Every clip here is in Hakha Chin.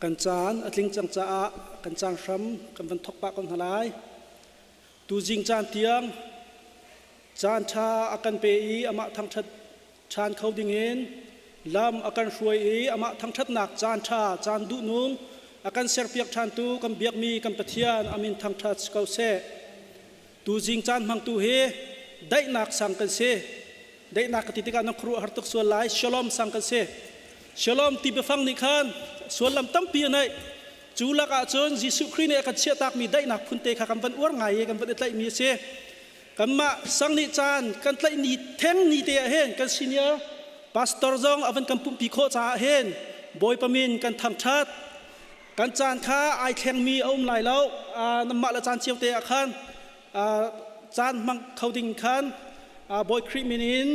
Kan caan a tling cang caah kan caan hram kan van thok pah ko hna lai. Tuzing caan tiang caan ṭha a kan pe i amah thangṭhat ṭhan kho dingin lam a kan hruai i amah thangṭhatnak caan ṭha caan duhnung a kan serpiak ṭhantu kan biakmi kan Pathian amin thangṭhat si ko seh. Tuzing caan hmangtu hi daihnak sang kan si. Daihnak ka ti tikah nan khuaruah har tuk sual lai. Shalom sang kan si. Shalom ti biafang nih khan suallam tampi a neih. Cu lakah cun Jesuh Khrih nih a kan chiahtakmi daihnak phunte kha kan van uar ngai i kan van i tlaihmi a si. Kanmah sang nih caan kan tlaih ni theng ni te ah hin kan senior pastor zong a van kan pumhpi khawh caah hin Bawipa min kan thangṭhat. Kan caan kha ai thlengmi a um lai lo. Nanmah le caan cio te ah khan caan hmang kho ding khan Bawi Khrih min in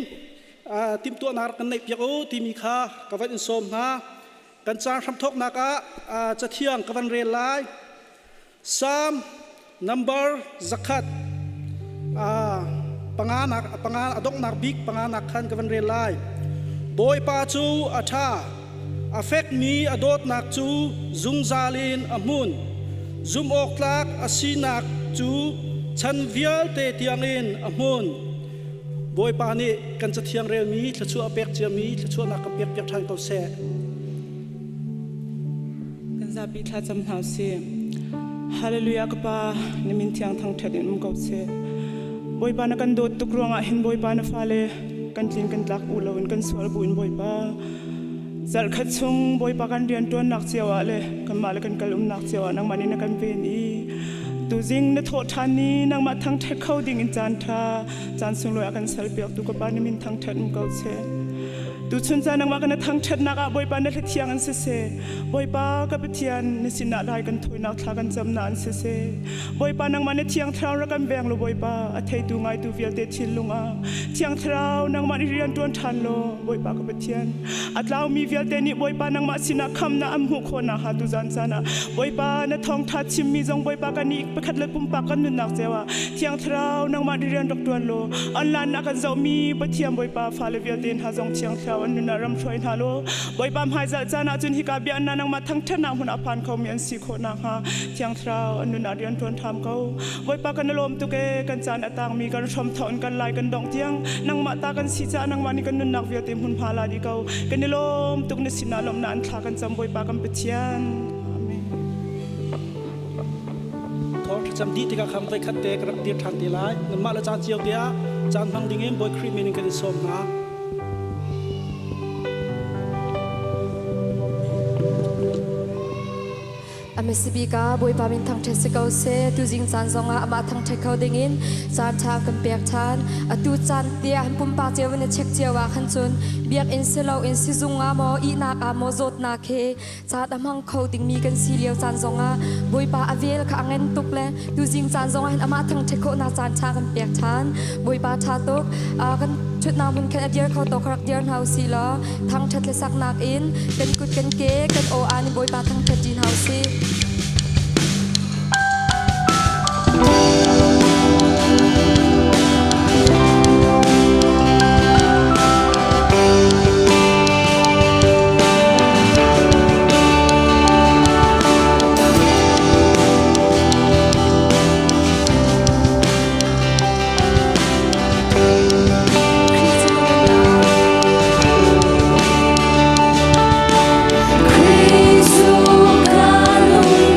timhtuahnak rak kan neihpiak u timi kha ka van in sawm hna. Kan caan hramthawknak ah cathiang ka van rel lai. Psalm number 100 panganak panga a donghnak bik panganak khan ka van rel lai. Bawipa cu a ṭha, a fekmi a dawtnak cu zungzal in a hmun. Zumhawktlak a sinak cu chan vialte tiangin a hmun. Bawipa nih kan cathiang relmi thluachuah a pek ciami thluachuahnak kan pekpiak ṭhan ko seh. Kan zapi thlacam hna usih. Hallelujah ka Pa, na min thiang thangṭhat in um ko seh. Bawipa na kan dawt tuk ruangah hin Bawipa na fale kan tlin kan tlak u loin kan sual buin Bawipa zarhkhat chung Bawipa kan rianṭuannak cio ah le kanmah le kan kal umnak cio ah nangmah nih na kan ven i tuzing na thawh ṭhan ni nangmah thangṭhat kho ding in caan ṭha caan sunglawi a kan salpiak tu ka Pa na min thangṭhat um ko seh. Tuchun caan nangmah kan thangṭhatnak ah Bawipa na hlathiang an siseh. Bawipa ka Pathian na sinah lai kan thawinak thla kan camnak an siseh. Bawipa nangmah na thiang thlarau rak kan veng law Bawipa a theitu ngaitu vialte thinlung ah thiang thlarau nangmah nih rian ṭuan ṭhan law Bawipa ka Pathian a tlaumi vialte nih Bawipa nangmah sinah khamnak an hmuh khawh nakhnga tuzan caan ah Bawipa na thawngṭha chimmi zong Bawipa kan i pakhat le pumpak kan nunnak cio ah Thiang Thlarau nangmah nih rian rak ṭuan law online ah kan zohmi Pathian Bawipa fale vialte hna zong Thiang Thlarau an nun ah ram hruai hna law Bawipa hmaizarh caan ah cun hika bia na nangmah thangṭhatnak hmun ah phan khomi an si khawh nakhnga Thiang Thlarau an nun ah rian ṭuan ṭham ko. Bawipa kan i lawm tuk ee kan caan a tangmi kan hram thawng in kan lai kan dongh tiang nangmah ta kan si caah nangmah nih kan nunnak vialte hmunhma la dih ko. Kan i lawm tuk na sinah lawmhnak an thla kan cam Bawipa kan Pathian. Amen. Thawng thlacam dih tikah khan voikhat te ka rak dir ṭhan te lai. Nanmah le caan cio te ah caan hmang dingin Bawi Khrih min in kan in sawm hna. Amesibika Bawipa min thangṭhat si ko seh. Tuzing caan zongah amah thangṭhat kho dingin caan ṭha kan pek ṭhan. Atu caan tiah han pumpak cio in a check cio ah khan cun biakinn si loin sizung ah maw ihnak ah maw zawtnak he caan a hmang kho dingmi kan si lio caan zongah Bawipa a vel kha a ngen tuk le tuzing caan zongah hin amah thangṭhat khawhnak caan ṭha kan pek ṭhan. Bawipa ṭha tuk. Kan ṭhutnak hmun khan a dir kho tawk rak dir hna usih law thangṭhat le saknak in kan kut kan ke kan aw aan in Bawipa thangṭhat ṭi hna usih. Khrih cu ka nunnak.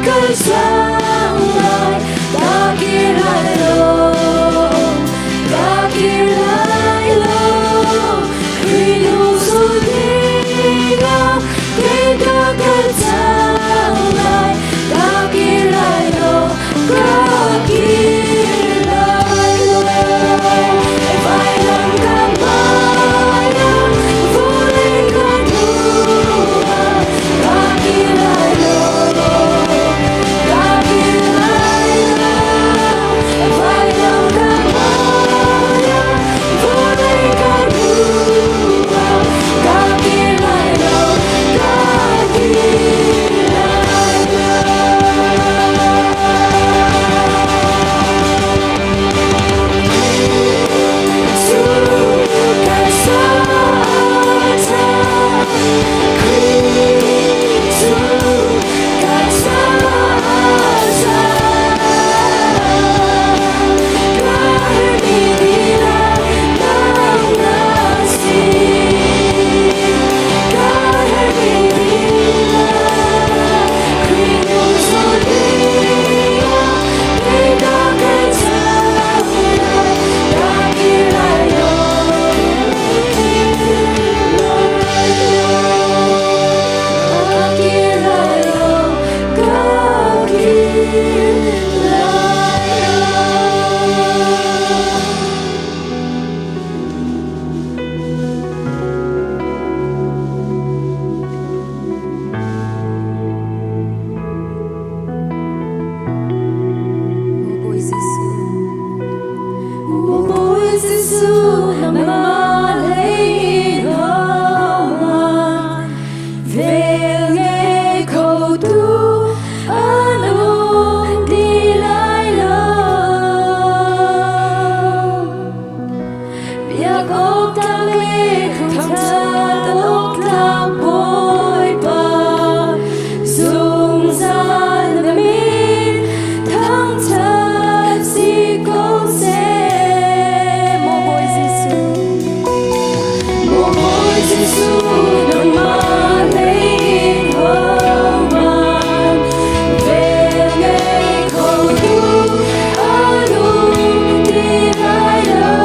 kal cang lai, ka kir lai lo, ka kir lai lo. Khrih hnu zul dingah kei ka kal cang lai, ka kir lai lo, ka kir lai lo. Vailam ka hmaiah vawlei ka hnuah, ka kir lai lo, ka kir lai lo. Vailam ka hmaiah vawlei ka hnuah, ka kir lai lo, ka kir lai lo. Bawi Jesuh, nangmah lei in hohmanh vel ngei kho tu an um ti lai lo. Biak awk tlak le thangṭhat awk tlak Bawipa, zungzal na min thangṭhat si ko seh. Maw Bawi Jesuh, Maw Bawi Jesuh, nangmah lei in hohmanh vel ngei kho tu an um ti lai lo.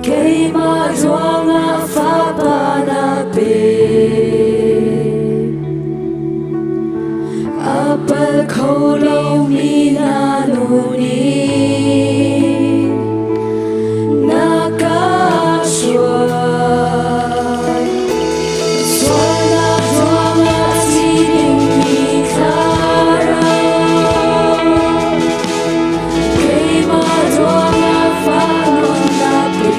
Keimah ruangah fapa na pe. A pal kho lomi na nu nih na ka hruai. Sualnak ruangah thi dingmi thlarau, keimah ruangah fa nawn na pe.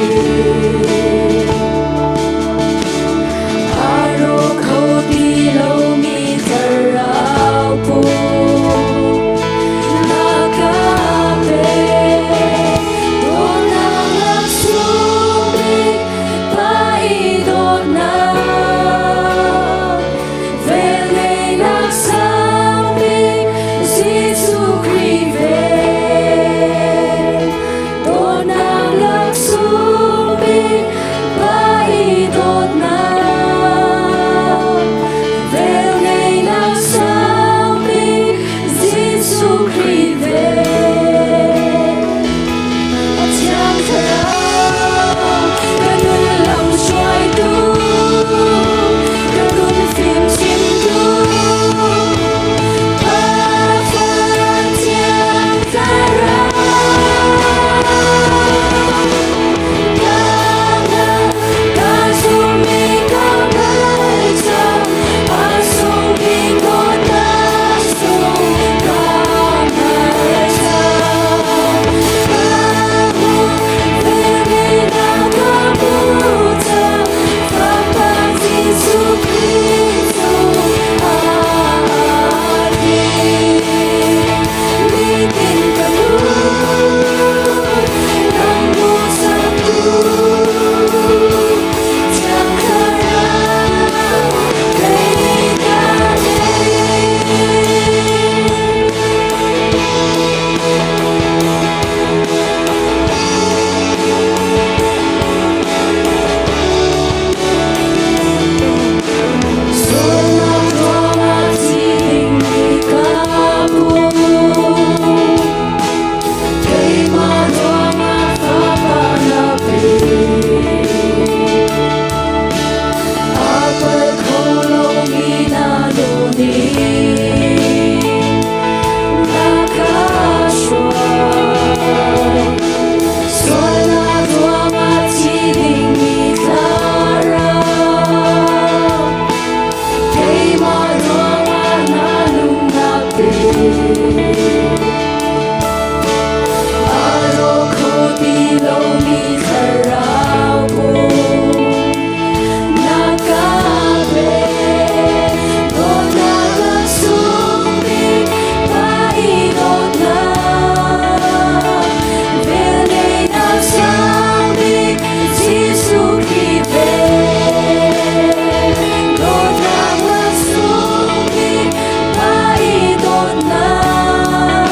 A ro kho ti lomi thlarau pum na ka pe. Dawtnak laksawng bik Pa i dawtnak, velngeihnak sang bik Jesuh Khrih vel. Dawtnak laksawng bik Pa i dawtnak, velngeihnak sang bik Jesuh Khrih vel. A thiang thlarau ka nun lam hruaitu, ka nun fimchimtu, Pa Fa Thiang Thlarau. Ka zummi ka ngaihcham, a sungmi dawtnak sung ka ngaihcham. Velngeihnak ka hmu cang, Fapa Jesuh Khrih cung aa tling. Nitin ka nun, lam hmuhsaktu, Thiang Thlarau kei ka ngei. Sualnak ruangah thi dingmi ka pum, keimah ruangah fapa na pe. A pal kho lomi na nu nih na ka hruai. Sualnak ruangah thi dingmi thlarau, keimah ruangah na nunnak pe. A ro kho ti lomi thlarau pum na ka pe. Dawtnak laksawng bik Pa i dawtnak, velngeihnak sang bik Jesuh Khrih vel. Dawtnak laksawng bik Pa i dawtnak,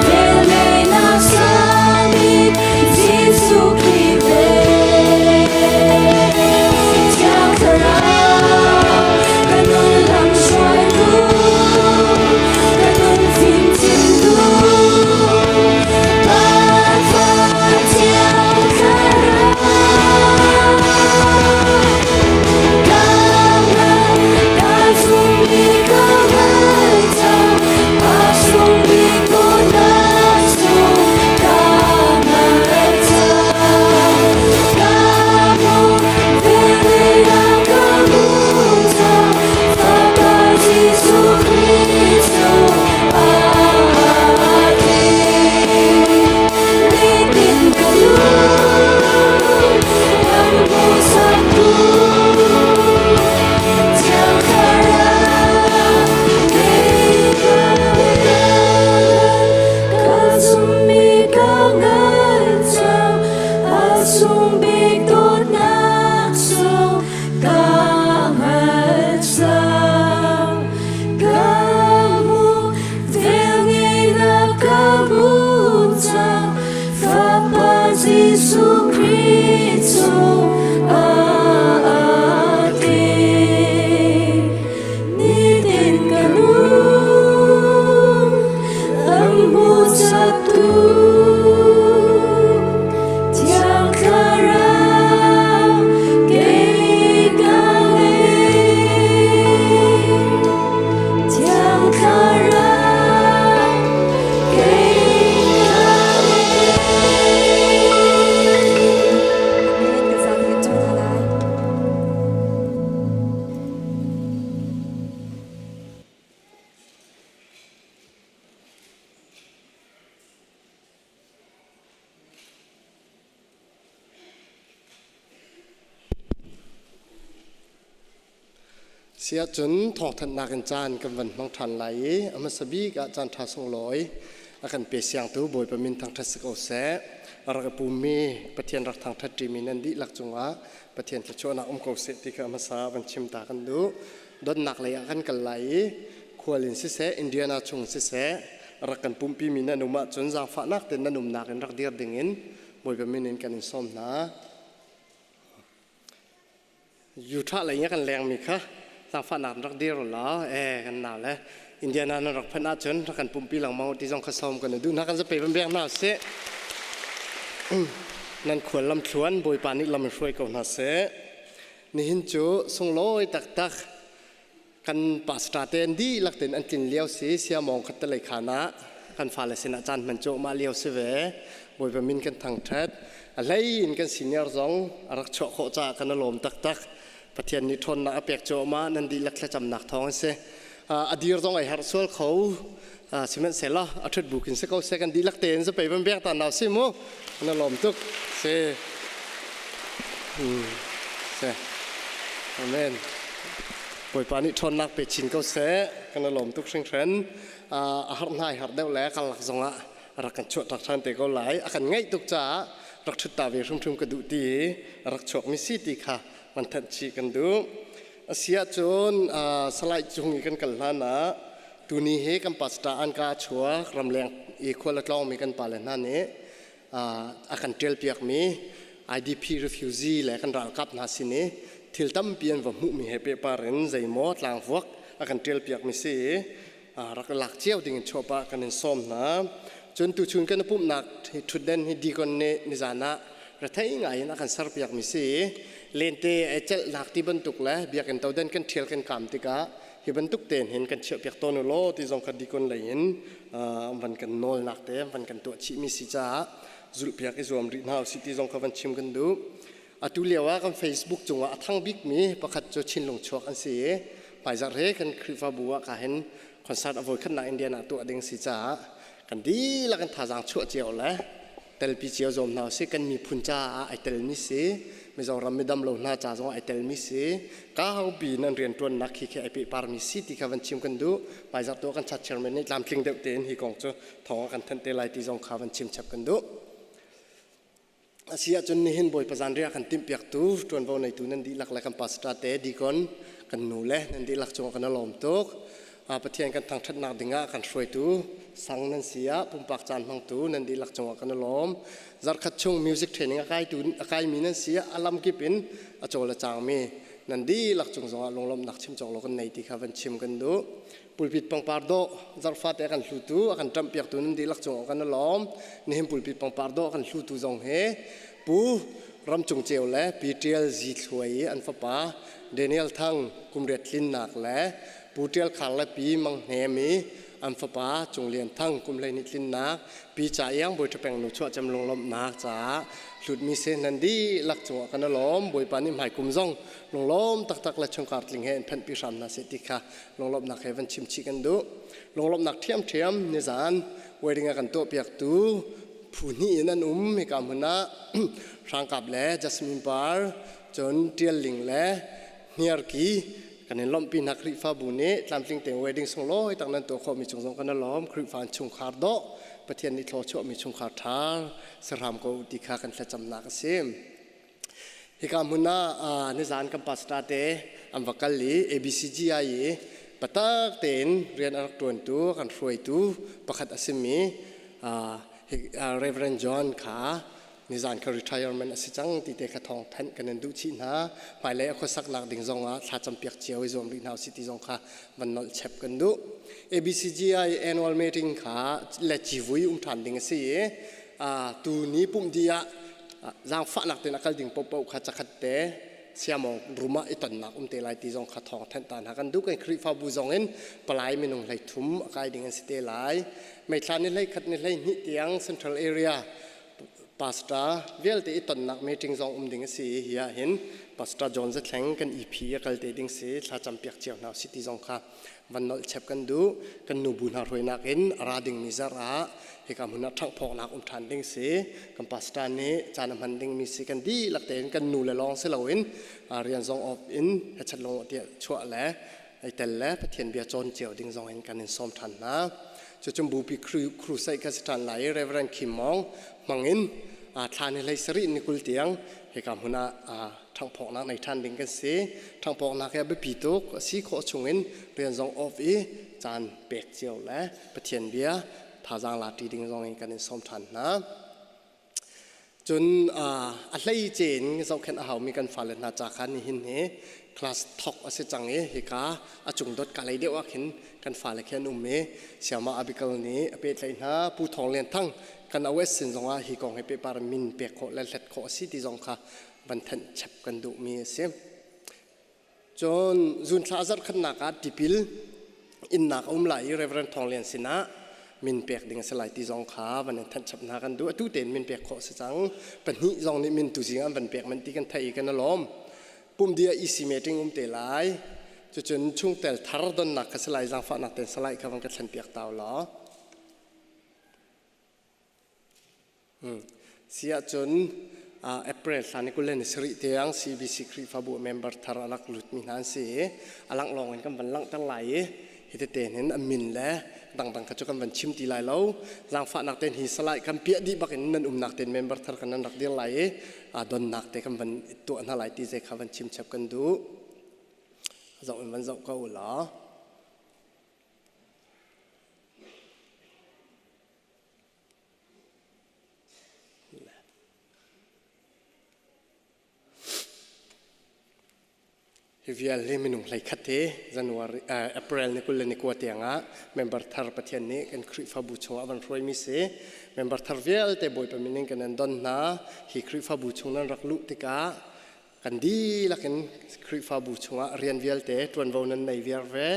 velngeihnak sang bik Jesuh Khrih vel. Thiang Thlarau ka nun lam hruaitu, ka nun fimchimtu, Pa Fa Thiang Thlarau. Ka hngal, ka zummi ka ngaihcham, a sungbik dawtnak sung ka ngaihcham. Ka hmuh, velngeihnak ka hmu cang, Fapa Jesuh Khrih cung aa tling. Nitin ka nun, lam hmuhsaktu, Thiang Thlarau kei ka Ka zummi ka ngaihcham, a sungbik dawtnak sung ka hngalhcang. Ka hmuh, velngeihnak ka hmu cang, Fapa Jesuh Khrih cung aa tling. Nitin ka nun, lam hmuhsaktu, Thiang Thlarau. Siahcun thawngthanhnak in caan kan van hmang ṭhan lai i a hmasa bik ah caan ṭha sunglawi a kan pe siangtu Bawipa min thangṭhat si ko seh. A rak i pummi Pathian rak thangṭhat ṭimi nan dihlak cungah Pathian thluachuahnak um ko seh ti kha a hmasa van chim ta kan duh. Donnak lei ah kan kal lai i khual in siseh, Indiana chung siseh, rak kan pumpi mi nan um ahcun zaangfahnak tein nan umnak in rak dir dingin Bawipa min in kan in sawm hna. Utah lei in kan lengmi kha zaangfahnak in rak dir u law ee kan nau le Indiana nan rak phanh ahcun rak kan pumpi lengmang ti zong kha sawm kan i duh hna kan zapei van bek hna usih. Nan khual lam thluan Bawipa nih lam in hruai ko hna seh. Nihin cu sunglawi taktak kan pastor te an dihlak tein an tlin lio si siamawng khat te lei khan ah kan fale sinah caan hman cu mah lio si ve Bawipa min kan thangṭhat a hlei in kan senior zong a rak chuah khawh caah kan i lawm taktak Pathian nih ṭhawnnak a pek cuahmah nan dihlak thlacamnak thawng an si a dir zong ai harh sual kho sihmanhsehlaw a ṭhut bu khin si ko seh kan dihlak tein zapei van bek ta nau si mu na lawm tuk si si amen Bawipa nih ṭhawnnak pe chin ko seh kan i lawm tuk hringhran a har hna i har deuh le karlak zongah rak kan chuah tak ṭhan te ko lai a kan ngaih tuk caah rak ṭhut ta ve hrimhrim ka duh ti i rak chuak mi si ti kha van thanh chih kan duh a si ahcun Salai cung i kan kal hlan ah tuni hi kan pastor an ka chuak ramleng i khual a tlawngmi kan pale hna nih a kan ṭialpiakmi IDP refugee le kan ralkap hna sin i thil tampi an va hmuhmi he pehpar in zeimaw tlangvuak a kan ṭialpiakmi si i rak lak cio ding in chuahpah kan in sawm hna. Cun tuchun kan i pumhnak ṭhutden hi deacon nih nizan ah rethei ngai in a kan serpiakmi si i lente ai celhnak ti bantuk le biakinn todan kan ṭhial kan kaam tikah hi bantuk tein hin kan chiahpiak tawn u law ti zong kha deacon lei in van kan nawlnak te van kan tuah chihmi si caah zulhpiak i zuam rih hna usih ti zong kha van chim kan duh. Atu lio ah kan Facebook cungah a thang bikmi pakhat cu Chinlung chuak an si i hmaizarh he kan Khrihfabu ah ka hin concert a voikhatnak Indian ah tuah ding si caah kan dihlak in thazaang chuah cio le telpi cio zuam hna usih kan miphun caah ai telmi si Mizoram midam lo hna ca zong ai telmi si kaupi nan rianṭuannak khi khi ai pehparmi si ti kha van chim kan duh hmaizarh tu ah kan chat chairman nih tlamtling deuh tein hi kong cu thawng a kan thanh te lai ti zong kha van chim chap kan duh. Asi ahcun nihin Bawipa zanriah kan timhpiaktu ṭuanvo neitu nan dihlak le kan pastor te deacon kan nu le nan dihlak cungah kan i lawm tuk. Pathian kan thangṭhatnak dingah kan hruaitu sang nan si ah pumpak caan hmangtu nan dihlak cungah kan i lawm. Zarkhat chung music training a kaitu a kaimi nan si ah a lamkip in a cawl a cangmi nan dihlak cung zongah lunglawmhnak chim cawk lo kan nei ti kha van chim kan duh. Pulpit pangpar dawh zarhfate a kan hlutu a kan ṭamhpiaktu nan dihlak cungah kan i lawm. Nihin pulpit pangpar dawh a kan hlutu zong hi Pu Ram Cung Ceu le Pi Ṭial Zi Thluai i an fapa Daniel Thang kum riat tlinnak le Pu Ṭial Khar le Pi Mang Hnem i an fapa Cung Lian Thang kum 12 tlinnak Pi Ca Iang Bawi Ṭha Peng nu chuahcem lunglawmhnak caah hlutmi si nan dihlak cungah kan i lawm. Bawipa nih hmaikum zong lunglawm taktak le chungkhar tling he in phanhpi hram hna seh ti kha lunglawmhnak he van chim chih kan duh. Lunglawmhnak ṭhiamṭhiam nizan wedding a kan tuahpiaktu phu hnih in an um hika hmun ah Hrangkap le Jasmine Par cun Ṭial Ling le Hniarki kan in lawmhpi hna Khrihfabu nih tlamtling tein wedding sunglawi tak nan tuah khawhmi cung zong kan i lawm. Khrihfa chungkhar dawh Pathian nih thlaw chuahmi chungkhar ṭha sahram ko ti kha kan thlacamnak a si. Hika hmun ah nizan kan pastor te an va kal i ABCGI i patak tein rian a rak ṭuantu kan hruaitu pakhat a simi Reverend John kha nizan kha retirement a si cang ti te kha thawng thanh kan in duh chih hna. Hmailei a khuasaknak ding zong ah thlacam piak cio i zuam rih hna usih ti zong kha van nolh chep kan duh. ABCGI annual meeting kha le civui um ṭhan ding a si i tu ni pumh dih ah zaangfahnak tein a kal ding paohpaoh kha cakhat te siamawng room ah i tonnak um te lai ti zong kha thawng thanh ta hna kan duh kan Khrihfabu zong in palai minung hlei thum a kai ding an si te lai meithla ni hlei khat ni hlei hnih tiang central area Pastor vialte i tonnak meeting zong um ding a si i hi ah hin Pastor John Zathleng kan EP a kal te ding si thlacam piak cio hna si ti zong kha van nolh chep kan duh. Kan nu bu hna hruainak in a ra dingmi zarh ah hika hmun ah ṭhanghphawknak um ṭhan ding si. Kan pastor nih caan a hman dingmi si kan dihlak tein kan nu le lawng si loin rian zong off in hechat lung tiah chuah le ei tel le Pathian bia cawn cio ding zong in kan in sawm ṭhan hna. Cucun bupi crusade kha si ṭhan lai i Reverend Kim Mong hmangin thla ni hlei sarih ni 20 tiang hika hmun ah ṭhanghphawknak nei ṭhan ding kan si. Ṭhanghphawknak hi a biapi tuk a si khawh chungin rian zong off i caan pek cio le Pathian bia thazaang la ṭi ding zong in kan in sawm ṭhan hna. Cun a hleice in zohkhenh a haumi kan fale hna ca kha nihin hi class thok a si cang i hika a cung dot ka lei deuh ah khin kan fale khi an um i Siama Abigail nih a pehtlaih hna. Pu Thawng Lian Thang kan OS sin zongah hi kong hi pehpar min pek khawh le hlet khawh a si ti zong kha van thanh chap kan duhmi a si. Cun zun thla zarh khatnak ah tipil innak a um lai i Reverend Thawng Lian sinah min pek ding a si lai ti zong kha van in thanh chap hna kan duh. Atu tein min pek khawh a si cang. Pahnih zong nih min tu zing an van pek man ti kan theih i kan i lawm. Pumdi ah EC meeting um te lai. Cucun chungtel thar donnak kha si lai zaangfahnak tein salai kha van ka thlen piak tau law. Si ahcun April thla ni 27 tiang CBC Khrihfabu member thar a rak lutmi hna an si i a langh lawng in kan van langhter lai i hi tete hin a min le dangdang kha cu kan van chim ti lai lo. Zaangfahnak tein hi salai kan piah dih bak in nan umnak tein member thar kan nan rak dir lai i donnak te kan van tuah hna lai ti zei kha van chim chap kan duh. Zoh in van zoh ko u law. Hi vial hi minung 11 hi January, April ni 21 tiangah member thar Pathian nih kan Khrihfabu chungah van hruaimi si. Member thar vialte Bawipa min in kan an don hna. Hi Khrihfabu chung nan rak luh tikah Kan dihlak in Khrihfabu chungah rian vialte ṭuanvo nan nei viar ve.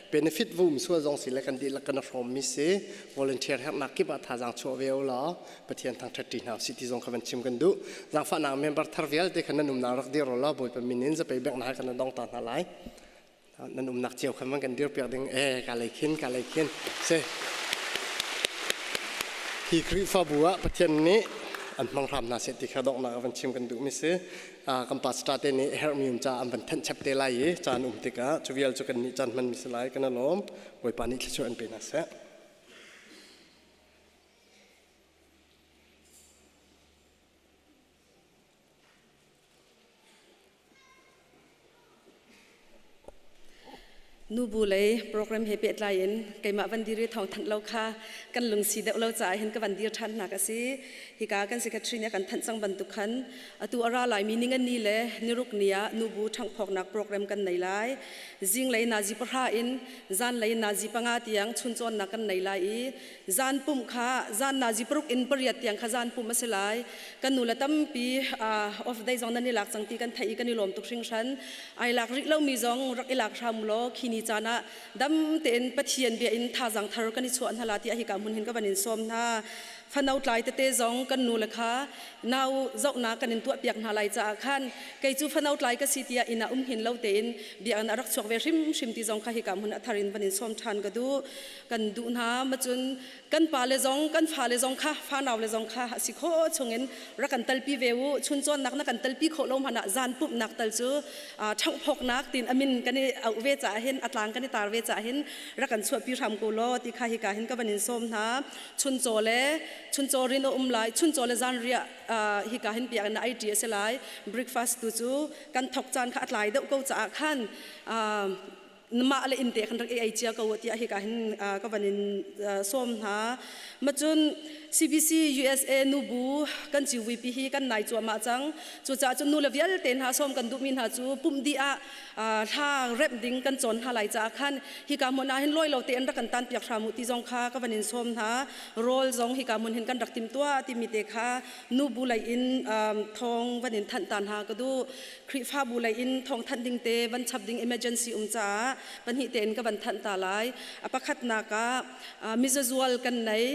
Benefit va um sual zong si le kan dihlak kan i hrawmmi si. Volunteer herhnak kip ah thazaang chuah ve u law Pathian thangṭhat ṭi hna usih ti zong kha van chim kan duh. Zaangfahnak member thar vialte kha nan umnak rak dir u law Bawipa min in zapei benghnak he kan dong ta hna lai. Nan umnak cio khan van kan dirpiak ding e ka lei khin ka lei khin si hi Khrihfabu ah Pathian nih an hmang hram hna seh ti kha donghnak ah van chim kan duhmi si kan pastor te nih herhmi um ca an van thenh chep te lai i caan um tikah cu vial cu kan nih caan hmanmi si lai kan alawm Bawipa nih thluachuah an pe hna seh. Nubu lei program he pehtlai in keimah van dir i thawng thanh lo kha kan lungsi deuh lo caah hin ka van dir ṭhan hna ka si. Hika kan secretary nih a kan thanh cang bantuk khan atu a ra laimi ningani le niruk ni ah nubu ṭhanghphawknak program kan nei lai. Zinglei nazi 10 in zanlei nazi 5 tiang chuncawnnak kan nei lai i Zan pumh kha zan nazi 6 in 8 tiang kha zan pumh a si lai. Kan nu le tampi off day zong nan i lak cang ti kan theih i kan i lawm tuk hringhran. Ai lak rih lomi zong rak i lak hram law khi ni caan ah dam tein Pathian bia in thazaang thar kan i chuah hna la tiah hika hmun hin ka van in sawm hna. Fano tlai tete zong kan nu le kha nau zohnak kan in tuah piak hna lai caah khan kei cu fano tlai ka si tiah inn ah um hin lo tein biakinn a rak chuak ve hrimhrim ti zong kha hika hmun a thar in van in sawm ṭhan ka duh. Kan duh hna macun kan pale zong kan fale zong kha fanau le zong kha a si khawh chungin rak kan talpi ve u. Chun cawnnak na kan talpi khawh lo hmanh ah zan pumhnak tal cu ṭhanghphawknak tiin a min kan i auh ve caah hin a tlang kan i tar ve caah hin rak kan chuahpi hram ko law ti kha hika hin ka van in sawm hna. Chuncaw le chuncaw rin a um lai, chuncaw le zanriah hika hin biakinn ah ai ṭi a si lai. Breakfast tu cu kan thok caan kha a tlai deuh ko caah khan mah le inn te khan rak i ei cia ko tiah hika hin ka van in sawm hna. Macun CBC USA nubu kan civuipi hi kan nai cuahmah cang. Cucaah cun nu le vialte hna sawm kan duhmi hna cu pumh dih ah hla remh ding kan cawn hna lai caah khan hika hmun ah hin lawi lo tein rak kan tan piak hram u ti zong kha ka van in sawm hna. Rawl zong hika hmun hin kan rak timtuah timi te kha nubu lei in thawng van in thanh ta hna ka duh. Khrihfabu lei in thawng thanh ding te van chap ding emergency um caah. pahnih tein ka van thanh ta lai. A pakhatnak ah mizazual kan nei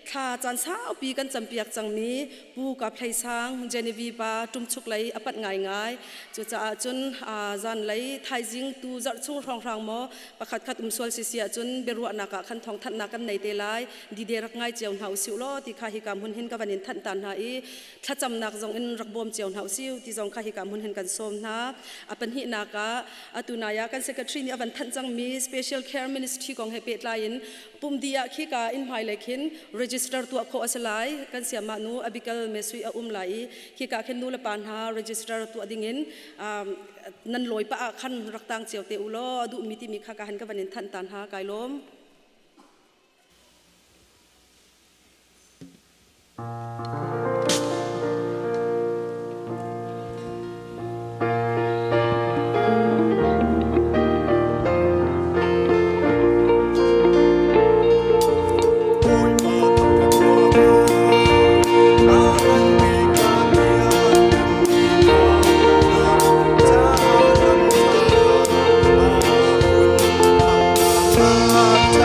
thla caan saupi kan campiak cangmi Pu Kap Hlei Sang Genevieve pa ṭumchuk lei a panh ngaingai. Cucaah cun zanlei thaizing tu zarh chung hrawnghrang maw pakhat khat um sual si si ahcun biaruahnak ah khan thawngthanhnak kan nei te lai. Dide rak ngai cio hna usih law ti kha hika hmun hin ka van in thanh ta hna i thlacamnak zong in rak bawm cio hna usih ti zong kha hika hmun hin kan sawm hna. A pahnihnak ah atu nai ah kan secretary nih a van thanh cangmi special care ministry kong he pehtlai in pumdi ah khika in hmailei khin register tuah khawh a si lai. Kan siamah nu Abigail Mesui a um lai i khika khin nu le pa hna register tuah dingin nan lawi pah ah khan rak tang cio te u law a duhmi timi kha ka han ka van in thanh ta hna kai lawm. Bawipa.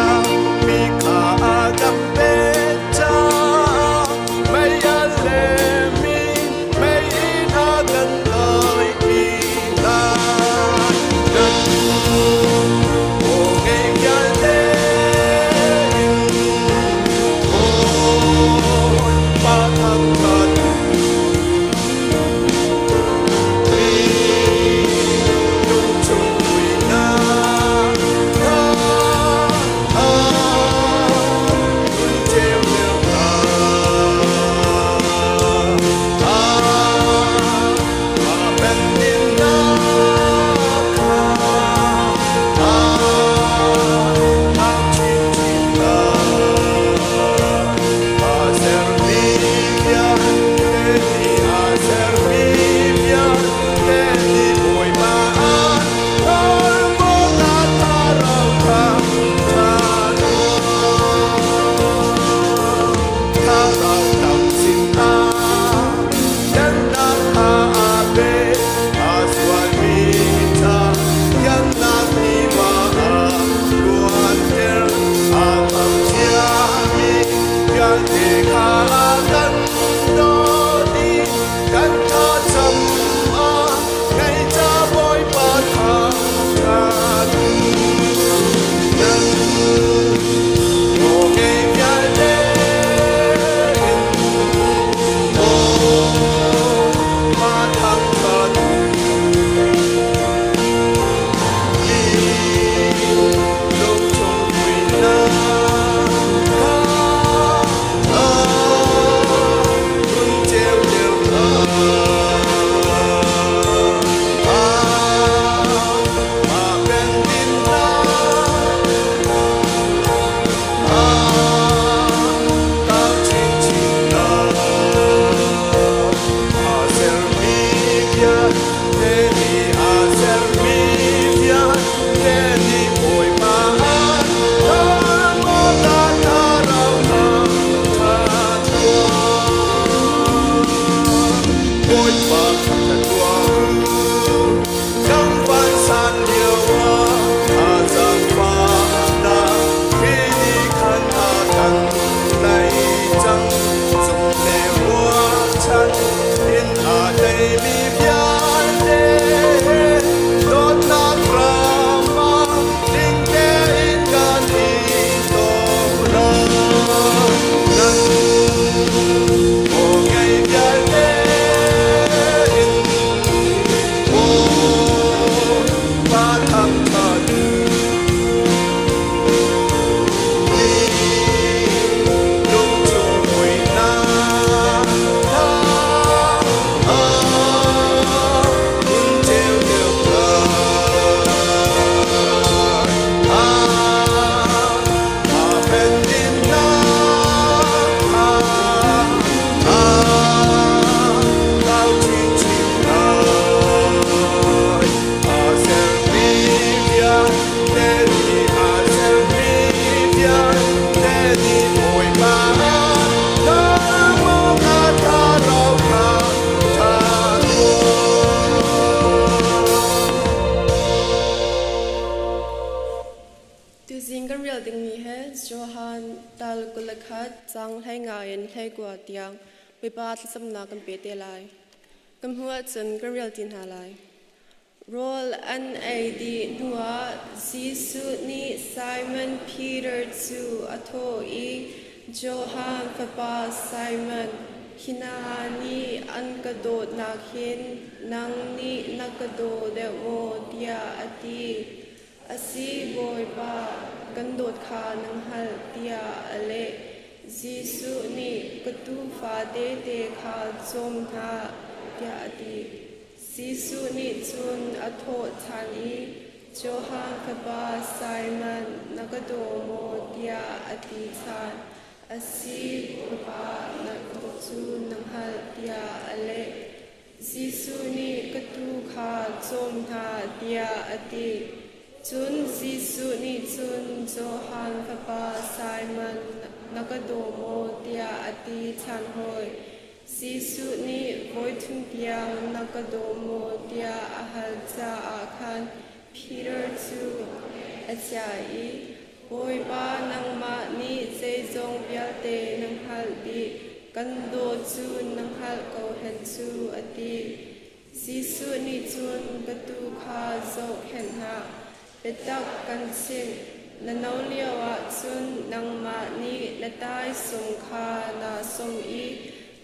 Cang 15 in 19 tiang Bawipa thlacamnak kan pe te lai. Kan hmuh ahcun kan rel ti hna lai. Rawl an ei dih hnuah Jesuh nih Simon Peter cu a thawh i, Johan fapa Simon, hi hna nih an ka dawtnak hin nang nih na ka daw deuh maw? tiah a ti. A si, Bawipa, kan dawt kha na hngalh, tiah a leh. Jesuh nih, Ka tuufa tete kha cawm hna, tiah a ti. Jesuh nih cun a thawh ṭhan i, Johan fapa Simon, na ka daw maw? tiah a ti ṭhan. A si, Bawipa, na dawt cu na hngalh, tiah a leh. Jesuh nih, Ka tuu kha cawm hna, tiah a ti. Cun Jesuh nih cun, Johan fapa Simon, na ka daw maw? tiah a ti ṭhan hawi. Jesuh nih voithum tiang na ka daw maw tiah a hal caah khan Peter cu a chiah i, Bawipa, nangmah nih zeizong vialte na hngalh dih, kan daw cu na hngalh ko hen cu, a ti. Jesuh nih cun, Ka tuu kha zohkhenh hlah, biatak kan chimh, na no lioah cun nangmah nih na taisawm kha naa sawm i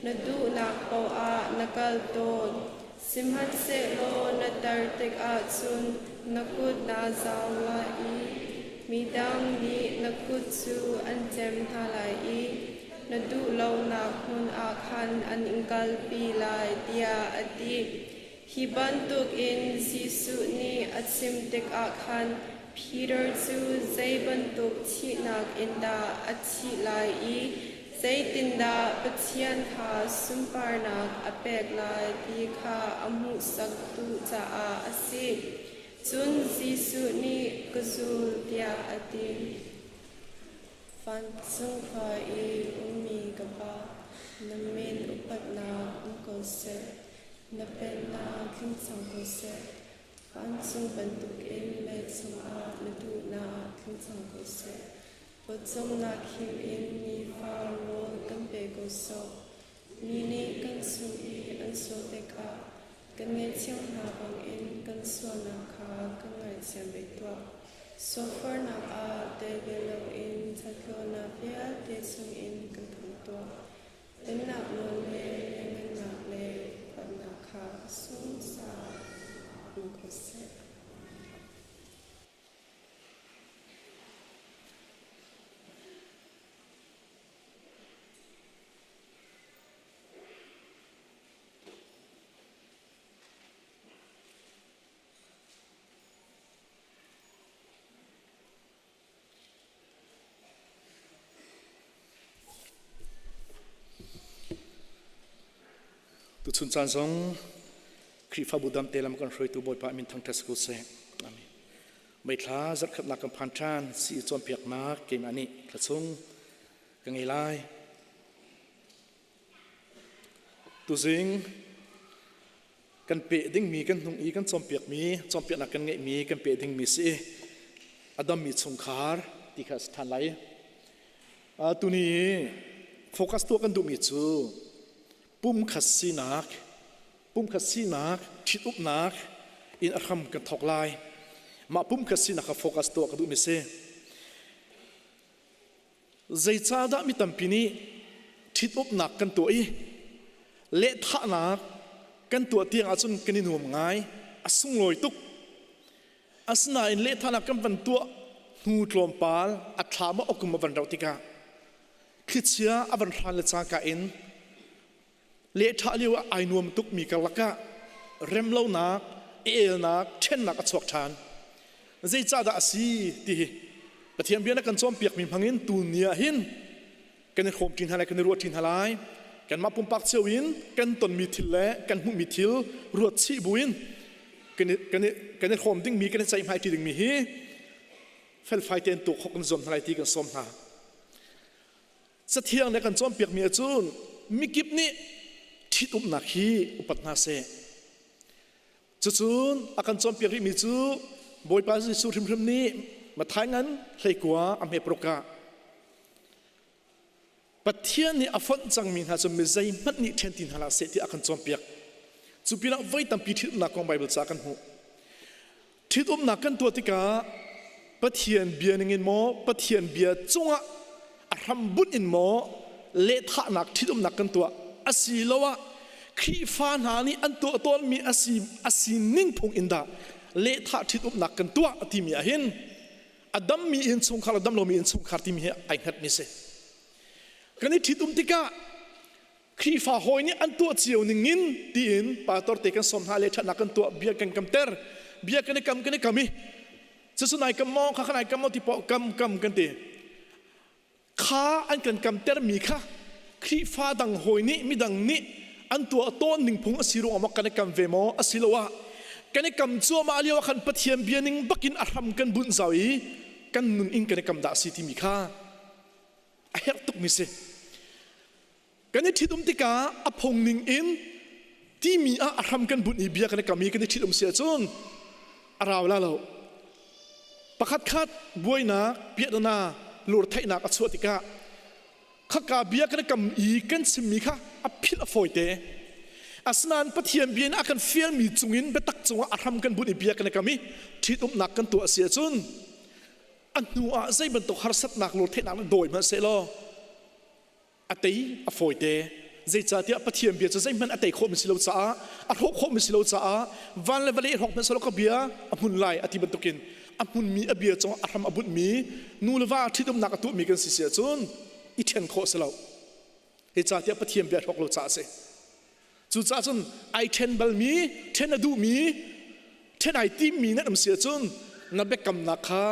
na duhnak paoh ah na kal tawn. Sihmanhsehlaw na tar tikah cun na kut naa zau lai i midang nih na kut cu an chem hna lai i na duh lonak hmun ah khan an in kalpi lai, tiah a ti. Hi bantukin Jesuh nih a chim tikah khan Peter cu zei bantuk thihnak in dah a thih lai i zeitindah Pathian kha sunparnak a pek lai ti kha a hmuhsaktu caah a si. Cun Jesuh nih, Ka zul, tiah a ti. Vancung khua i ummi ka Pa, na min upatnak um ko seh. Na pennak tling cang ko seh. Vancung bantukin leicung ah na duhnak tling cang ko seh. Pawcawmnak him in nifa rawl kan pe ko sawh. Mi nih kan chung i an sual tikah kan ngaihthiam hna bangin kan sualnak kha kan ngaihthiam ve tuah. Sualforhnak ah tel ve loin ṭhatlonak vialte chungin kan khamh tuah. Pennak nawl le lianngannak le upatnak kha zungzal um ko seh. Tuchun caan zong Khrihfabu damte lam kan hruaitu Bawipa min thangṭhat si ko seh. Amen. Meithla zarhkhatnak kan phan ṭhan si i cawnpiaknak keimah nih thla chung ka ngei lai. Tuzing kan peh dingmi kan hnung i kan cawnpiakmi cawnpiaknak kan ngeihmi kan peh dingmi si i a dammi chungkhar ti kha a si ṭhan lai. Tuni focus tuah kan duhmi cu pumkhat sinak pumkhat sinak ṭhitumnak in a hram kan thawk lai. Mah pumkhat sinak kha focus tuah ka duhmi si. Zeicahdah mi tampi nih ṭhitumnak kan tuah i lehthahnak kan tuah tiang ahcun kan i nuam ngai, a sunglawi tuk. Asinain lehthahnak kan van tuah hnu tlawmpal a thla maw a kum a van rauh tikah thlichia a van hran le cangka in lehthah lio ah ai nuam tukmi karlak ah remlonak, elnak, ṭhennak a chuak ṭhan. Zeicahdah a si ti hi Pathian bia na kan cawnpiakmi hmangin tuni ah hin kan i hrawm ṭi hna lai, kan i ruah ṭi hna lai. Kanmah pumpak cio in kan tonmi thil le kan hmuhmi thil ruat chih buin kan i hrawm dingmi, kan i ceihmai ṭi dingmi hi felfai tein tuak khawh kan zuam hna lai ti kan sawm hna. Cathiang nih a kan cawnpiakmi ahcun mikip nih ṭhitumnak hi upat hna seh. Cucun a kan cawnpiak rihmi cu Bawipa Jesuh hrimhrim nih Matthai ngan 19 a hme paruk ah. Pathian nih a fonh cangmi hna cu mi zeihmanh nih ṭhen ti hna hlah seh tiah a kan cawnpiak. Cu pinah voi tampi ṭhitumnak kong Baibal ca kan hmuh. Ṭhitumnak kan tuah tikah Pathian bia ningin maw, Pathian bia cungah a hrambunh in maw lehthahnak ṭhitumnak kan tuah asiloah Khrihfa hna nih an tuah tawnmi a si a sining phung in dah lehthah ṭhitumnak kan tuah timi ah hin a dammi innchungkhar le dam lomi innchungkhar timi hi ai hngatmi si. Kan i ṭhitum tikah Khrihfa hawi nih an tuah cio ningin tiin pastor te kan sawm hna le ṭhatnak kan tuah bia kan kamter bia kan i kam kan i kam i cucu nai kam maw kha kha nai kam maw ti poah kam kam kan ti kha an kan kamtermi kha Khrihfa dang hawi nih midang nih an tuah tawn ning phung a si ruangah maw kan i kam ve maw asiloah kan i kam cuahmah lio ah khan Pathian bia ning bakin a hram kan bunh zau i kan nun in kan i kam dah si timi kha a herh tukmi si. Kan i ṭhitum tikah a phung ning in timi ah a hram kan bunh i bia kan i kam i kan i ṭhitum si ahcun a rau la lo. Pakhat khat buainak, piahtana, lurtheihnak a chuah tikah khaka bia kan i kam i kan chimmi kha a philh a fawite. Asinain Pathian bia in a kan fialmi cungin biatak cungah a hram kan bunh i bia kan i kam i ṭhitumnak kan tuah a si ahcun a hnu ah zei bantuk harsatnak lurtheihnak nih dawi hmanh sehlaw a tei a fawite zeicahtiah Pathian bia cu zeihmanh a tei khawhmi si lo caah a hrawh khawhmi si lo caah van le vawlei hrawk hmanh selaw ka bia a hmun lai a ti bantukin a hmunmi a bia cungah a hram a bunhmi nu le va ṭhitumnak a tuahmi kan si si ahcun i ṭhen khawh si lo zeicahtiah Pathian bia hrawk lo caah a si Cucaah cun ai ṭhen balmi, ṭhen a duhmi, ṭhen ai timmi nan um si ahcun na biakamnak kha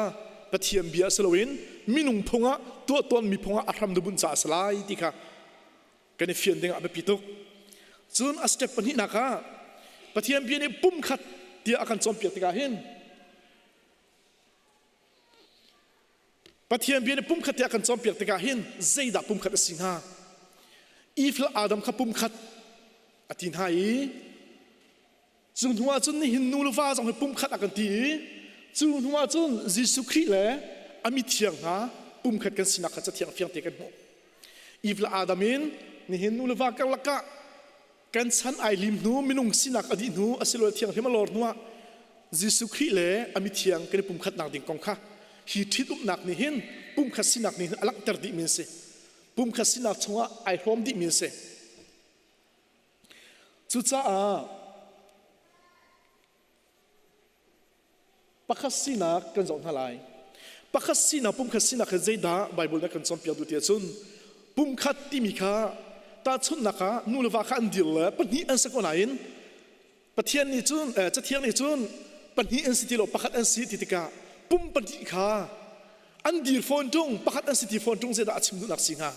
Pathian bia si loin minung phung ah tuah tawnmi phung ah a hram na bunh caah a si lai ti kha kan i fian ding ah a biapi tuk. Cun a step pahnihnak ah Pathian bia nih pumkhat tiah a kan cawnpiak tikah hin Pathian bia nih pumkhat tiah kan cawnpiak tikah hin zeidah pumkhat a si hnga? Eve le Adam kha pumkhat a ti hna i cu hnu ah cun nihin nu le va zong hi pumkhat a kan ti i cu hnu ah cun Jesuh Khrih le a mithiang hna pumkhat kan sinak kha cathiang fiang te kan hmuh. Eve le Adam in nihin nu le va karlak ah Kan chan ai lim hnu, minung sinak a dih hnu, asiloah thianghlim a lor hnuah Jesuh Khrih le a mithiang kan i pumkhatnak ding kong kha hi ṭhitumnak nih hin pumkhat sinak nih hin a langhter dihmi an si. Pumkhat sinak chungah ai hrawm dihmi an si. Cucaah Pakhat sinak kan zoh hna lai. Pakhat sinak, pumkhat sinak hi zeidah Bible nih kan cawnpiak duh ti ahcun pumkhat timi kha tahchunhnak ah nu le va kha an dir le pahnih an si ko nain Pathian nih cun eh, Cathiang nih cun pahnih an si ti lo pakhat an si ti tikah pum pahnih kha an dir fawn ṭung pakhat an si ti fawn ṭung zeidah a chim duhnak si hnga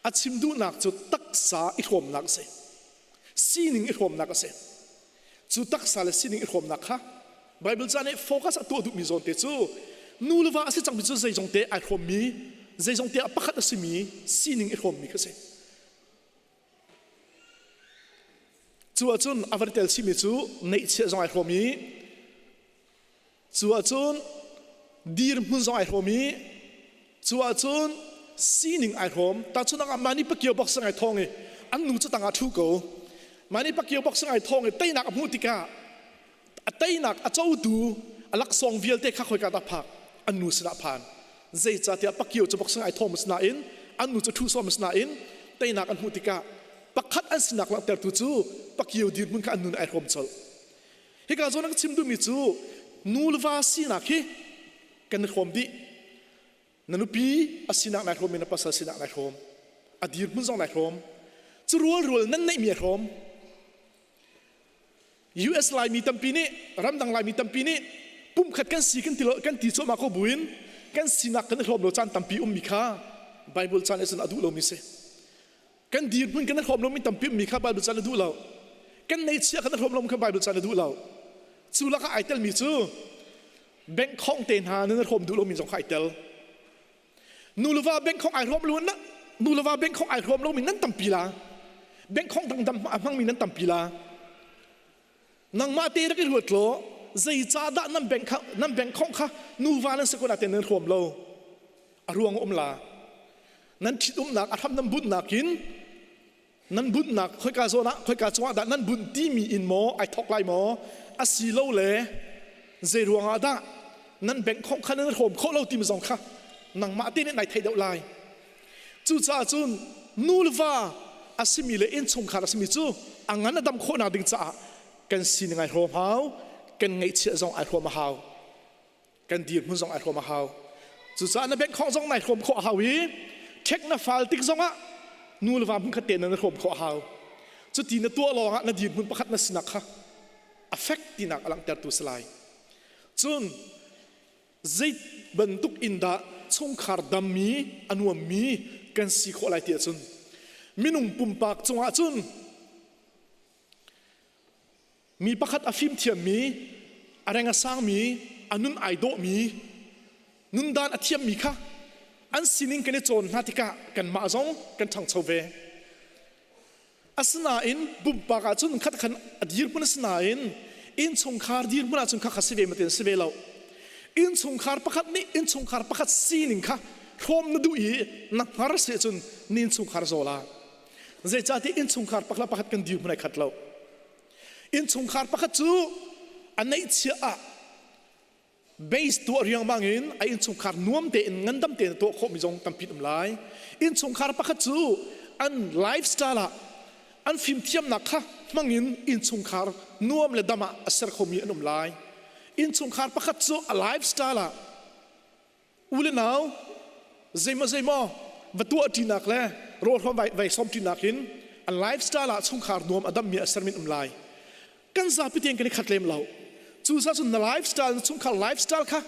a chim duhnak cu taksa i hrawmnak a si sining i hrawmnak a si Cu taksa le sining i hrawmnak kha Bible ca nih focus a tuah duhmi zawn te cu nu le va a si cangmi cu zeizong te ai hrawmmi zeizong te ah pakhat a simi sining i hrawmmi kha si. Cu ahcun a van tel chihmi cu neihchiah zong ai hrawm i Cu ahcun dirhmun zong ai hrawm i cu ahcun sining ai hrawm. Tahchunhnak ah Manny Pacquiao boxing ai thawng i an nu cu tangah ṭhu ko. Manny Pacquiao boxing ai thawng i teinak a hmuh tikah a teinak a cotu a laksawng vialte kha khoika dah phak? An nu sinah phan. Zeicahtiah Pacquiao cu boxing ai thawm nain an nu cu ṭhu sawm nain teinak an hmuh tikah pakhat an sinak langhtertu cu Pacquiao dirhmun kha an nu nih ai hrawm colh. Hika zawn ka chim duhmi cu nu le va sinak hi kan i hrawm dih. Na nupi a sinak nai hrawm i na pasal sinak nai hrawm. A dirhmun zong nai hrawm. Cu rualrual nan neihmi a hrawm. US Laimi tampi nih ramdang Laimi tampi nih pumkhat kan si kan ti lo kan ti cuahmah ko buin kan sinak kan i hrawm lo caan tampi ummi kha Bible caan nih cun a duh lomi si. Kan dirhmun kan i hrawm lomi tampi ummi kha Bible caan a duh lo. Kan neihchiah kan i hrawm lomi kha Bible caan a duh lo. Cu lakah ai telmi cu bank khong te hna nan i hrawm duh lomi zong kha ai tel. Nu le va bank khong ai hrawm lo na nu le va bank khong ai hrawm lomi nan tampi la. Bank khong dangdang a hmangmi nan tampi la. Nangmah te rak i ruat law zeicahdah nan bank kha nan bank khong kha nuva nan si ko na te nan hrawm lo. A ruang a um la. Nan ṭhitumnak a hram nan bunhnak in nan bunhnak khoika zawn ah khoika cungah dah nan bunh timi in maw ai thawk lai maw asilole zei ruangah dah nan bank khong kha nan hrawm khawh lo timi zong kha nangmah te nih nai theih deuh lai. Cucaah cun nu le va a simi le innchungkhar a simi cu a ngan a dam khawhnak ding caah kan sining ai hrawm hau, kan ngaihchiah zong ai hrawm a hau, kan dirhmun zong ai hrawm a hau. Cucaah na bank khong zong nai hrawm khawh a hau i ṭhek na fal tik zongah nu le va hmun khat te na hrawm khawh a hau. Cuti na tuah lawngah na dirhmun pakhat na sinak kha a fek tinak a langhtertu si lai. Cun zei bantuk in dah chungkhar dammi a nuammi kan si khawh lai ti ahcun minung pumpak cungah cun mi pakhat a fimthiammi a reng a sangmi a nun ai dawhmi nundan a thiammi kha an sining kan i cawn hna tikah kanmah zong kan ṭhangcho ve. Asinain pumpak ahcun khat khan a dirhmun asinain innchungkhar dirhmun ahcun kha kha si ve matin si ve lo. Innchungkhar pakhat nih innchungkhar pakhat sining kha hrawm na duh i na hngar si ahcun ni innchungkhar zaw la. Zeicahtiah innchungkhar pakhat pakhat kan dirhmun ai khat lo. Innchungkhar pakhat cu a neihchiah ah base tuah riangmang in a innchungkhar nuam tein ngandam tein tuah khawhmi zong tampi um lai. Innchungkhar pakhat cu an lifestyle ah an fimthiamnak kha hmangin innchungkhar nuam le dam ah a ser khomi an um lai. Innchungkhar pakhat cu a lifestyle ah u le nau zeimaw zeimaw va tuah ṭinak le rawlhrawn vai, vai sawm ṭinak in an lifestyle ah chungkhar nuam a dammi a sermin um lai. Kan zapi tein kan i khat lem lo. Cucaah cun na lifestyle na chungkhar lifestyle kha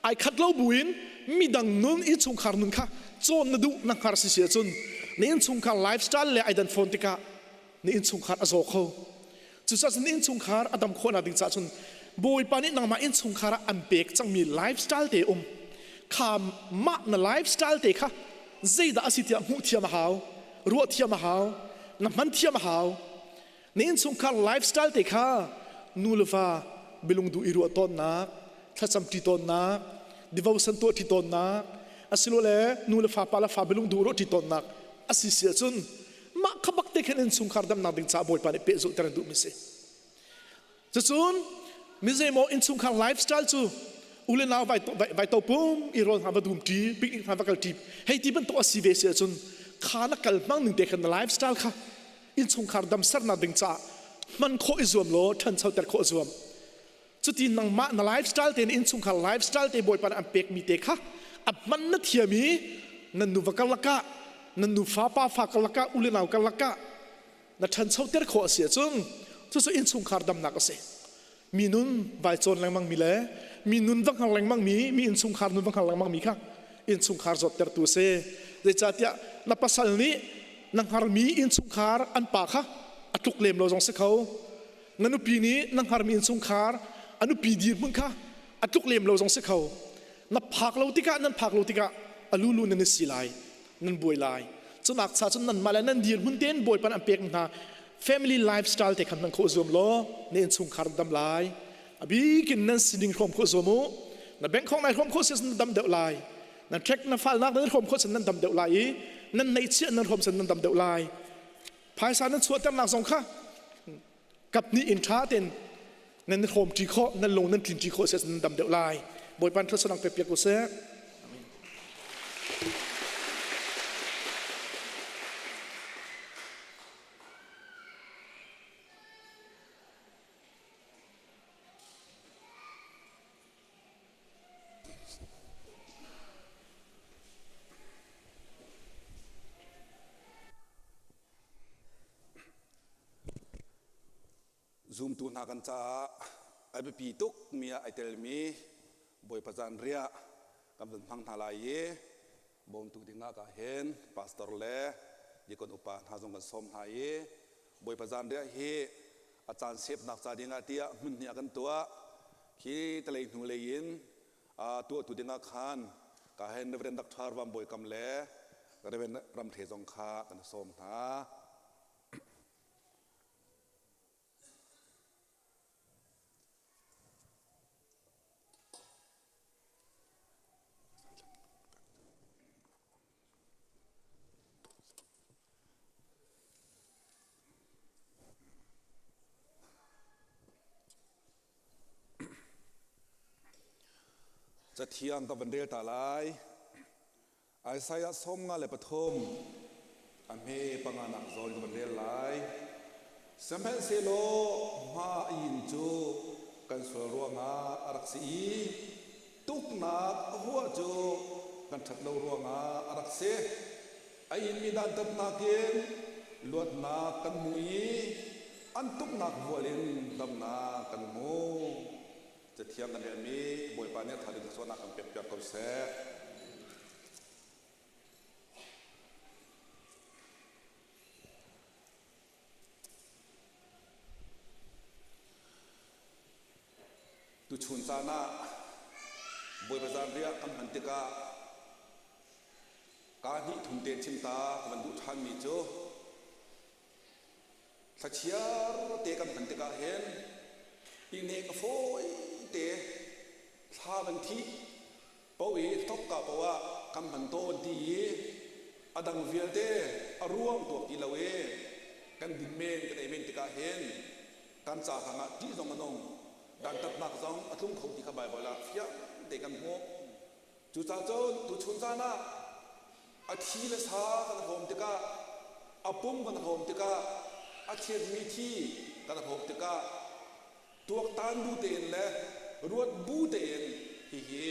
ai khat lo buin midang nun innchungkhar nun kha cawn na duh na hngar si si ahcun na innchungkhar lifestyle le ai dan fawn tikah na innchungkhar a zaw kho. Cucaah cun na innchungkhar a dam khawhnak ding caah cun Bawipa nih nangmah innchungkhar ah an pek cangmi lifestyle te um kha mah na lifestyle te kha zeidah a si tiah hmuh thiam a hau, ruah thiam a hau, na hman thiam a hau. Na innchungkhar lifestyle te kha nu le va bilung duh i ruah tawnnak, thlacam ṭi tawnnak, devotion tuah ṭi tawnnak, asilole nu le fa pa le fa bilung duh ruah ṭi tawnnak a si si ahcun mah kha bak te khin innchungkhar damnak ding caah Bawipa nih pehzulhter an duhmi si. Cucun mi zeimaw innchungkhar lifestyle cu u le nau vai, vai, vai to pum i rawl hna va dum ṭi, picnic hna va kal ṭi, hei ti bantuk a si ve si ahcun kha na kal hmang ning te khan na lifestyle kha innchungkhar dam sernak ding caah hman khawh i zuam law ṭhanchoter khawh i zuam. Cuti nangmah na lifestyle te na innchungkhar lifestyle te Bawipa nih an pekmi te kha a hman na thiam i nan nuva karlak ah nan nufa pa fa karlak ah u le nau karlak ah na ṭhanchoter khawh a si ahcun cucu innchungkhar damnak a si. Mi nun vai cawn lengmang mi le mi nun va hngar lengmang mi mi innchungkhar nun va hngar lengmang mi kha innchungkhar zawttertu a si. Zeicahtiah na pasal nih na hngarmi innchungkhar an pa kha a tluk lem lo zong si kho. Na nupi nih na hngarmi innchungkhar a nupi dirhmun kha a tluk lem lo zong si kho. Na phak lo tikah nan phak lo tikah a lulu nan i si lai. Nan buai lai. Cunak cha cun nanmah le nan dirhmun tein Bawipa an pek hna family lifestyle te khan hman khawh zuam law na innchungkhar dam lai. A bikin nan sining hrawm khawh zuam u. Na bank khong nai hrawm khawh si nan dam deuh lai. Nan trek na falnak nan hrawm khawh cun nan dam deuh lai i nan neihchiah nan hrawm cun nan dam deuh lai. Phaisa nan chuahternak zong kha kap nih in ṭha tein nan hrawm ṭi khawh nan lung nan tlin ṭi khawh si nan dam deuh lai. Bawipa thluachuah pe piak u sih. Zumtu hna kan caah a biapi tuk mi ah ai telmi Bawipa zanriah kan vun hmang hna lai i bawmtu dingah ka hin pastor le dikon upa hna zong kan sawm hna i Bawipa zanriah hi a caan sepnak ca dingah tiah hmun hnih ah kan tuah. Khi talei hnu lei in tuahtu dingah khan ka hen Reverend Dr. Van Bawi Kam le Reverend Ram Hre zong kha kan sawm hna. Cathiang ka van rel ta lai. Isaiah 53 a hme panganak zawn ka van rel lai. Sihmanhsehlaw hma a yin cu kan sual ruangah a rak si i tuknak a huah cu kan ṭhat lo ruangah a rak si. A inmi dantatnak in luatnak kan hmu i an tuknak vual in damnak kan hmu. Cathiang kan relmi Bawipa nih a tha ding thluachuahnak kan pekpiak ko seh. Tuchun caan ah Bawipa zanriah kan hman tikah kaa hnih thum te chim ta ka van duh ṭhanmi cu Thlachiar te kan hman tikah hin ihnek a fawi te thla van thih paoh i thokka paoh ah kan hman tawn ti i a dang vialte a ruang tuak ti lo i kan din men kan ei men tikah hin kan ca hrangah ṭih zong a nung dantatnak zong a tlung kho ti kha Baibal ah fiang te kan hmuh. Cucaah cun tuchun caan ah a thi le sa kan hrawm tikah, a pum kan hrawm tikah, a thianmi thi kan hrawm tikah tuaktan bu tein le ruat bu tein hihi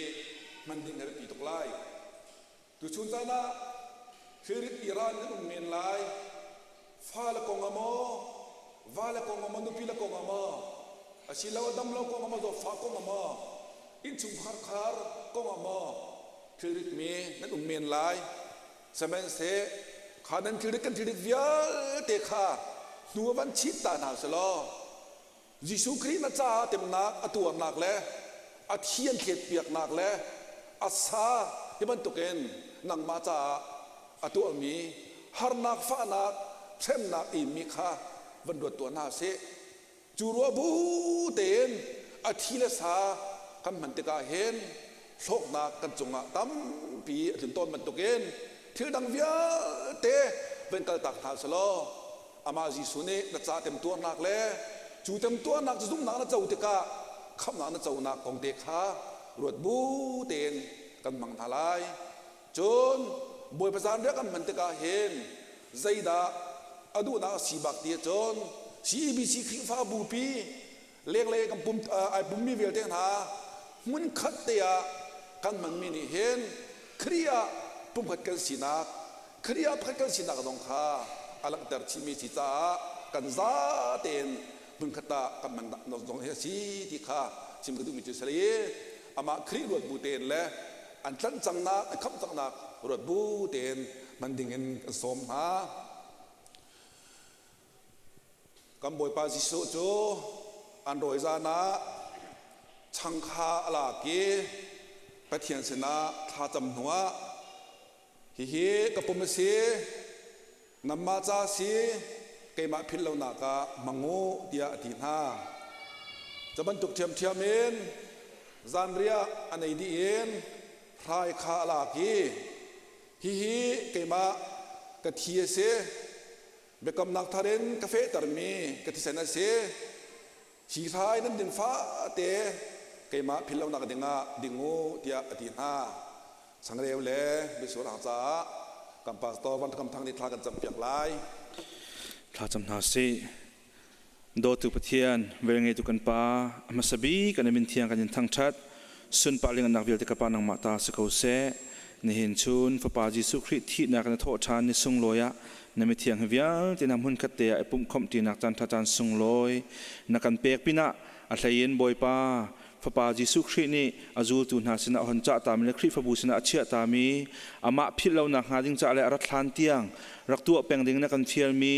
hman ding a biapi tuk lai. Tuchun caan ah thilrit Iran kan um men lai. Fale kong ah maw, vale kong ah maw, nupi le kong ah maw, asiloah damlo kong ah maw, zawtfah kong ah maw, innchungkhar khar kong ah maw, thilrit mi nan um men lai. Sihmanhseh kha nan thilrit kan thilrit vialte kha hnu ah van chit ta hna selaw, Jesuh Khrih na caah temnak a tuarnak le a thi an thletpiaknak le a sa hi bantukin nangmah caah a tuahmi harnak fahnak hremnak inmi kha van ruat tuah hna sih. Cu ruah bu tein a thi le sa kan hman tikah hin hlawknak kan cungah tampi a tlun tawn bantukin thil dang vialte van kaltak hna selaw Amah Jesuh nih na ca temtuarnak le cu temtuarnak cu zumhnak na co tikah khamhnak na conak kong te kha ruat bu tein kan hmang hna lai. Cun Bawipa zanriah kan hman tikah hin zeidah a duhnak a si bak ti ahcun CEBC Khrihfabu pi lenglei kan pum ai pummi vialte hna hmunkhat te ah kan hmanmi nih hin Khrih ah pumkhat kan sinak Khrih ah pakhat kan sinak zong kha a langhter chihmi si caah kan za tein hmunkhat ah kan hman zong hi a si ti kha chim ka duhmi cu si i amah Khrih ruat bu tein le an tlanh cangnak an khamh cangnak ruat bu tein hman ding in kan sawm hna. Kan Bawipa Jesuh cu an rawi zan ah chang kha a lak i Pathian sinah thlacam hnuah hihi ka pum a si, nanmah ca a si, keimah philh lonak ah hmang u tiah a ti hna. Cu bantuk ṭhiamṭhiam in zanriah an ei dih in hrai kha a lak i hihi keimah ka thi a si, Biakamnak thar in ka fehtermi ka thisen a si. Hi hrai nan din fate keimah philhlonak dingah ding u tiah a ti hna. Changreu le mitsur hang caah kan pastor Van Kam Thang nih thla kan campiak lai. Thla cam hna sih. Dawtu Pathian, velngeitu kan Pa, a hmasa bik kan min thiang kan in thangṭhat. Sunpar lingannak vialte ka Pa nangmah ta si ko seh. Nihin chun Fapa Jesuh Khrih thihnak in a thawh ṭhan ni sunglawi ah na mithiang hi vialte hna hmunkhat te ah i pumhkhawmh ṭinak caan ṭha caan sunglawi na kan pek pinah a hleiin Bawipa Fapa Jesuh Khrih nih a zultu hna sinah a hon cahtami le Khrihfabu sinah a chiahtami amah philh lonak hnga ding caah le a rat hlan tiang rak tuah peng ding na kan fialmi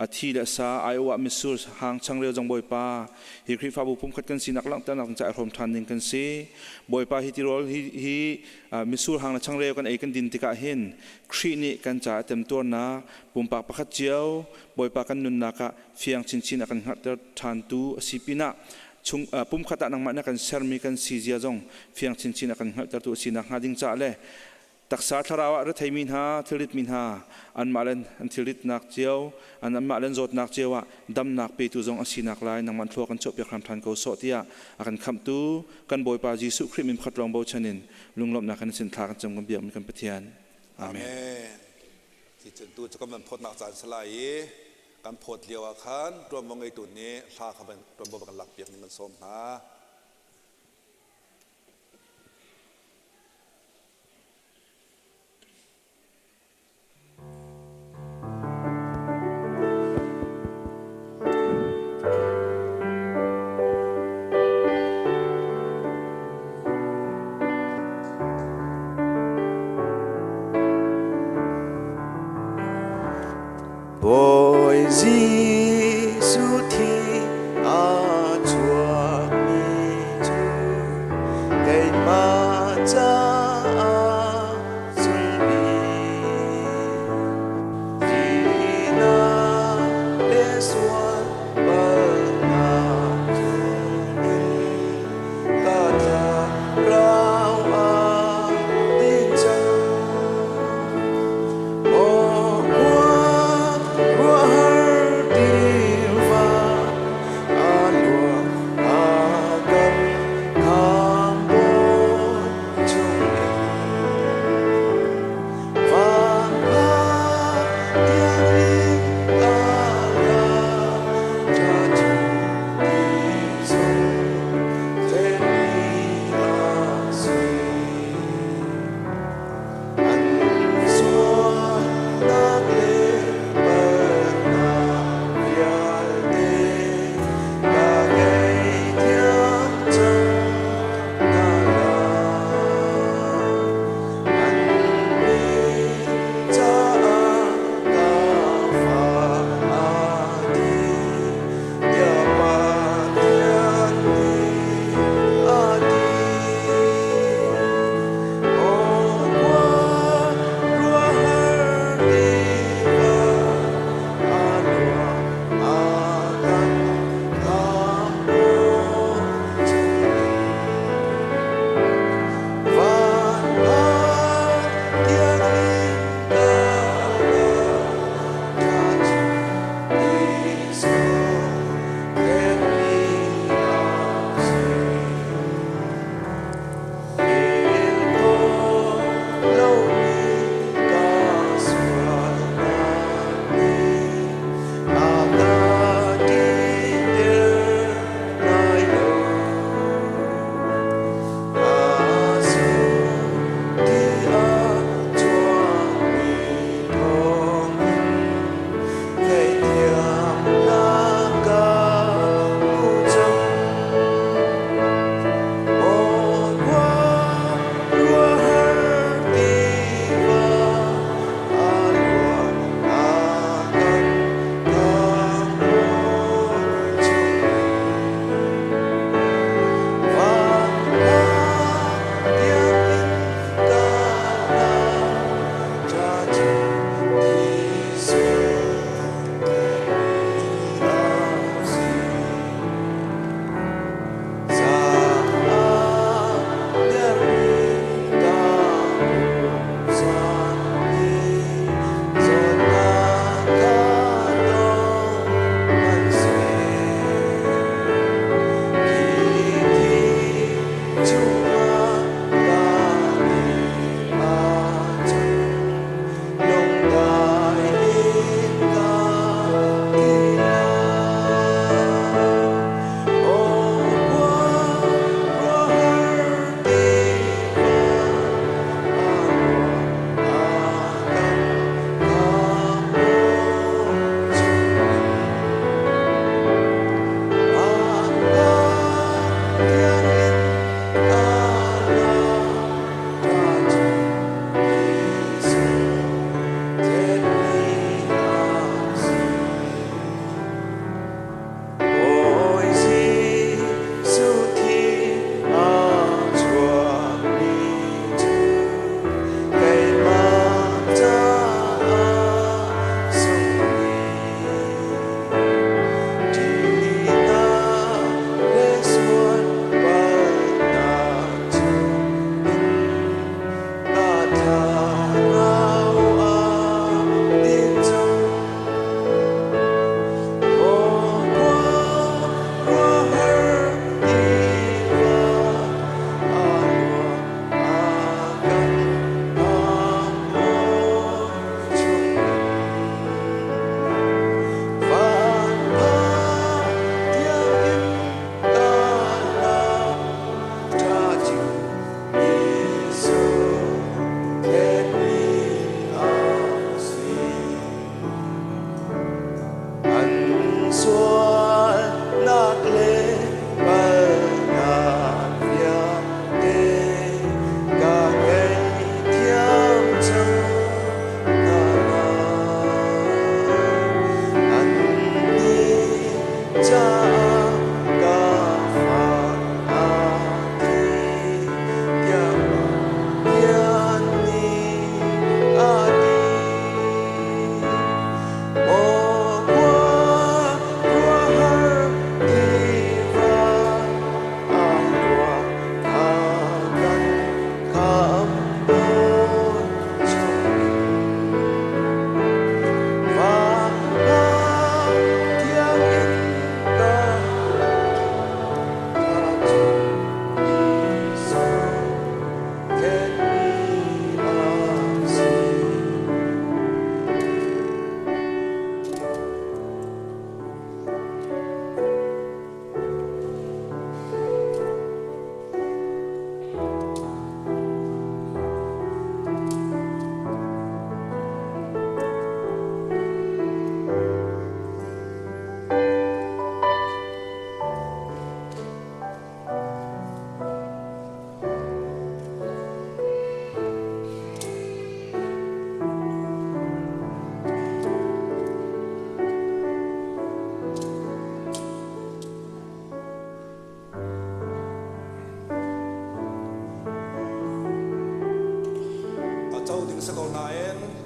a thi le a sa aiawh ah mitsur hang changreu zong Bawipa hi Khrihfabu pumkhat kan sinak langhternak ding caah i hrawm ṭhan ding kan si. Bawipa hi tirawl hi, hi mitsur hang le changreu kan ei kan din tikah hin Khrih nih kan caah temtuarnak pumpak pakhat cio Bawipa kan nunnak ah fiang chinchin a kan hngalhter ṭhantu a si pinah chung pumkhat ah nangmah na kan sermi kan si zia zong fiang chinchin a kan hngalhtertu a si nakhnga ding caah le. Taksa thlarau ah retheimi hna, thilritmi hna, anmah le an thilritnak cio, an anmah le an zawtnak cio ah damnak petu zong a sinak lai nangmah thlua kan chuahpiak hram ṭhan ko sawh tiah a kan khamhtu kan Bawipa Jesuh Khrih min pakhat lawng bochan in lunglawmhnak kan sin thla kan cam kan biakmi kan Pathian. Amen. Amen. Ti cun tu cu kan van phawtnak caan si lai i kan phawt lio ah khan ṭuanvo ngeitu nih hla kha van ṭuanvo van kan lakpiak ning kan sawm hna. Bawi Jesuh thi a chuakmi.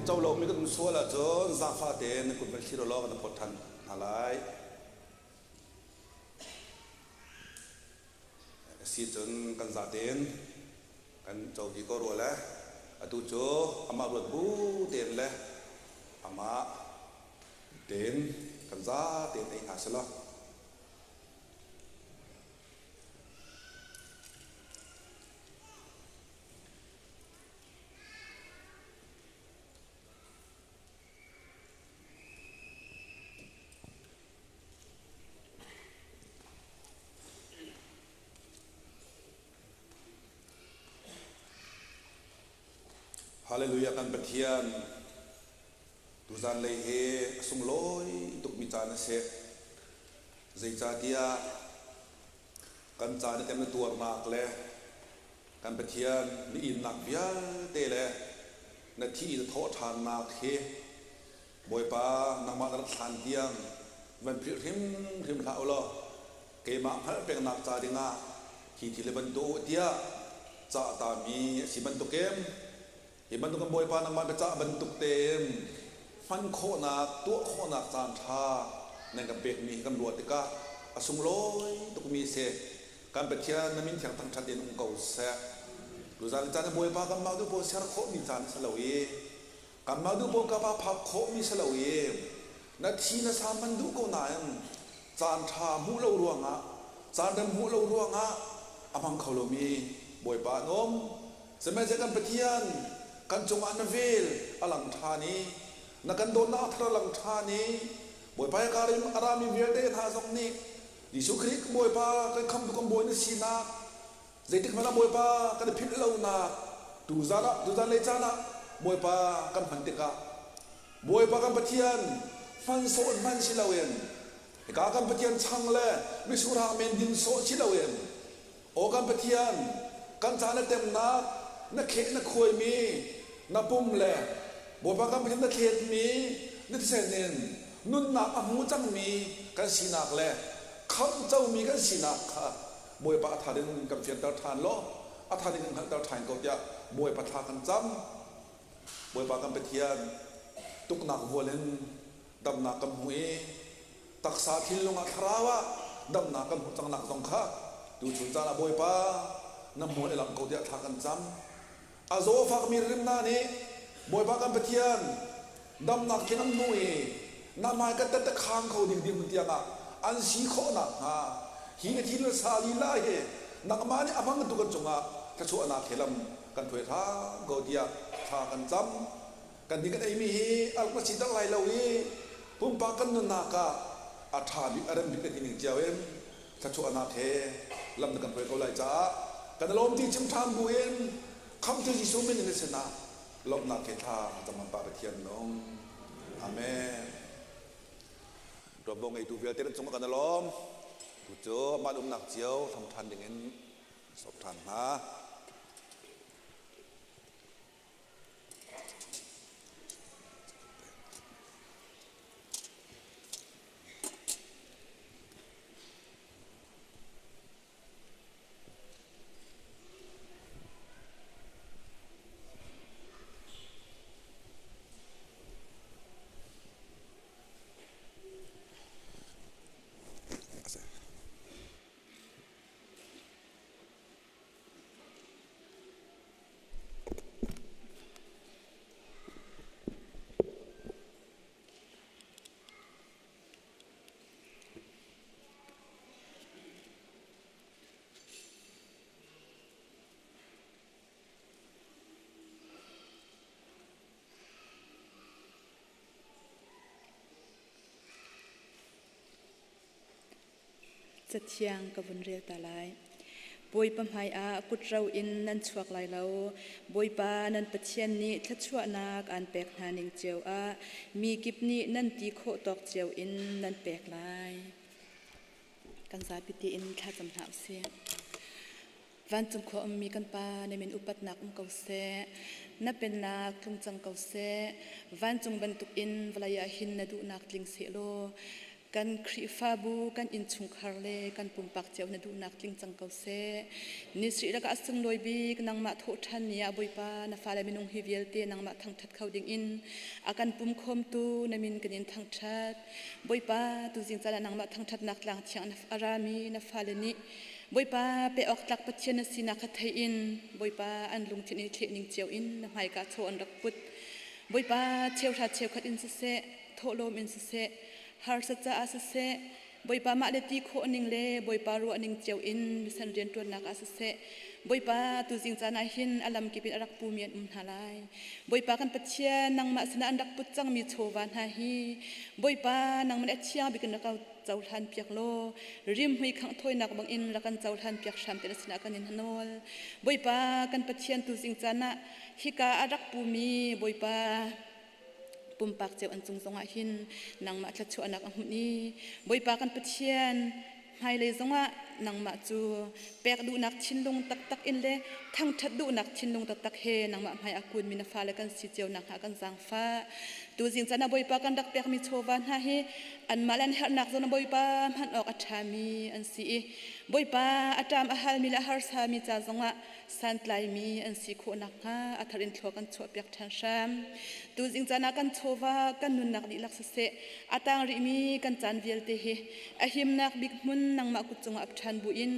Co lomi kan um sual ahcun zaangfah tein nan kut van thlir law kan phawt ṭhan hna lai. Si cun kan zatein kan co dih ko rua le atu cu amah ruat bu tein le amah tein kan zatein ei hna selaw. Hallelujah kan Pathian tuzan lei hi a sunglawi tukmi caan a si. Zeicahtiah kan caan i kan tuarnak le kan Pathian na innak vialte le na thi na thawh ṭhannak hi Bawipa nangmah na rat hlan tiang van philh hrimhrim hlah u law keimah hngalh pengnak ca dingah hi thil hi van tuah u tiah cah tami a si bantukin hi bantuk kan Bawipa nangmah biacah bantuk tein hman khawhnak tuah khawhnak caan ṭha nan kan pekmi hi kan ruah tikah a sunglawi tukmi a si. Kan Pathian na min thiang thangṭhat in um ko seh. Tuzan caan ah Bawipa kanmah duh pawl ser khawhmi caan a si lo i kanmah duh pawl kapa phak khawhmi si lo i na thi na sa man duh ko nain caan ṭha hmuh lo ruangah caan rem hmuh lo ruangah a hmang kho lomi Bawipa an um. Sihmanhsehlaw kan Pathian kan cungah na vel a lang ṭhan i na kan dawtnak a thar a lang ṭhan i Bawipa i karim a rami vialte hna zong nih Jesuh Khrih Bawipa kan khamtu kan Bawi na sinak zeitik hmanh ah Bawipa kan i philh lonak tuzan ah tuzan lei caan ah Bawipa kan hman tikah Bawipa kan Pathian hman sawh in hman si loin hika kan Pathian chang le misurhang men din sawh si loin Aw kan Pathian, kan ca na temnak, na kheh na khuaimi, na pum le Bawipa kan Pathian na thletmi na thisen in nunnak a hmu cangmi kan sinak le khamh comi kan sinak kha Bawipa a thar in kan fianter ṭhan law a thar in kan hngalhter ṭhan ko tiah Bawipa thla kan cam. Bawipa kan Pathian, tuknak vual in damnak kan hmu i taksa thinlung ah thlarau ah damnak kan hmuh cangnak zong kha tuchun caan ah Bawipa na hmual i lang ko tiah thla kan cam. A zawfakmi rimna nih Bawipa kan Pathian damnak tling an hmu i na hmai ka tette khang kho ding dirhmun tiang ah an si khawh nakhnga hi na thil sa lila hi nangmah nih a hmang tu kan cungah thluachuahnak he lam kan hruai hram ko tiah thla kan cam. Kan nih kan eimi hi a rak si tak lai lo i pumpak kan nunnak ah a ṭha bik a rem bik kan ti ning cio in thluachuahnak he lam na kan hruai ko lai caah kan i lawm ti chim ṭhan bu in khamhtu Jesuh min in na sinah lawmhnak he thla cam Pa Pathian nung. Amen. Tuanvo ngeitu vialte nan cungah kan i lawm. Tu cu mah umnak cio hlam ṭhan dingin sawm ṭhan hna. Cathiang ka vun rel ta lai. Bawipa hmaiah kutro in nan chuak lai lo. Bawipa nan Pathian nih thluachuahnak aan pek hna ning cio ah mi kip nih nan ti khawh tawk cio in nan pek lai. Kan zapi tiin thlacam hna usih. Vancung khua ummi kan Pa, na min upatnak um ko seh. Na pennak tlung cang ko seh. Vancung bantukin vawlei ah hin na duhnak tling sehlaw. Kan Khrihfabu, kan innchungkhar le kan pumpak cio na duhnak tling cang ko seh. Ni sri lakah a sunglawi bik nangmah thawh ṭhan ni ah Bawipa na fale minung hi vialte nangmah thangṭhat kho ding in a kan pum khawmtu na min kan in thangṭhat. Bawipa tuzing caan ah nangmah thangṭhatnak tlang thiang a rami na fale nih Bawipa pe awk tlak Pathian na sinak kha thei in Bawipa an lungthin i thleh ning cio in na hmaika chaw an rak put. Bawipa cheuhra cheukhat in siseh, thawhlawm in siseh, harsa caah siseh, Bawipa mah le ti khawh ning le Bawipa ruah ning cio in misan rianṭuannak ah siseh, Bawipa tuzing caan ah hin a lamkip in a rak pumi an um hna lai. Bawipa kan Pathian nangmah sinah an rak put cangmi chawva hna hi Bawipa nangmah nih a thiang bik in rak cohlan piak law rimhmui khangh thawinak bangin rak kan cohlan piak hram te na sinah kan in nawl. Bawipa kan Pathian tuzing caan ah hika a rak pumi Bawipa pumpak cio an cung zongah hin nangmah thluachuahnak a hmuh i Bawipa kan Pathian hmailei zongah nangmah cu pek duhnak thinlung taktak in le thangṭhat duhnak thinlung taktak he nangmah hmai a kunmi na fale kan si cio nakhnga kan zaangfah. Tuzing caan ah Bawipa kan rak pekmi chawva hna hi anmah le an herhnak zawn ah Bawipa hman awk a ṭhami an si i Bawipa a ṭam a halmi le a harsami ca zongah santlaimi an si khawh nakhnga a thar in thlua kan chuahpiak ṭhan hram. Tuzing caan ah kan chawva kan nunnak dihlak siseh a tang rihmi kan caan vialte hi a himnak bik hmun nangmah kut cungah ap ṭhan buin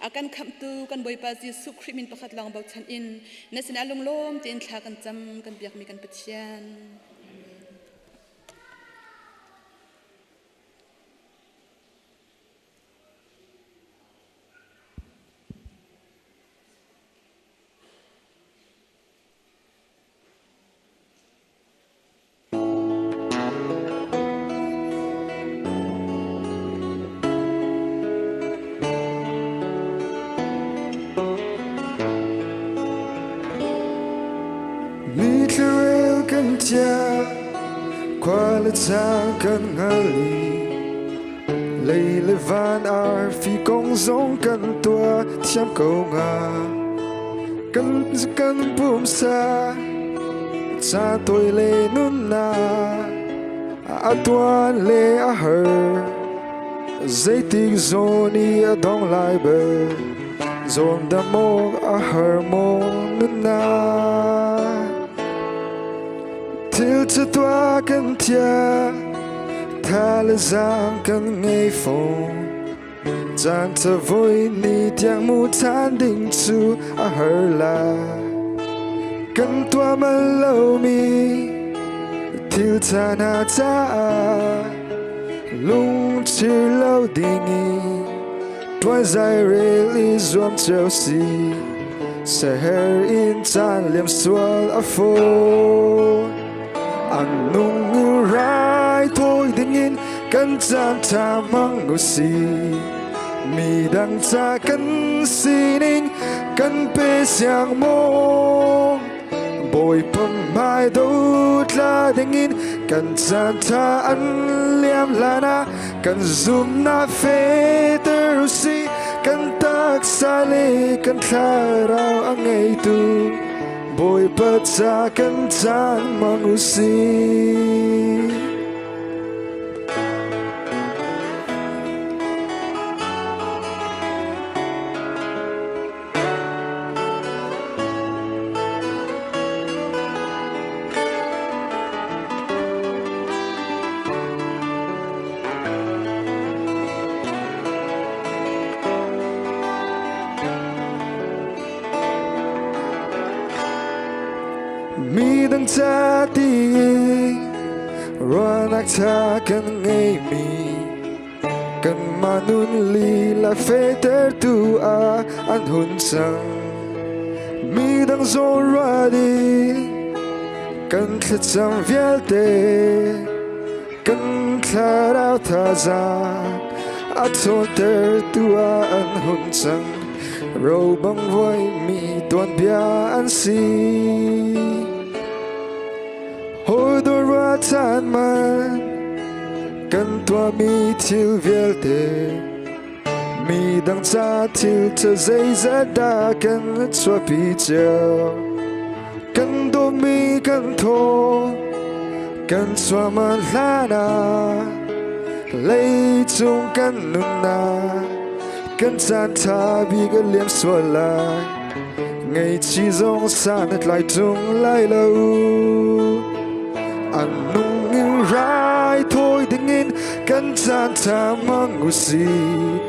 a kan khamhtu kan Bawipa Jesuh Khrih min pakhat lawng bochan in na sinah lunglawm tein thla kan cam kan biakmi kan Pathian. Mi thlarel kan tia khua le caan kan hngal i Lei le van arfi kong zong kan tuah thiam ko hnga. Kan kan pumsa ca tawi le nunnak a tuan le a har. Zeitik zawn i a dong lai bel zawn dah maw a har maw nunnak. Thil cu tuah kan thiam, tha le zaang kan ngei fawn. Caan cavoi ni tiang mu than ding cu a har la. Kan tuah mal lomi thil tha hna caah lungchir lo ding i tuan zai rel i zuam cio si. Seher in caan liam sual a fawn. An nung rai thawi dingin kan caan ṭha hmang u si. Mi dang ca kan sining kan pe siang maw? Bawipa hmai do tla dingin kan caan ṭha an liam hlan ah kan zumnak fehter u si. Kan taksa le kan thlarau a ngeitu Bawipa ca kan caan hmang u si. Mi dang ca ti ruahnak tha kan ngeimi kanmah nun lila fehtertu ah an hun cang. Mi dang zawn ruah ding kan thlacam vialte kan thlarau thazaang a ṭhawntertu ah an hun cang. Ro bang vuaimi tuanbia an si. Hawi ruahchan man kan tuahmi thil vialte mi dang ca thil ṭha zeizat dah kan chuahpi cio. Kan dawtmi kan thaw kan chuahman hlan ah. Leicung kan nunnak kan caan ṭha bik a liam sual lai. Ngaihchih zong san a tlai ṭung lai lo. An nung in raithawi dingin kan caan ṭha hmang u sih.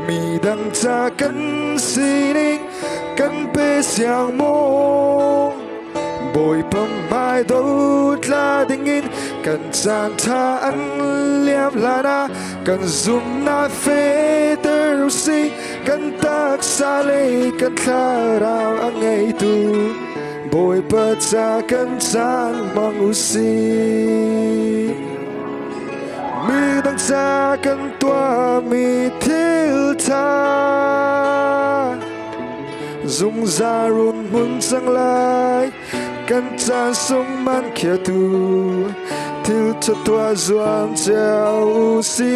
Mi dang ca kan sining kan pe siang maw? Bawipa hmai dotla dingin kan caan ṭha an liam hlan ah kan zumhnak fehter u sih. Kan taksa le kan thlarau a ngeitu Bawipa ca kan caan hmang u sih. Mi dang ca kan tuahmi thil ṭha zungzal run hmun cang lai kan caan sung man khiatu thil ṭha tuah zuam cio u sih.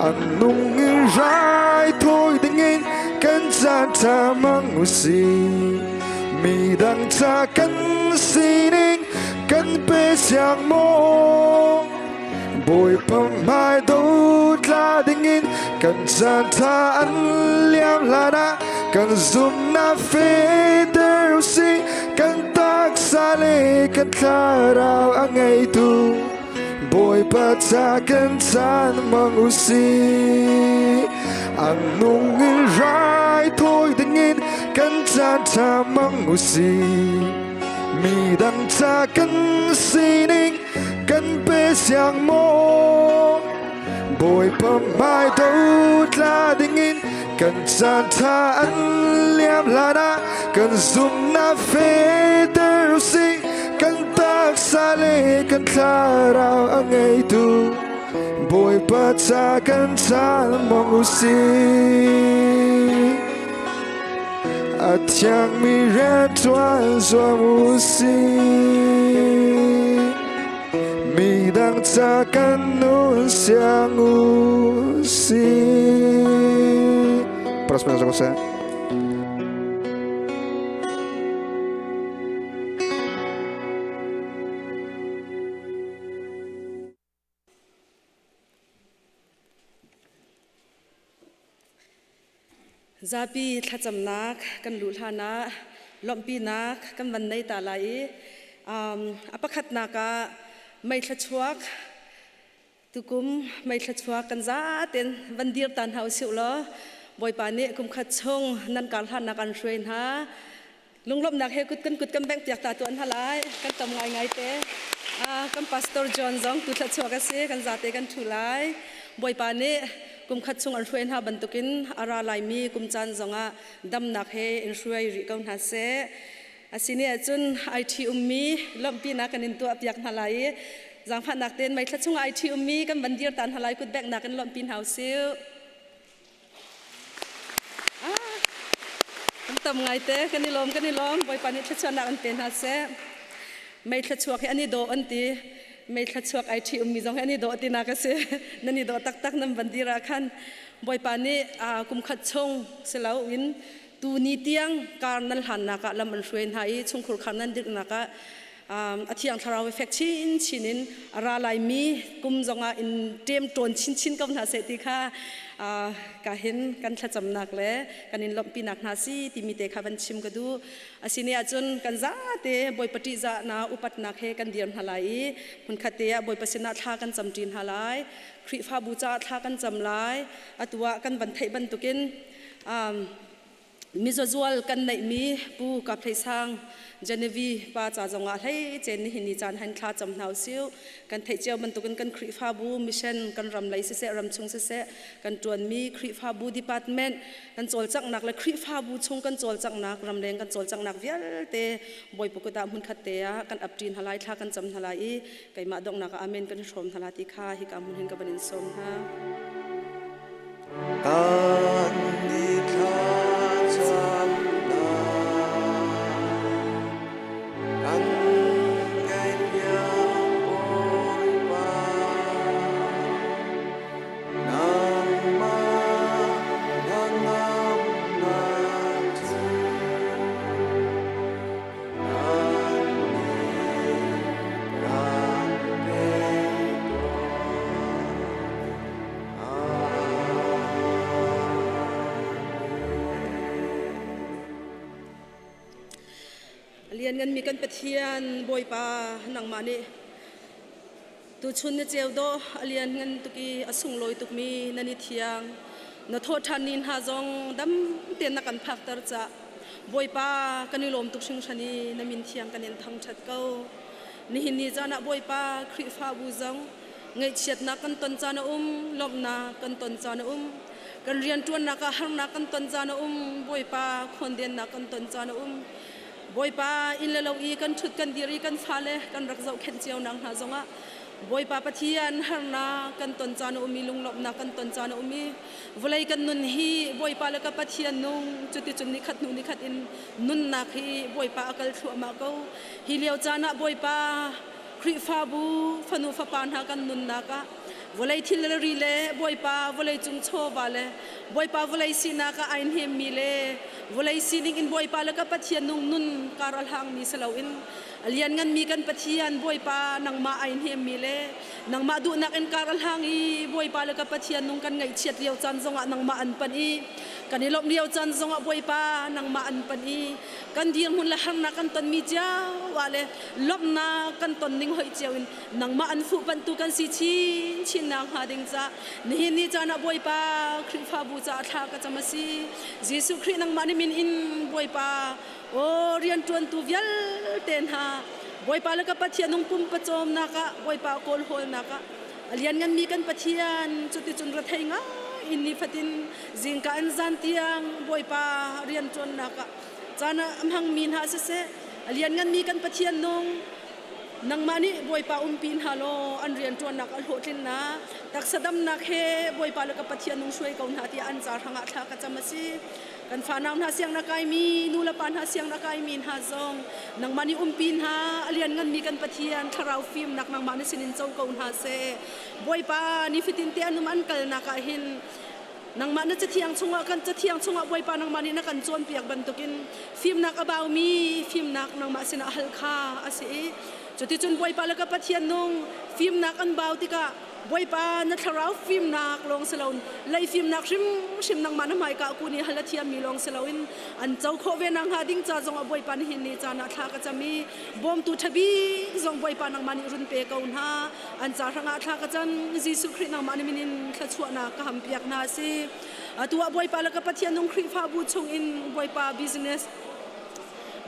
An nung in rai thawi dingin kan caan ṭha hmang u sih. Mi dang ca kan sining kan pe siang maw? Bawipa hmai dotla dingin kan caan ṭha an liam hlan ah kan zumhnak fehter u sih. Kan taksa le kan thlarau a ngeitu Bawipa ca kan caan hmang u sih. An nung in raithawi dingin kan caan ṭha hmang u sih. Mi dang ca kan sining kan pe siang maw? Bawipa hmai dotla dingin kan caan ṭha an liam hlan ah kan zumhnak fehter u sih. Kan taksa le kan thlarau a ngeitu Bawipa ca kan caan hmang u sih. A thiangmi rianṭuan zuam u sih. Midang ca kan nun siang u sih. Prosper sa. Zapi thlacamnak kan luh hlan ah lawmhpinak kan van nei ta lai i a pakhatnak ah mei thluachuak tukum mei thluachuak kan zaten van dir ta hna usih law Bawipa nih kum khat chung nan kar hlannak an hruai hna. Lunglawmhnak he kut kan kut kan bengh piak ta tuan hna lai. Kan tam ngai ngai te. Kan pastor John zong tu thluachuak a si. Kan zate kan thu lai. Bawipa nih kum khat chung an hruai hna bantukin a ra laimi kum caan zongah damnak he in hruai rih ko hna seh. Asini ahcun IT ummi lawmhpinak kan in tuah piak hna lai i zaangfahnak tein meithla chungah IT ummi kan van dir ta hna lai kut benghnak in lawmhpi hna usih. Kan tam ngaite kan i lawm kan i lawm. Bawipa nih thluachuahnak an pe hna seh. Mei thluachuak hi an i dawh an ti. Mei thluachuak ai ṭhi ummi zong hi an i dawh tinak a si. Nan i dawh taktak nan van dir ah khan Bawipa nih kum khat chung si loin tuni tiang kar nan hlannak ah lam an hruai hna i chungkhur khar nan dirhnak ah a thiang thlarau i fek chinchin in a ra laimi kum zongah in ṭem ṭawn chinchin ko hna seh ti kha ka hin kan thlacamnak le kan in lawmhpinak hna si timi te kha van chim ka duh. Asini ahcun kan zate Bawipa ṭihzahnak upatnak he kan dir hna lai i hmunkhat te ah Bawipa sinah thla kan camṭi hna lai. Khrihfabu caah thla kan cam lai. Atu ah kan van theih bantukin Mizazual kan neihmi Pu Kap Hlei Sang, Genevieve pa ca zongah hlei cen nihin ni caan han thla cam hna usih. Kan theih cio bantukin kan Khrihfabu mission kan ram lei siseh ram chung siseh kan ṭuanmi Khrihfabu department kan cawlcanghnak le Khrihfabu chung kan cawlcanghnak ramleng kan cawlcanghnak vialte Bawipa kut ah hmunkhat te ah kan ap ṭi hna lai thla kan cam hna lai i keimah donghnak ah amen kan i hrawm hna la ti kha hika hmun hin ka van in sawm hna. Kan ni thlacamnak kan ngaihpiak Bawipa, nangmah hnangamnak cu kan nih rak pe. Liannganmi kan Pathian Bawipa nangmah nih tuchun ni ceu dawh a lianngan tuk i a sunglawi tukmi na ni thiang na thawhṭhan ni hna zong dam tein na kan phakter cah Bawipa kan i lawm tuk hringhran i na min thiang kan in thangṭhat ko. Nihin ni caan ah Bawipa Khrihfabu zong ngaihchiatnak kan ton caan a um, lawmhnak kan ton caan a um. Kan rianṭuannak ah harnak kan ton caan a um, Bawipa khawndennak kan ton caan a um. Bawipa inn le lo i kan ṭhut kan dir i kan fale kan rak zohkhenh cio nak hna zongah Bawipa Pathian harnak kan ton caan a um i lunglawmhnak kan ton caan a um i vawlei kan nun hi Bawipa le ka Pathian nung cuticun nikhat hnu nikhat in nunnak hi Bawipa a kal thluahmah ko. Hi lio caan ah Bawipa Khrihfabu fanu fapa hna kan nunnak ah vawlei thil le ri le Bawipa vawlei cung chawva le Bawipa vawlei sinak ah ai hnemmi le vawlei sining in Bawipa le ka Pathian nung nun kar a hlangmi si loin a liannganmi kan Pathian Bawipa nangmah ai hnemmi le nangmah duhnak in kar a hlang i Bawipa le ka Pathian nung kan ngaihchiat lio caan zongah nangmah an panh i kan i lawmh lio caan zongah Bawipa nangmah an panh i kan dirhmun le harnak kan tonmi cio ah le lawmhnak kan ton ning hoih cio in nangmah an fuh pantu kan si chin chin nak hnga ding ca nihin ni caan ah Bawipa Khrihfabu caah thla ka cam a si. Jesuh Khrih nangmah ni min in Bawipa aw rianṭuantu vialte hna Bawipa le ka Pathian nung pum pawcawmnak ah Bawipa kawl hawlnak ah a liannganmi kan Pathian cuticun rethei ngai in nifatin zingka in zan tiang Bawipa rianṭuannak ah caan ah a hmangmi hna siseh a liannganmi kan Pathian nung nangmah nih Bawipa umpi hna law an rianṭuannak a hlawhtlinnak taksa damnak he Bawipa le ka Pathian nung hruai ko hna tiah an ca hrangah thla ka cam a si. Kan fanau hna siangna kaimi nu le pa hna siangna kaimi hna zong nangmah nih umpi hna a liannganmi kan Pathian thlarau fimnak nangmah na sinin co ko hna seh. Bawipa nifatin te an um an kalnak ah hin nangmah na cathiang chungah kan cathiang chungah Bawipa nangmah nih na kan cawnpiak bantukin fimnak a baumi fimnak nangmah sinah hal kha a si i cuticun Bawipa le ka Pathian nung fimnak an bau tikah Bawipa na thlarau fimnak lawng si loin lei fimnak hrimhrim nangmah na hmaika kun i hal a thiammi lawng si loin an co khawh ve nakhnga ding ca zong ah Bawipa nihin ni caan ah thla ka cam i bawmtu ṭha bik zong Bawipa nangmah nih run pe ko hna. An ca hrangah thla ka cam. Jesuh Khrih nangmah na min in thluachuahnak ka hampiak hna a si. Atu ah Bawipa le ka Pathian nung Khrihfabu chungin Bawipa business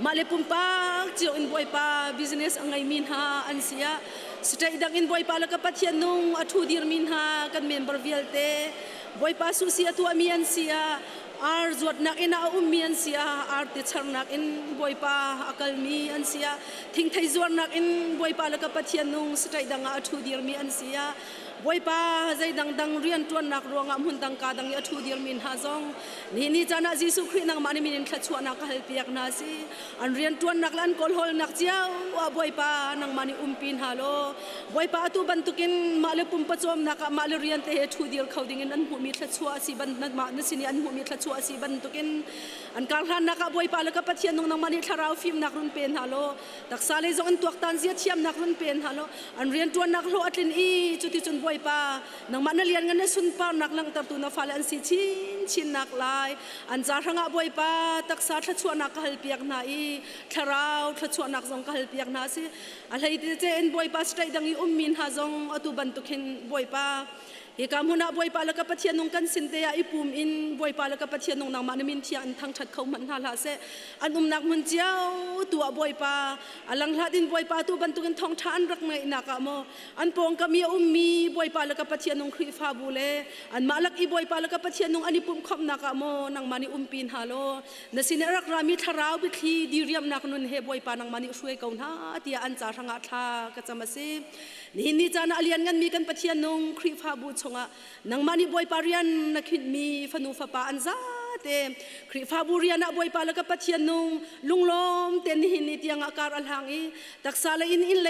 mah le pumpak cio in Bawipa business a ngeimi hna an si ah state dang in Bawipa le ka Pathian nung a ṭhu dirmi hna kan member vialte Bawipa suhsi a tuahmi an si ah ar zuatnak in a ummi an si ah arti charnak in Bawipa a kalmi an si ah thingthei zuarnak in Bawipa le ka Pathian nung state dang ah a ṭhu dirmi an si ah Bawipa zei dangdang rianṭuannak ruangah hmun dang ka dang i a ṭhu dirmi hna zong ni ni caan ah Jesuh Khrih nangmah nih min in thluachuahnak ka halpiak hna si. An rianṭuannak le an kawlhawlnak cio ah Bawipa nangmah nih umpi hna law Bawipa atu bantukin mah le pumpa cawmnak ah mah le rian te he ṭhu dir kho dingin an hmuhmi thluachuah a si ban mah na sin i an hmuhmi thluachuah a si bantukin an karhlannak ah Bawipa le ka Pathian nung nangmah nih thlarau fimnak run pe hna law taksa lei zong an tuaktan zia thiamnak run pe hna law an rianṭuannak hlawh a tlin i cuticun Bawipa nangmah na lian ngan na sunparnak langhtertu na fale an si chinchinnak lai an ca hrangah Bawipa taksa thluachuahnak ka halpiak hna i thlarau thluachuahnak zong ka halpiak hna si a hlei te in Bawipa state dang i ummi hna zong atu bantuk hin Bawipa Hika hmun ah Bawipa le ka Pathian nung kan sin te ah i pum in Bawipa le ka Pathian nung nangmah na min thiang in thangṭhat kho hmanh hna hlah seh. An umnak hmun cio tu ah Bawipa a langhlat in Bawipa tu bantukin thawngṭha an rak ngeihnak ah maw an pawngkam i a ummi Bawipa le ka Pathian nung Khrihfabu le anmah lak i Bawipa le ka Pathian nung an i pumhkhawmhnak ah maw nangmah nih umpi hna law na sin i a rak rami thlarau biathli diriamnak nun he Bawipa nangmah nih hruai ko hna tiah an ca hrangah thla ka cam a si. Nihin ni caan ah a liannganmi kan Pathian nung Khrihfabu chungah nangmah nih Bawipa rian na khinhmi fanu fapa an zate Khrihfabu rian ah Bawipa le ka Pathian nung lunglawm tein nihin ni tiangah kar a hlang i taksa le inn inn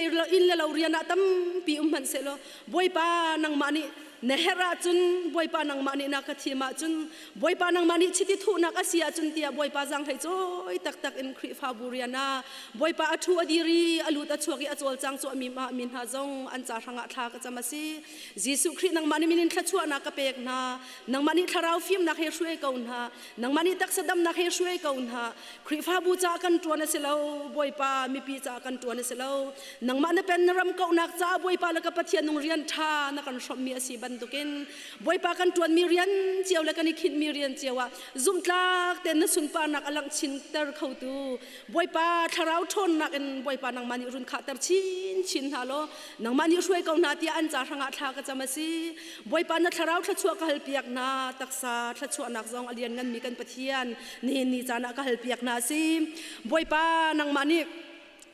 le lo rian ah tampi um hmanh sehlaw Bawipa nangmah nih. Na herh ahcun Bawipa nangmah nih na ka thim ahcun Bawipa nangmah nih chiti thuhnak a si ahcun tiah Bawipa zaanghlei cawi taktak in Khrihfabu rian ah Bawipa a ṭhu a dir i a lut a chuak i a cawlcang cuahmi mah mi hna zong an ca hrangah thla ka cam a si. Jesuh Khrih nangmah nih min in thluachuahnak ka pek hna. Nangmah nih thlarau fimnak he hruai ko hna. Nangmah nih taksa damnak he hruai ko hna. Khrihfabu caah kan ṭuan a si lo, Bawipa mipi caah kan ṭuan a si lo. Nangmah na pen na ram kauhnak caah Bawipa le ka Pathian nung rian ṭha na kan hrawmhmi a si bantukin Bawipa kan ṭuanmi rian cio le kan i khinhmi rian cio ah zumhtlak tein na sunparnak a langh chinter khotu Bawipa thlarau ṭhawnnak in Bawipa nangmah nih run khahter chinchin hna law nangmah nih hruai ko hna tiah an ca hrangah thla ka cam a si. Bawipa na thlarau thluachuah ka halpiak hna taksa thluachuahnak zong a lian nganmi kan Pathian nihin ni caan ah ka halpiak hna a si. Bawipa nangmah nih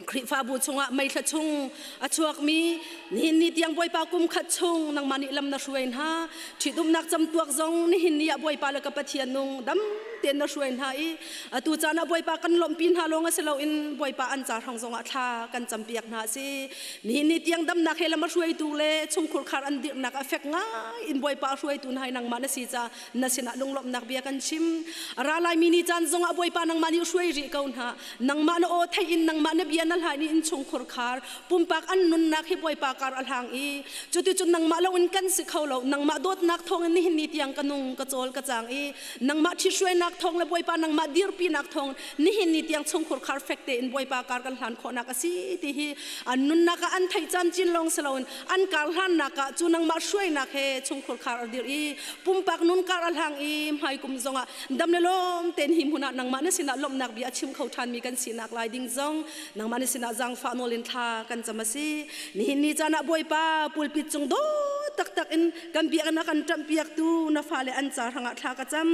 Khrihfabu chungah meithla chung a chuakmi nihin ni tiang Bawipa kum khat chung nangmah nih lam na hruai hna ṭhitumnak camtuak zong nihin ni ah Bawipa le ka Pathian nung dam tein na hruai hna i atu caan ah Bawipa kan lawmhpi hna lawng a si loin Bawipa an ca hrang zongah thla kan campiak hna a si nihin ni tiang damnak he lam a hruaitu le chungkhur khar an dirhnak a fek ngai in Bawipa a hruaitu hna hi nangmah na si ca na sinah lunglawmhnak bia kan chim a ra laimi ni caan zongah Bawipa nangmah nih hruai rih ko hna nangmah na aw theih in nangmah na bia na hlai ni in chungkhur khar pumpak an nunnak hi Bawipa kar a hlang i cuticun nangmah loin kan si kho lo nangmah dawtnak thawngin nihin ni tiang ka nung ka cawl ka cang i nangmah ṭhithruainak thawng le Bawipa nangmah dirpinak thawng nihin ni tiang chungkhur khar fek tein Bawipa kar kan hlan khawhnak a si ti hi an nunnak ah an theih camcin lawng si loin an kar hlannak ah cu nangmah hruainak he chungkhur khar a dir i pumpak nun kar a hlang i hmaikum zongah dam le lawm tein hi hmun ah nangmah na sinah lawmhnak bia a chim kho ṭhanmi kan sinak lai ding zong nangmah na sinah zaangfah nawl in thla kan cam a si nihin ni caan ah Bawipa pulpit cung dawt taktak in kan biakinn a kan ṭamhpiaktu na fale an ca hrangah thla ka cam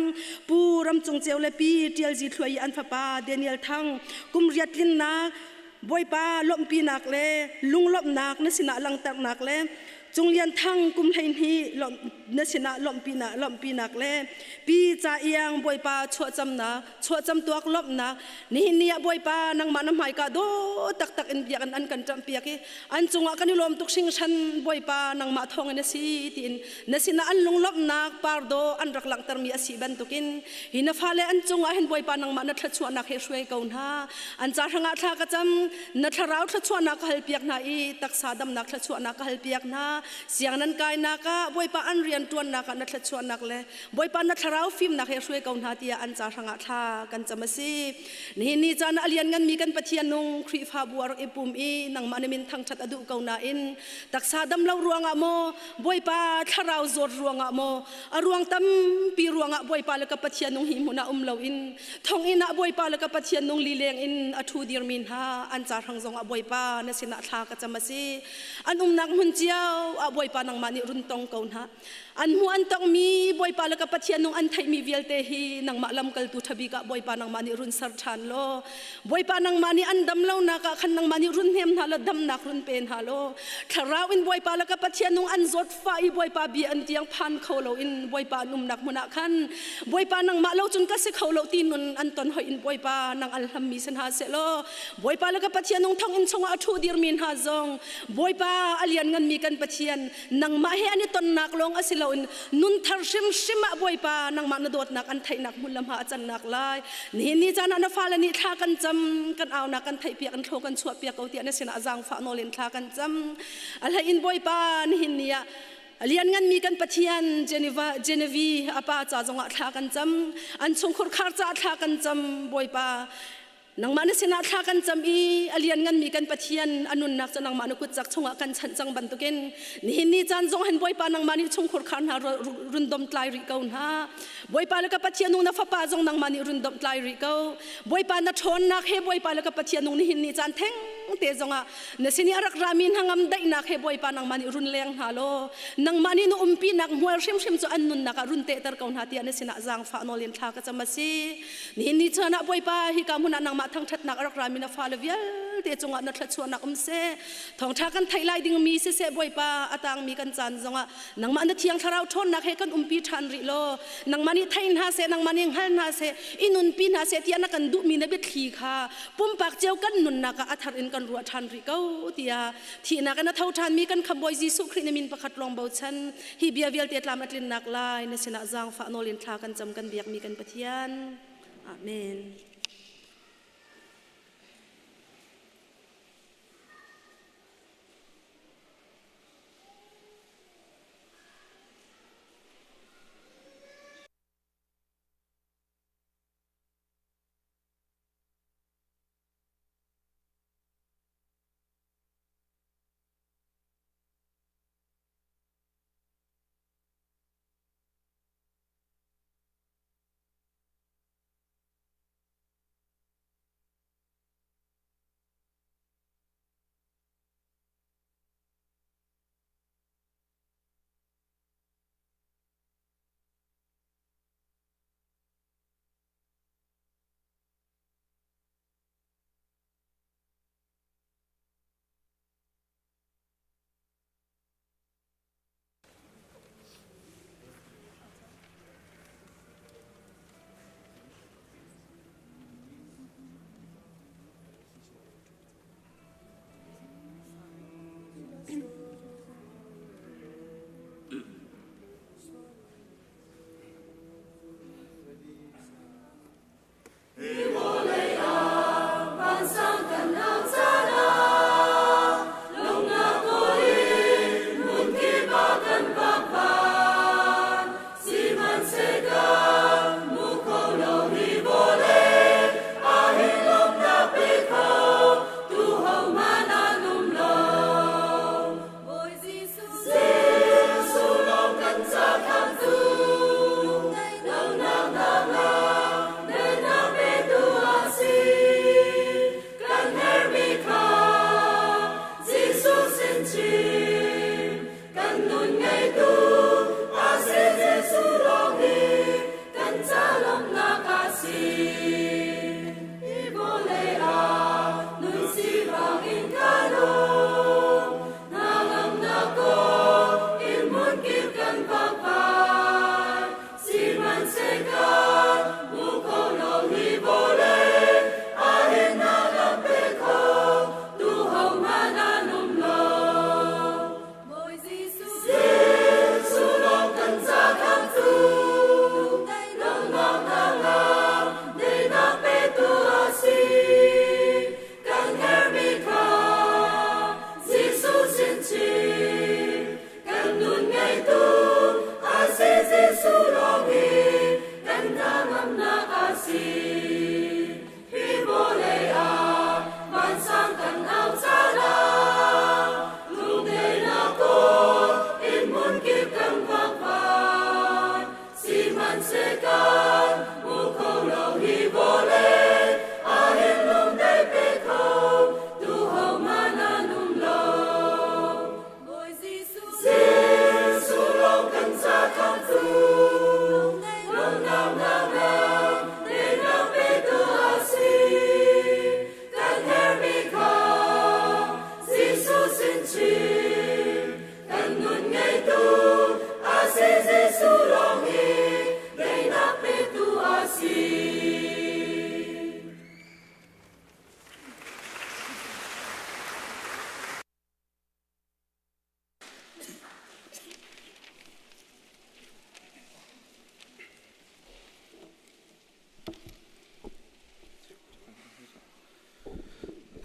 Pu Ramcung Ceu le Pi Ṭial Zi Thluai i an fapa Daniel Thang kum riat tlinnak Bawipa lawmhpinak le lunglawmhnak na sinah langhternak le Cung Lian Thang kum 12 na sinah lawmhpinak lawmhpinak le Pi Ca Iang Bawipa chuahcamnak chuahcam tuak lawmhnak nihin ni ah Bawipa nangmah na hmaika dawt taktak in biakinn an kan ṭamhpiak i an cungah kan i lawm tuk hringhran Bawipa nangmah thawngin a si tiin na sinah an lunglawmhnak pardaw an rak langhtermi a si bantukin hi na fale an cungah hin Bawipa nangmah na thluachuahnak he hruai ko hna an ca hrangah thla ka cam na thlarau thluachuahnak ka halpiak hna i taksa damnak thluachuahnak ka halpiak hna siang nan kainak ah Bawipa an rian ṭuannak ah na thluachuahnak le Bawipa na thlarau fimnak he hruai ko hna tiah an ca hrangah thla kan cam a si nihin ni caan ah a liannganmi kan Pathian nung Khrihfabu a rak i pum i nangmah na min thangṭhat a duh ko nain taksa dam lo ruangah maw Bawipa thlarau zawt ruangah maw a ruang tampi ruangah Bawipa le ka Pathian nung hi hmun ah um loin thonginn ah Bawipa le ka Pathian nung lileng in a ṭhu dirmi hna an ca hrang zongah Bawipa na sinah thla ka cam a si an umnak hmun cio ah Bawipa nangmah nih run tong ko hna an hmuh an tongmi Bawipa le ka Pathian nung an theihmi vialte hi nangmah lamkaltu ṭhabik ah Bawipa nangmah nih run ser ṭhan law Bawipa nangmah nih an dam lonak ah khan nangmah nih run hnem hna law damnak run pe hna law thlarau in Bawipa le ka Pathian nung an zawt fa i Bawipa bia an tiang phan kho lo in Bawipa an umnak hmun ah khan Bawipa nangmah lo cun ka si kho lo ti nun an ton hoi in Bawipa nang al hlammi si hna seh law Bawipa le ka Pathian nung thong in chungah a ṭhu dirmi hna zong Bawipa a lian nganmi kan Pathian nangmah he an i tonnak lawng a si loin nun thar hrimhrim ah Bawipa nangmah na dawtnak an theihnak hmun lam ha a cannak lai nihin ni caan ah na fale nih thla kan cam kan aunak kan theihpiak an thlo kan chuahpiak ko tiah na sinah zaangfah nawl in thla kan cam a hlei in Bawipa nihin ni ah a liannganmi kan Pathian Geneva Genevieve a pa ca zongah thla kan cam an chungkhur khar caah thla kan cam Bawipa Nangmah na sinah thla kan cam i a liannganmi kan Pathian a nunnak cu nangmah na kutcak chungah kan chanh cang bantukin nihin ni caan zong hin Bawipa nangmah nih chungkhur khar hna run domtlai rih ko hna. Bawipa le ka Pathian nung na fapa zong nangmah nih run domtlai rih ko. Bawipa na ṭhawnnak he Bawipa le ka Pathian nung nihin ni caan theng te zongah na sin i a rak rami hna ngam daihnak he Bawipa nangmah nih run leng hna law nangmah nih na umpinak hmual hrimhrim cu an nunnak ah run tehter ko hna tiah na sinah zaangfah nawl in thla ka cam a si. Nihin ni caan ah Bawipa hika hmun ah nangmah thangṭhatnak a rak rami na fale vialte cungah na thluachuahnak um seh. Thawngṭha kan theih lai dingmi siseh Bawipa a tangmi kan caan zongah nangmah na thiang thlarau ṭhawnnak he kan umpi ṭhan rih law nangmah nih thei hna seh nangmah nih hngal hna seh i nunpi hna seh tiah na kan duhmi na biathli kha pumpak cio kan nunnak ah a thar in kan. kan ruah ṭhan rih ko tiah thihnak in a tho ṭhanmi kan Khamhbawi Jesuh Khrih na min pakhat lawng bochan hi bia vialte tlam a tlinnak lai na sinah zaangfah nawl in thla kan cam kan biakmi kan Pathian. Amen.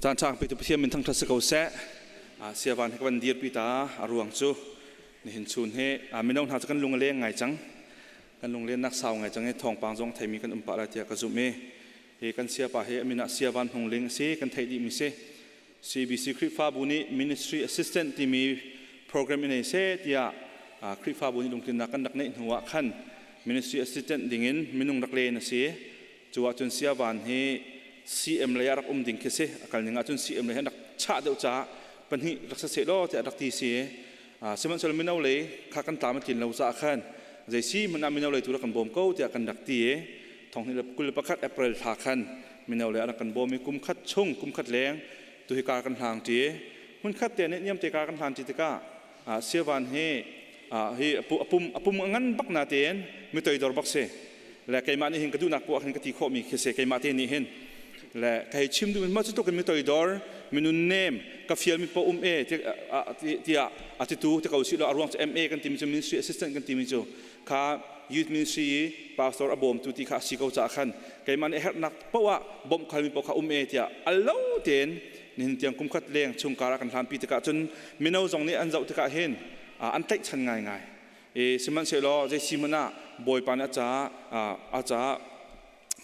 Caan ṭha petu Pathian min thangṭhat si ko seh. Siavan he ka van dirpi ta a ruang cu nihin chun hi mino hna cu kan lung a leng ngai cang. Kan lunglennak sau ngai cang i thawngpang zong theimi kan um pah lai tiah ka zumh i hi kan siapa hi a min ah Siavan Hmung Ling a si kan theih dihmi si. CBC Khrihfabu nih Ministry Assistant timi program in ei seh tiah Khrihfabu nih lungtlinnak kan rak neih hnu ah khan Ministry Assistant dingin minung rak len a si. Cu ahcun Siavan hi CM lei ah rak um ding khi si. A kal ning ahcun CM lei hi an rak chah deuh caah pahnih rak si seh law tiah rak ti si. Sihmanhsehlaw mino lei kha kan tlam a tlin lo caah khan zei si hmanh ah mino lei tu rak kan bawm ko tiah kan rak ti i thonghnih le 21 April thla khan mino le a rak kan bawm i kum khat chung kum khat leng tu hi kar kan hlang ṭi hmunkhat te nih niam te kar kan hlan ṭi tikah siavan hi hi a pum a ngan bak na tein mi toidor bak si le keimah nih hin ka duhnak poah hin ka ti khawhmi khi si keimah te nih hin. Le ka hei chim duhmi mah cu tluk in mi toidor, minun nem, ka fialmi paoh um e tiah a titu ti ko sih law a ruang cu MA kan timi cu ministry assistant kan timi cu kha youth ministry i pastor a bawmtu ti kha a si ko caah khan keimah nih herhnak paoh ah bawmh khalmi paoh kha um e tiah al lo tein nihin tiang kum khat leng chungkar ah kan hlanpi tikah cun mino zong nih an zoh tikah hin an tlaihchan ngaingai. E sihmanhsehlaw zei si hmanh ah Bawipa nih a caah a caah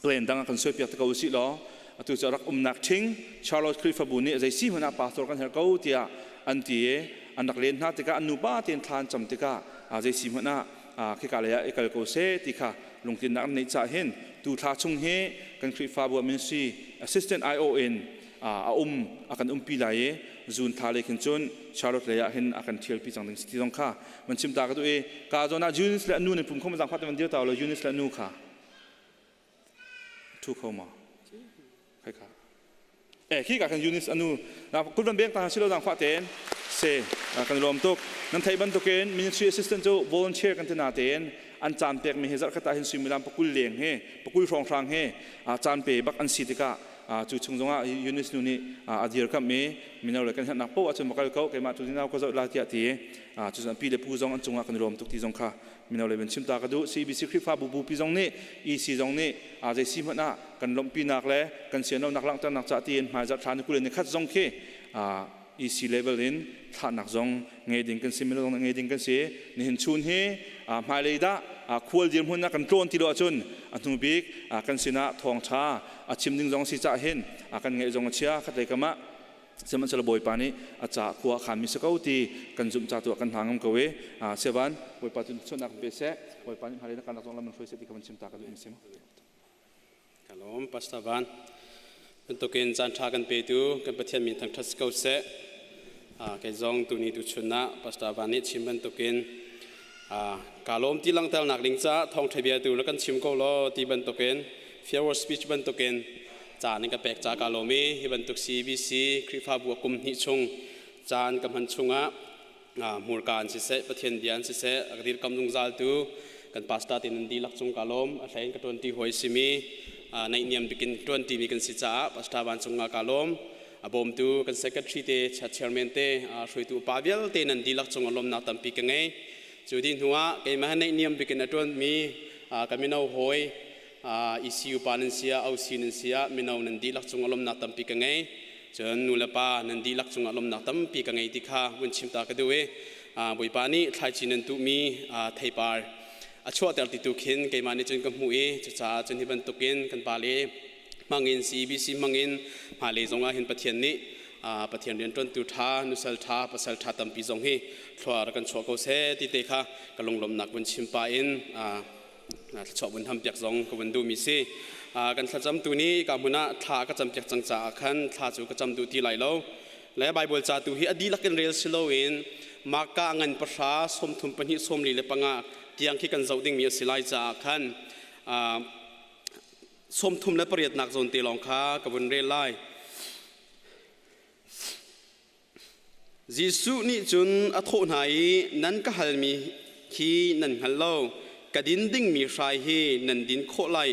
plan dang ah kan suaipiak te ko usih law atu cu rak umnak ṭhing Charlotte Khrihfabu nih zei si hmanh ah pastor kan herh ko tiah an ti i an rak len hna tikah an nupa tein thla an cam tikah zei si hmanh ah khika lei ah i kal ko seh ti kha lungtlinnak an neih caah hin tu thla chung hi kan Khrihfabu ah ministry assistant IO in a um a kan umpi lai i June thla lei khin cun Charlotte lei ah hin a kan ṭhialpi cang ding si ti zong kha van chim ta ka duh i ka zawn ah Eunice le a nu nan pum kho ma zangfah te van dir ta lo Eunice le a nu kha Thu kho ma? Khai kha. Eh khi ka kan Eunice anu na kut van beng ta silo dang fa ten se kan lawm tuk nan thei bantukin ministry assistant cu volunteer kan tina ten an caan pek mi hi zarh khat ah hin suimilam pakul leng he pakul hrawng hrang he caan pe bak an si tikah cu chung zongah Eunice nu nih a dir kam i mino le kan herhnak poh ahcun va kal ko keimah tu nau ka zoh la tiah ti cu pi le pu zong an cungah kan lawm tuk ti zong kha mino le van chim ta ka duh CBC Khrihfabu bupi zong nih EC zong nih zei si hmanh ah kan lawmhpinak le kan sianonak langhternak ca tiin hmaizarh thla ni 21 zong khi EC level in thlahnak zong ngei ding kan si mino zong ngei ding kan si nihin chun hi hmailei dah khual dirhmun ah kan tlawn ti lo ahcun a hnu bik kan sinah thawngtha a chim ding zong si cah hin kan ngeih zong a chia khatlei kam ah Sihmanhsehlaw Bawipa nih a ca khua a khanmi si ko ti kan zumh ca tu ah kan hna ngam ko i Sevan Bawipa cu chuahnak pe seh Bawipa nih hmailei na kalnak zong lam in hruai seh ti kha van chim ta ka duh in sim. Ka lawm Pastor Van. Bantukin caan ṭha kan petu kan Pathian min thangṭhat si ko seh. Kei zong tuni tu chun ah Pastor Van nih chim bantukin ka lawm ti langhternak ding caah thawngṭha bia tu na kan chim ko law ti bantukin farewell speech bantukin caan in ka pek ca ka lawm i hi bantuk CBC Khrihfabu a kum hnih chung caan ka hman chungah hmurka an siseh Pathian bia an siseh a ka dirkam zungzal tu kan pastor te nan dihlak cung ka lawm a hlei in ka tuanti hawi simi naihniam bikin tuanti mi kan si caah pastor van cungah ka lawm a bawmtu kan secretary te chairman te hruaitu upa vialte nan dihlak cung ah lawmnak tampi ka ngei cu dih hnuah keimah naihniam bikin a tuanmi ka mino hawi ECU pa nan si ah OC nan si ah mino nan dihlak cung ah lawmnak tampi ka ngei cun nu le pa nan dihlak cung ah lawmnak tampi ka ngei ti kha vun chim ta ka duh i Bawipa nih thlaici nan tuhmi theipar a chuahter ti tu khin keimah nih cun ka hmuh i cucaah cun hi bantukin kan pale hmangin CBC hmangin hmailei zongah hin Pathian nih Pathian rianṭuantu ṭha nusal ṭha pasal ṭha tampi zong hi thlua rak kan chuah ko seh ti te kha ka lunglawmhnak vun chim pah in thluachuah vun hampiak zong ka vun duhmi si. Kan thlacamtu nih ka hmun ah thla ka campiak cang caah khan thla cu ka cam duh ti lai lo. Le Baibal ca tu hi a dihlak in rel si loin Marka ngan pahra 32 45 tiang khi kan zoh dingmi a si lai caah khan 38 nak zawn te lawng kha ka vun rel lai. Jesuh nih cun a thawh hna i, Nan ka halmi hi nan hngal lo. Ka din dingmi hrai hi nan din khawh lai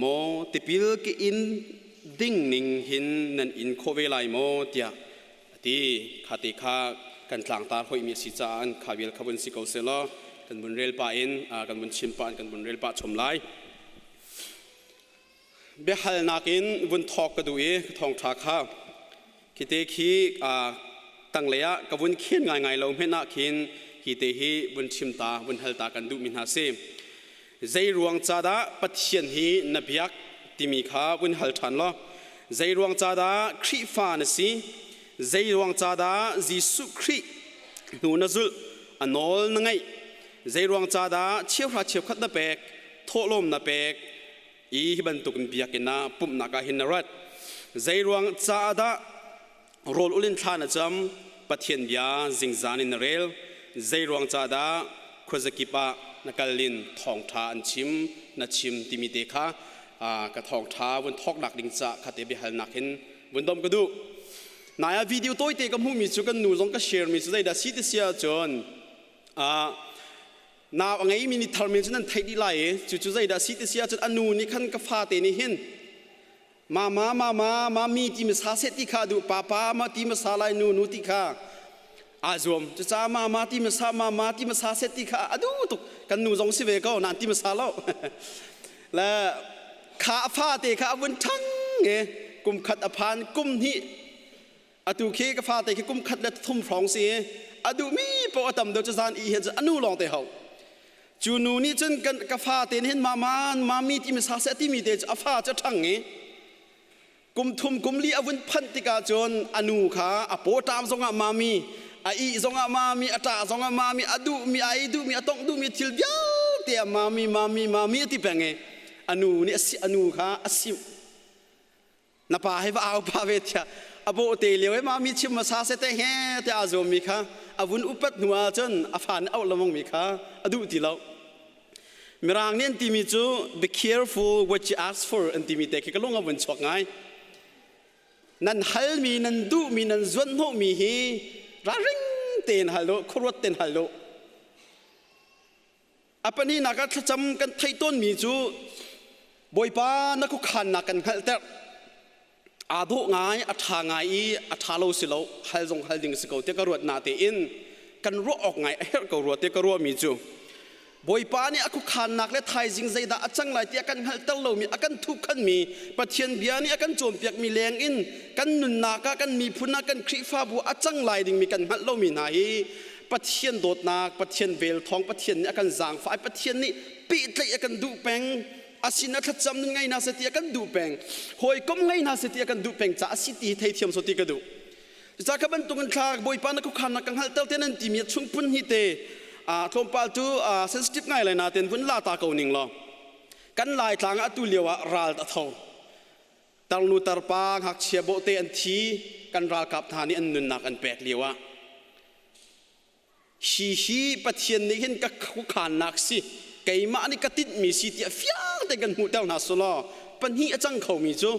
maw? Tipil ka in ding ning hin nan in khawh ve lai maw? tiah a ti. Kha te kha kan tlangtar hoihmi a si caah an kha vial kha vun si ko seh law kan vun rel pah in kan vun chim pah in kan vun rel pah chom lai. Biahalnak in vun thawk ka duh i ka thawngṭha kha khite khi tanglei ah ka vun khen ngaingai lo hmenh ah khin hi te hi vun chim ta vun hal ta kan duhmi hna si. Zei ruang ca dah Pathian hi na biak timi kha vun hal ṭhan law zei ruang ca dah Khrihfa na si zei ruang ca dah Jesuh Khrih hnu na zulh a nawl na ngaih zei ruang ca dah cheuhra cheukhat na pek thawhlawm na pek i hi bantukin biakinn ah pumhnak ah hin na rat zei ruang caah dah rawl ul in thla na cam Pathian bia zingzan in na rel zei ruang caah dah khuazakip ah na kal in thawngṭha an chim na chim timi te kha ka thawngṭha vun thawknak ding ca kha te biahalnak hin vun dom ka duh nai ah video tawite ka hmuhmi cu kan nu zong ka share mi cu zeidah si ti si ahcun Nau a ngeimi nih tharmi cu nan theih dih lai i cucu zeidah a si ti si ahcun a nu nih khan ka fate nih hin Mama mama mami ti ma sa seh ti kha duh papa ma ti ma sa lai nu nu ti kha aa zuam. Cucaah mama ti ma sa mama ti ma sa seh ti kha a duh tuk. Kan nu zong si ve ko nain ti ma sa lo. Le kha a fate kha a vun ṭhang i kum khat a phan kum hnih atu khi ka fate khi kum khat le thum hrawng si i a duhmi paoh a tam deuh cu zan i hin cun a nu lawng te ho cu nu nih cun kan ka fate nih hin mama mami timi sa seh timi te cu a fa cu a ṭhang i kum thum kum li a vun phanh tikah cun a nu kha a pawṭam zongah mami a ih zongah mami a ṭah zongah mami a duhmi a ei duhmi a tongh duhmi thil vialte ah mami mami mami a ti peng i a nu nih a si a nu kha a simh Na pa he va au pa ve tiah a bawhte lio i mah mi chim hmasa se te he tiah aa zuammi kha a vun upat hnu ah cun a fa nih auh lengmangmi kha a duh ti lo. Mirang nih an timi cu be careful what you ask for an timi te khi ka lung a vun chuak ngai. Nan halmi, nan duhmi, nan zuanhnawhmi hi ralring tein hal u, khuaruat tein hal u. A pahnihnak ah thlacam kan theih tawnmi cu Bawipa na khuakhannak kan hngalhter. Aa dawh ngai, a ṭha ngai i a ṭha lo si lo, hal zong hal ding si ko tiah ka ruat natein kan ruah awk ngai a herh ko rua tiah ka ruahmi cu Bawipa nih a khuakhannak le thaizing zeidah a cang lai ti a kan hngalhter lomi, a kan thuhkhanmi, Pathian bia nih a kan cawnpiakmi lengin kan nunnak ah, kan miphun ah, kan Khrihfabu ah a cang lai dingmi kan hngalh lomi hna hi Pathian dawtnak, Pathian vel thawng, Pathian nih a kan zaangfah i Pathian nih pehtlaih a kan duh peng. A sin a thlacam nun ngei hna seh ti a kan duh peng. Hawikom ngei hna seh ti a kan duh peng caah a si ti hi theithiam so ti ka duh. Cucaah kha bantukin thla Bawipa na khuakhan na ka hngalhter te nan timi chung phun hi te tlawmpal cu sensitive ngai lai nain vun la ta ko ning law kan Laitlang ah atu lio ah ral a tho. Tarnu tarpa ngakchia bawhte an thi kan ralkap hna nih an nunnak an pek lio ah hi hi Pathian nih hin ka khuakhannak si keimah nih ka tinhmi si tiah fiang tein kan hmuhter hna sulaw pahnih a cang khomi cu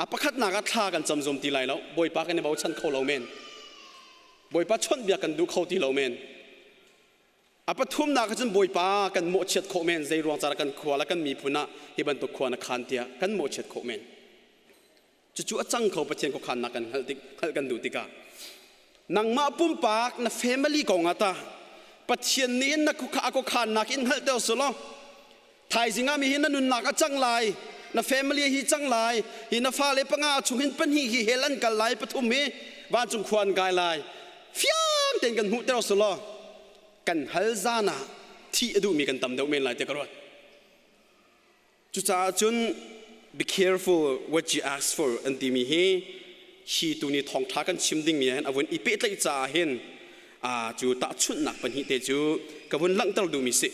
a pakhatnak ah thla kan cam zum ti lai lo Bawipa kan i bochan kho lo men Bawipa chawnhbiak kan duh kho ti lo men A pathumnak ah cun Bawipa kan mawhchiat khawh men zei ruang cara kan khua le kan miphun ah hi bantuk khua na khan tiah kan mawhchiat khawh men. Cucu a cang kho Pathian khuakhannak kan hngalh tik hngalh kan duh tikah nangmah pumpak na family kong ah ta Pathian nih na khukha khuakhannak in hngalhter sulaw thaizing ah mi hi na nunnak a cang lai na family hi cang lai hi na fale panga chung hin pahnih hi hell an kal lai pathum hi vancung khua an kai lai fiang tein kan hmuh ter sulaw kan hal zan ah thih a duhmi kan tam deuh men lai tiah ka ruat cucaah cun be careful what you ask for an timi hi hi tu ni thawngtha kan chim dingmi hin a vun i pehtlaih caah hin cu tahchunhnak pahnih te cu ka vun langhter duhmi si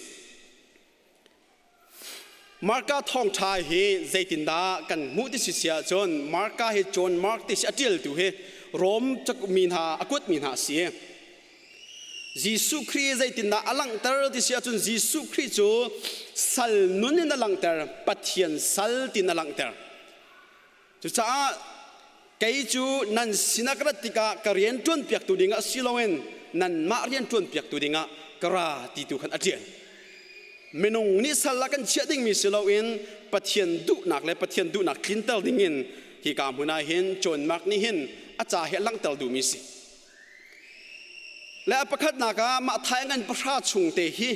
Marka thawngṭha hi zeitindah kan hmuh ti si si ahcun Marka hi John Mark ti si a ṭialtu hi Rom mi hna a kuatmi hna a si. Jesuh Khrih zeitindah a langhter ti si ahcun Jesuh Khrih cu sal nun in a langhter, Pathian sal tin a langhter. Cucaah kei cu nan sinah ka rat tikah ka rian ṭuanpiaktu dingah si loin nanmah rian ṭuanpiaktu dingah ka ra ti tu khan a ṭial. Minung nih sal ah kan chiah dingmi si loin Pathian duhnak le Pathian duhnak tlinter dingin hika hmun ah hin John Mark nih hin a ca hi a langhter duhmi si. Le a pakhatnak ah mah thai ngan pahra chung te hi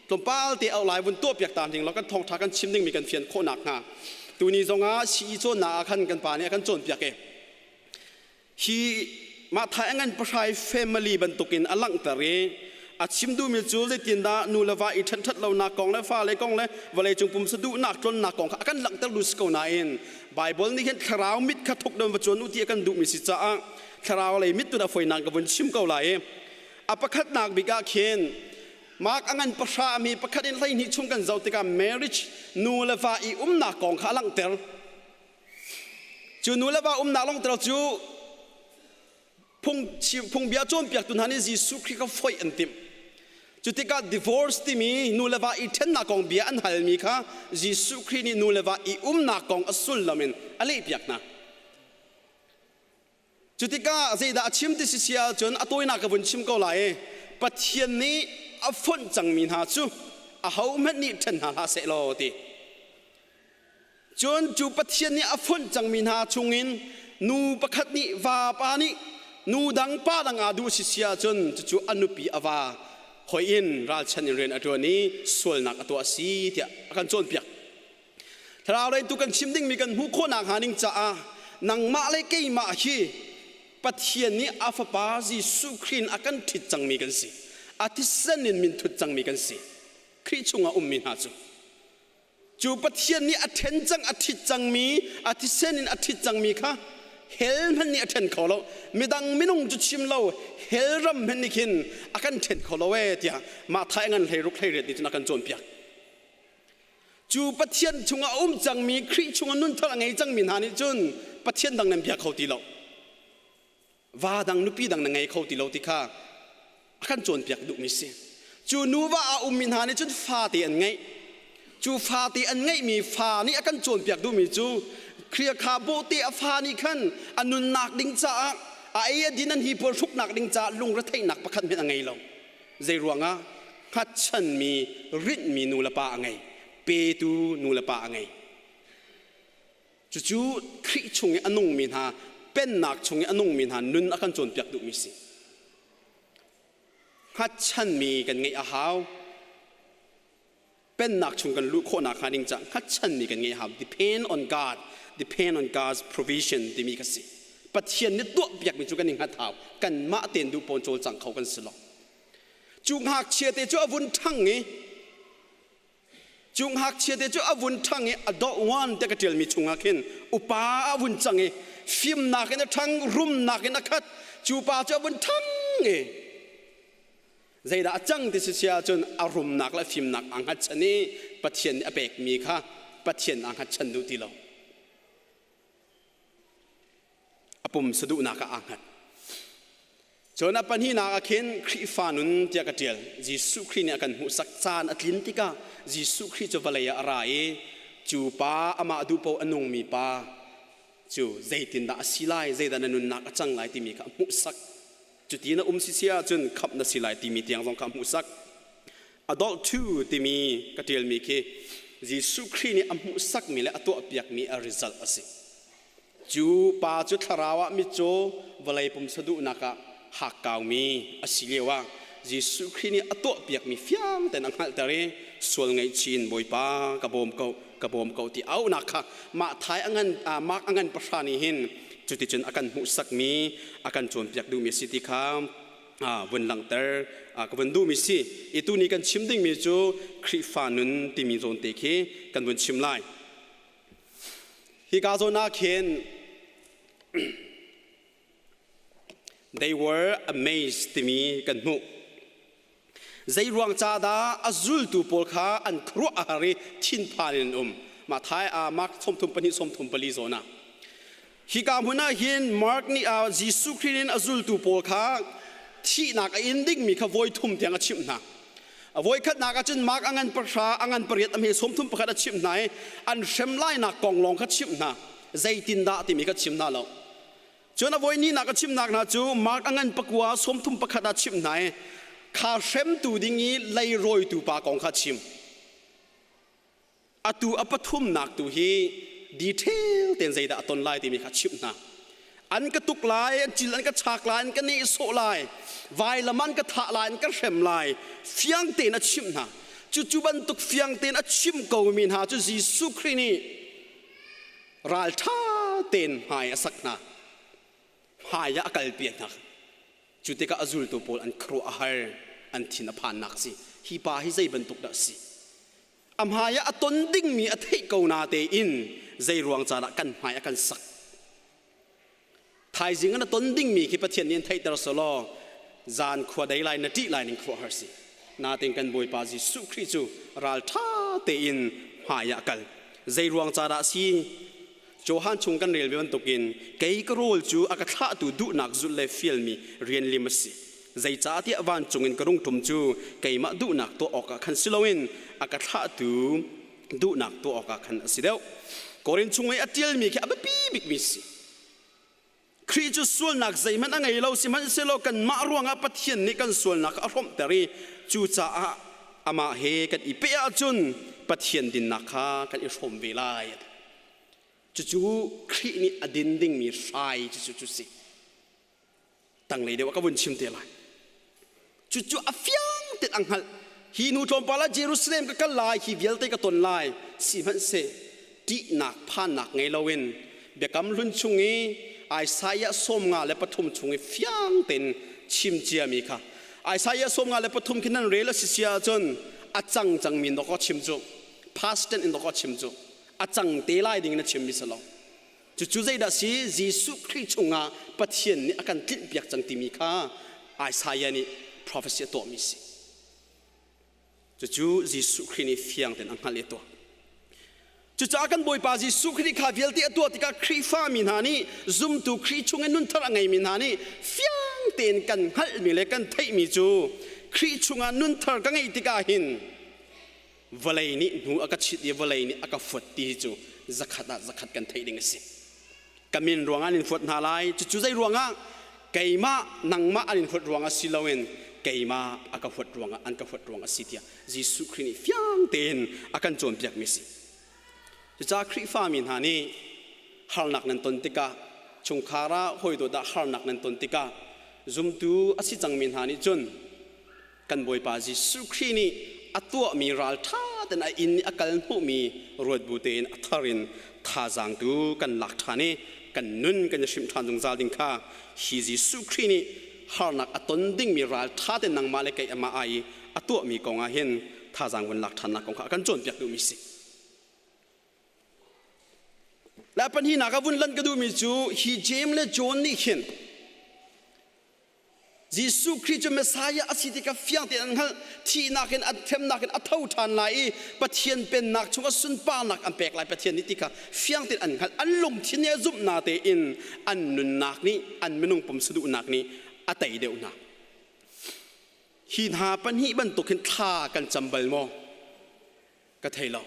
tlawmpal te auh lai vun tuahpiak ta ning law kan thawngṭha kan chim dingmi kan fian khawh nakhnga tuni zongah sii cawnnak ah khan kan pa nih a kan cawnpiak i hi mah thai ngan pahrai family bantukin a langhter i a chim duhmi cu zeitindah nu le va i ṭhenṭhat lonak kong le fale kong le vawleicung pumsa duhnak tlonnak kong kha a kan langhter lu si ko nain Bible nih hin thlarau mit kha thuk don va cuan u ti a kan duhmi si caah thlarau lei mit tu dah foinak ka vun chim ko lai i a pakhatnak bik ah khin Mark a ngan pahra mi pakhat in 12 chung kan zoh tikah marriage nu le va i umnak kong kha a langhter. Cu nu le va umnak langhter cu phung phungbia cawnpiaktu hna nih Jesuh Khrih kha foih an timh. Cu tikah divorce timi nu le va i ṭhennak kong bia an halmi kha Jesuh Khrih nih nu le va i umnak kong a sullam in a lehpiak hna. Cu tikah zeidah a chim ti si si ahcun a tawinak ka vun chim ko lai i Pathian nih a fonh cangmi hna cu ahohmanh nih ṭhen hna hlah seh law ti. Cun cu Pathian nih a fonh cangmi hna chungin nu pakhat nih vapa nih nu dang pa dang aa duh si si ahcun cucu a nupi a va hoi in ralchan in rian a ṭuan i sualnak a tuah a si tiah a kan cawnpiak. Thlarau lei tu kan chim dingmi kan hmuh khawhnak hnga ding caah nangmah le keimah hi Pathian nih a Fapa Jesuh Khrih in a kan ṭhit cangmi kan si. A thisen in min thut cangmi kan si. Khrih chungah ummi hna cu. Cu Pathian nih a ṭhen cang, a ṭhit cangmi, a thisen in a ṭhit cangmi kha hell hmanh nih a ṭhen kho lo. Midang minung cu chim lo, hell ram hmanh nih khin a kan ṭhen kho lo ee tiah mah thai ngan 16 18 nih cun a kan cawnpiak. Cu Pathian chungah a um cangmi Khrih chungah nunthar a ngei cangmi hna nih cun Pathian dang nan bia kho ti lo. Va dang nupi dang na ngei kho ti lo ti kha a kan cawnpiak duhmi si. Cu nuva a ummi hna nih cun fate an ngeih. Cu fate an ngeihmi fa nih a kan cawnpiak duhmi cu Khrih kha bawhte a fa nih khan a nunnak ding caah a ei a din an hi puan hruknak ding caah lungretheihnak pakhat hmanh a ngei lo. Zei ruangah hngatchanmi rinhmi nu le pa a ngei petu nu le pa a ngei cucu Khrih chung i a nungmi hna pennak chung i a nungmi hna nun a kan cawnpiak duhmi si hngatchanmi kan ngeih a hau pennak chung kan luh khawhnak hnga ding caah hngatchanmi kan ngeih a hau depend on God depend on God's provision timi kha si Pathian nih tuahpiakmi cu kan i hngat hau kanmah tein duh pawn cawlcang kho kan si lo cu ngakchia te cu a vun ṭhang i cu ngakchia te cu a vun ṭhang i adult one te ka ṭialmi chungah khin upa a vun cang i fimnak in a ṭhang rumnak in a khat cu pa cu a vun ṭhang i zeidah a cang ti si ahcun a rumnak le fimnak aa hngatchan i Pathian nih a pekmi kha Pathian aa hngatchan duh ti lo a pum saduhnak ah aa hngat cun a pahnihnak ah khin Khrihfa nun tiah ka ṭial Jesuh Khrih nih a kan hmuhsak caan a tlin tikah Jesuh Khrih cu vawlei ah a ra i cu pa amah duh paoh a nungmi pa cu zeitindah a si lai zeidah na nunnak a cang lai timi kha a hmuhsak Cuti na um si si ahcun khamh na si lai timi tiang zong kha hmuhsak. Adult 2 timi ka ṭialmi khi Jesuh Khrih nih a hmuhsakmi le a tuahpiakmi a result a si. Cu pa cu thlarau ah mitcaw vawlei pumsa duhnak ah hakkaumi a si lio ah Jesuh Khrih nih a tuahpiakmi fiang tein a hngalhter i sual ngaihchih in Bawipa ka bawm ko ka bawm ko ti auhnak kha mah thai a ngan mark a ngan pahra nih hin cuticun a kan hmuhsakmi a kan cawnpiak duhmi a si ti kha vun langhter ka vun duhmi si i tuni kan chim dingmi cu Khrihfa nun timi zawn te khi kan vun chim lai hika zawn ah khin They were amazed timi kan hmuh. Zei ruang ca dah a zultu pawl kha an khuaruah a har i thinphan in an um. Mah thai ah Mark 34 34 zawn ah. Hika hmun ah hin Mark nih ah Jesuh Khrih in a zultu pawl kha thihnak a in dingmi kha voi thum tiang a chimh hna. A voi khatnak ah cun Mark a ngan pahra a ngan pariat a hme 31 a chimh hna i an hrem lainak kong lawng kha chimh hna. Zeitindah timi kha chim hna lo. Cun a voi hnihnak a chimnak hna cu Mark a ngan pakua 31 ah chimh hna i kha hremtu ding i leirawitu pa kong kha chim. Atu a pathumnak tu hi detail tein zeidah a ton lai timi kha chimh hna. An ka tuk lai, an cil an ka chak lai, an ka nehsawh lai, vailam an ka thah lai, an ka hrem lai, fiang tein a chimh hna. Cucu bantuk fiang tein a chim komi hna cu Jesuh Khrih nih ralṭha tein hmai a sak hna hmai ah a kalpi hna cu tikah a zultu pawl an khuaruah a har an thin a phannak si hi pa hi zei bantuk dah si a hmai ah a ton dingmi a theih ko na tein zei ruang caan ah kan hmai a kan sak Thaizing na ton dingmi khi Pathian nih an theihter selaw zan khua dei lai na ṭih lai ning khuaruahhar si. Natin kan Bawipa Jesuh Khrih cu ralṭha tein hmai ah kal. Zei ruang ca dah si? Johan chung kan rel ve bantukin kei ka rawl cu a ka thlahtu duhnak zulh le fialmi rian lim a si. Zeicahtiah vancung in ka rung ṭum cu keimah duhnak tuah awkah khan si loin a ka thlahtu duhnak tuah awkah khan a si deuh. Korin chung i a ṭialmi khi a biapi bikmi si. Khrih cu sualnak zeihmanh a ngei lo sihmanhsehlaw kanmah ruangah Pathian nih kan sualnak a hrawmhter i cucaah amah he kan i peh ahcun Pathian dinnak kha kan i hrawm ve lai. Cucu Khrih nih a din dingmi hrai cucu cu si. Tanglei deuh ah ka vun chim te lai. Cucu a fiang tein a hngalh. Hi nu tlawmpal ah Jerusalem ka kal lai, hi vialte ka ton lai. Sihmanhseh ṭihnak phannak ngei loin biakam hlun chung i Isaiah 53 chung i fiang tein chim ciami kha Isaiah 53 khi nan rel a si sia ahcun a cang cangmi dawkaw chim cu past tense in dawkaw chim cu a cang te lai ding in a chimmi si lo. Cucu zeidah si Jesuh Khrih chungah Pathian nih a kan tlinhpiak cang timi kha Isaiah nih prophecy a tuahmi si. Cucu Jesuh Khrih nih fiang tein a hngalh i a tuah. Cucaah kan Bawipa Jesuh Khrih kha vialte a tuah tikah Khrihfami hna nih zumtu Khrih chung in nunthar a ngeimi hna nih fiang tein kan hngalhmi le kan theihmi cu Khrih chungah nunthar ka ngeih tikah hin vawlei nih hnu a ka chit i vawlei nih a ka fuat ti hi cu zakhat ah zakhat kan theih ding a si. Ka min ruangah an in fuat hna lai. Cucu zei ruangah? Keimah nangmah an in huat ruangah si loin keimah a ka huat ruangah an ka huat ruangah a si tiah Jesuh Khrih nih fiang tein a kan cawnpiakmi a si. Cucaah Khrihfami hna nih harnak nan ton tikah chungkhar ah hawi dawt ah harnak nan ton tikah zumtu a si cangmi hna nih cun kan Bawipa Jesuh Khrih nih a tuahmi ralṭha tein a inn i a kal hnawhmi ruat bu tein a thar in thazaang tu kan lak ṭhan i kan nun kan i hrimh ṭhan zungzal ding kha hi Jesuh Khrih nih harnak a ton dingmi ralṭha tein nangmah le kei amah ai i a tuahmi kong ah hin thazaang vun lak ṭhannak kong kha a kan cawnpiak duhmi si. Le pahnihnak a vun lanh ka duhmi cu hi Jeim le John nih khin Jesuh Khrih cu Messiah a si ti kha fiang tein an hngalh. Thihnak in a hremnak in a tho ṭhan lai i Pathian pennak chungah sunparnak an pek lai Pathian nih ti kha fiang tein an hngalh. An lungthin nih a zumhnak tein an nunnak nih an minung pum saduhnak nih a tei deuh hna. Hi hna pahnih bantuk hin thla kan cam bal maw? Ka thei lo.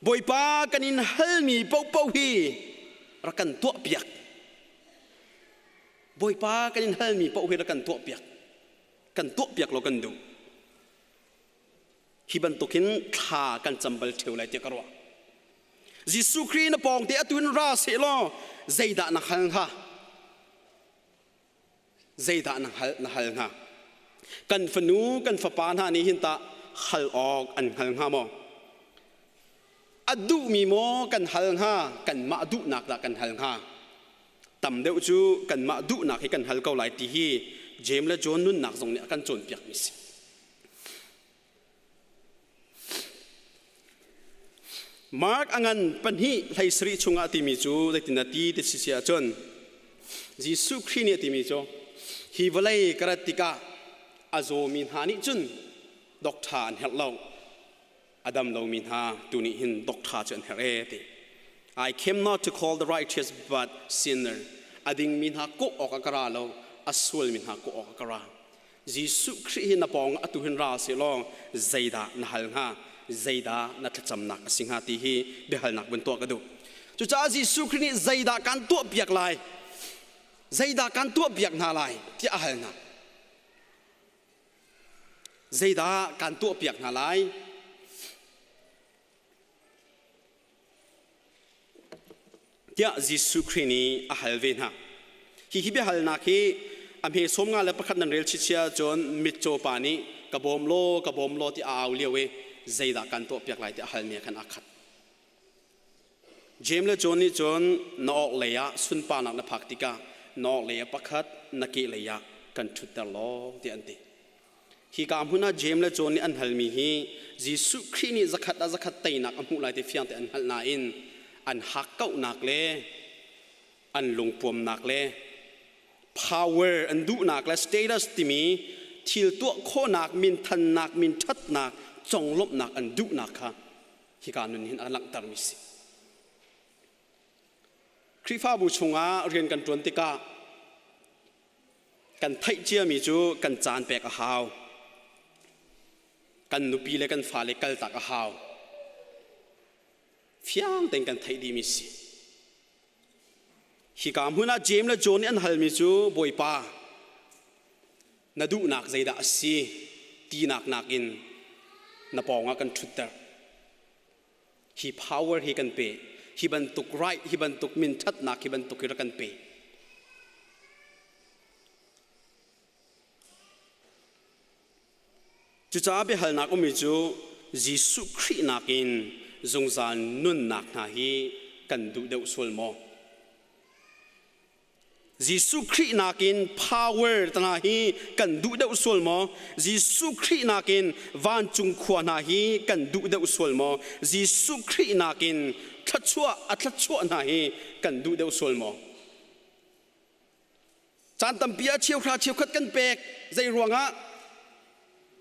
Bawipa kan in halmi paohpaoh hi rak kan tuahpiak. Bawipa kan in halmi paoh hi rak kan tuahpiak. Kan tuahpiak law kan duh. Hi bantukin thla kan cam bal ṭheo lai tiah ka ruah. Jesuh Khrih na pawng te atu in ra seh law zeidah na hal hnga? Zeidah na hal na hal hnga? Kan fanu kan fapa hna nih hin tah hal awk an hngal hnga maw? A duhmi maw kan hal hnga? Kanmah duhnak dah kan hal hnga? Tam deuh cu kanmah duhnak hi kan hal ko lai ti hi Jeim le John nunnak zong nih a kan cawnpiakmi si. Mark a ngan pahnih hlei sarih chungah timi cu zeitin a ti ti si si ahcun Jesuh Khrih nih a timi cu hi vawlei ka rat tikah a zawmi hna nih cun doctor an herh lo a dam lomi hna tu nih hin doctor cu an herh ee ti. I came not to call the righteous but sinner. A dingmi hna kawh awk ah ka ra lo, a sualmi hna kawh awk ah ka ra. Jesuh Khrih hi na pawng atu hin ra seh law zeidah na hal hnga, zeidah na thlacamnak a si hnga ti hi biahalnak vun tuah ka duh. Cucaah Jesuh Khrih nih zeidah kan tuahpiak lai, zeidah kan tuahpiak hna lai tiah a hal hna. Zeidah kan tuahpiak hna lai? Tiah Jesuh Khrih nih a hal ve hna. Hihi biahalnak hi a hme 51 nan rel chichia cun mitcaw pa nih ka bawm law ka bawm law ti a au lio i zeidah kan tuahpiak lai ti a halmi ah khan aa khat. Jeim le John nih cun na awk lei ah sunparnak na phak tikah na awk lei ah pakhat na ke lei ah kan ṭhutter law tiah an ti. Hika hmun ah Jeim le John nih an halmi hi Jesuh Khrih nih zakhat ah zakhat teinak a hmuh lai ti fiang te an hngalh nain an hakkauhnak le an lungpuamnak le power an duhnak le status timi thil tuah khawhnak minthannak minṭhatnak conglawmhnak an duhnak kha hika nun hin a langhtermi si. Khrihfabu chungah rian kan ṭuan tikah kan theih ciami cu kan caan pek a hau. Kan nupi le kan fale kaltak a hau. Fiang tein kan theih dihmi si. Hika hmun ah Jeim le John nih an halmi cu Bawipa na duhnak zeidah a si tinak nakin na pawngah kan ṭhutter. Hi power hi kan pe. Hi bantuk right, hi bantuk min ṭhatnak, hi bantuk hi rak kan pe. Cucaah biahalnak ummi cu Jesuh Khrih nakin zungzal nunnak hna hi kan duh deuh sual maw? Jesuh Khrih nakin power hna hi kan duh deuh sual maw? Jesuh Khrih nakin vancung khua hna hi kan duh deuh sual maw? Jesuh Khrih nakin thluachuah a thluachuah hna hi kan duh deuh sual maw? Caan tampi ah cheuhra cheukhat kan pek. Zei ruangah?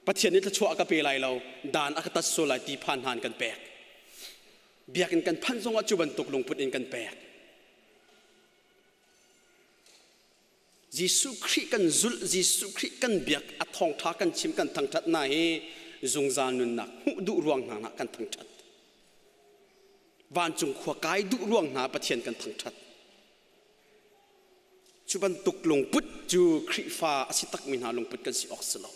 Pathian nih thluachuah a ka pe lai lo, dan a ka tat sual lai ti phan hna in kan pek. Biakinn kan phanh zongah cu bantuk lungput in kan pek. Jesuh Khrih kan zulh, Jesuh Khrih kan biak, a thawngṭha kan chim, kan thangṭhat hna hi zungzal nunnak hmuh duh ruang hna ah kan thangṭhat. Vancung khua kai duh ruang hna Pathian kan thangṭhat. Cu bantuk lungput cu Khrihfa a si takmi hna lungput kan si awk si lo.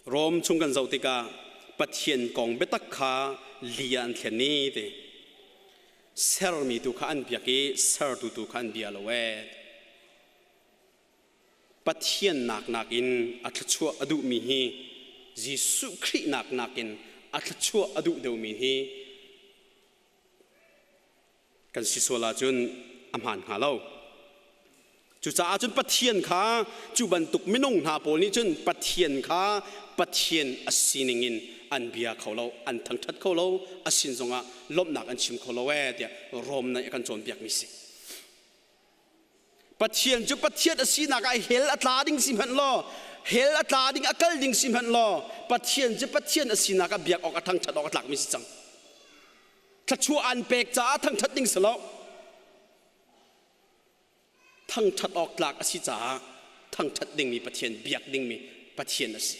Rom chung kan zoh tikah Pathian kong biatak kha li ah an thlen i ti. Sermi tu kha an biak i sertu tu kha an bia lo ee. Pathian nak nakin a thluachuah a duhmi hi Jesuh Khrih nak nakin a thluachuah a duh deuhmi hi kan si sual ahcun a hmaan hnga lo. Cucaah cun Pathian kha cu bantuk minung hna pawl nih cun Pathian kha Pathian a sining in an bia kho lo, an thangṭhat kho lo, a sin zongah lawmhnak an chim kho lo ee tiah Rom nih a kan cawnpiakmi si. Pathian cu Pathian a sinak ah hell a tla ding si hmanh law hell a tla ding a kal ding si hmanh law Pathian cu Pathian a sinak ah biak awk a thangṭhat awk a tlakmi si cang. Thluachuah an pek caah thangṭhat ding si lo. Thangṭhat awk tlak a si caah thangṭhat dingmi Pathian biak dingmi Pathian a si.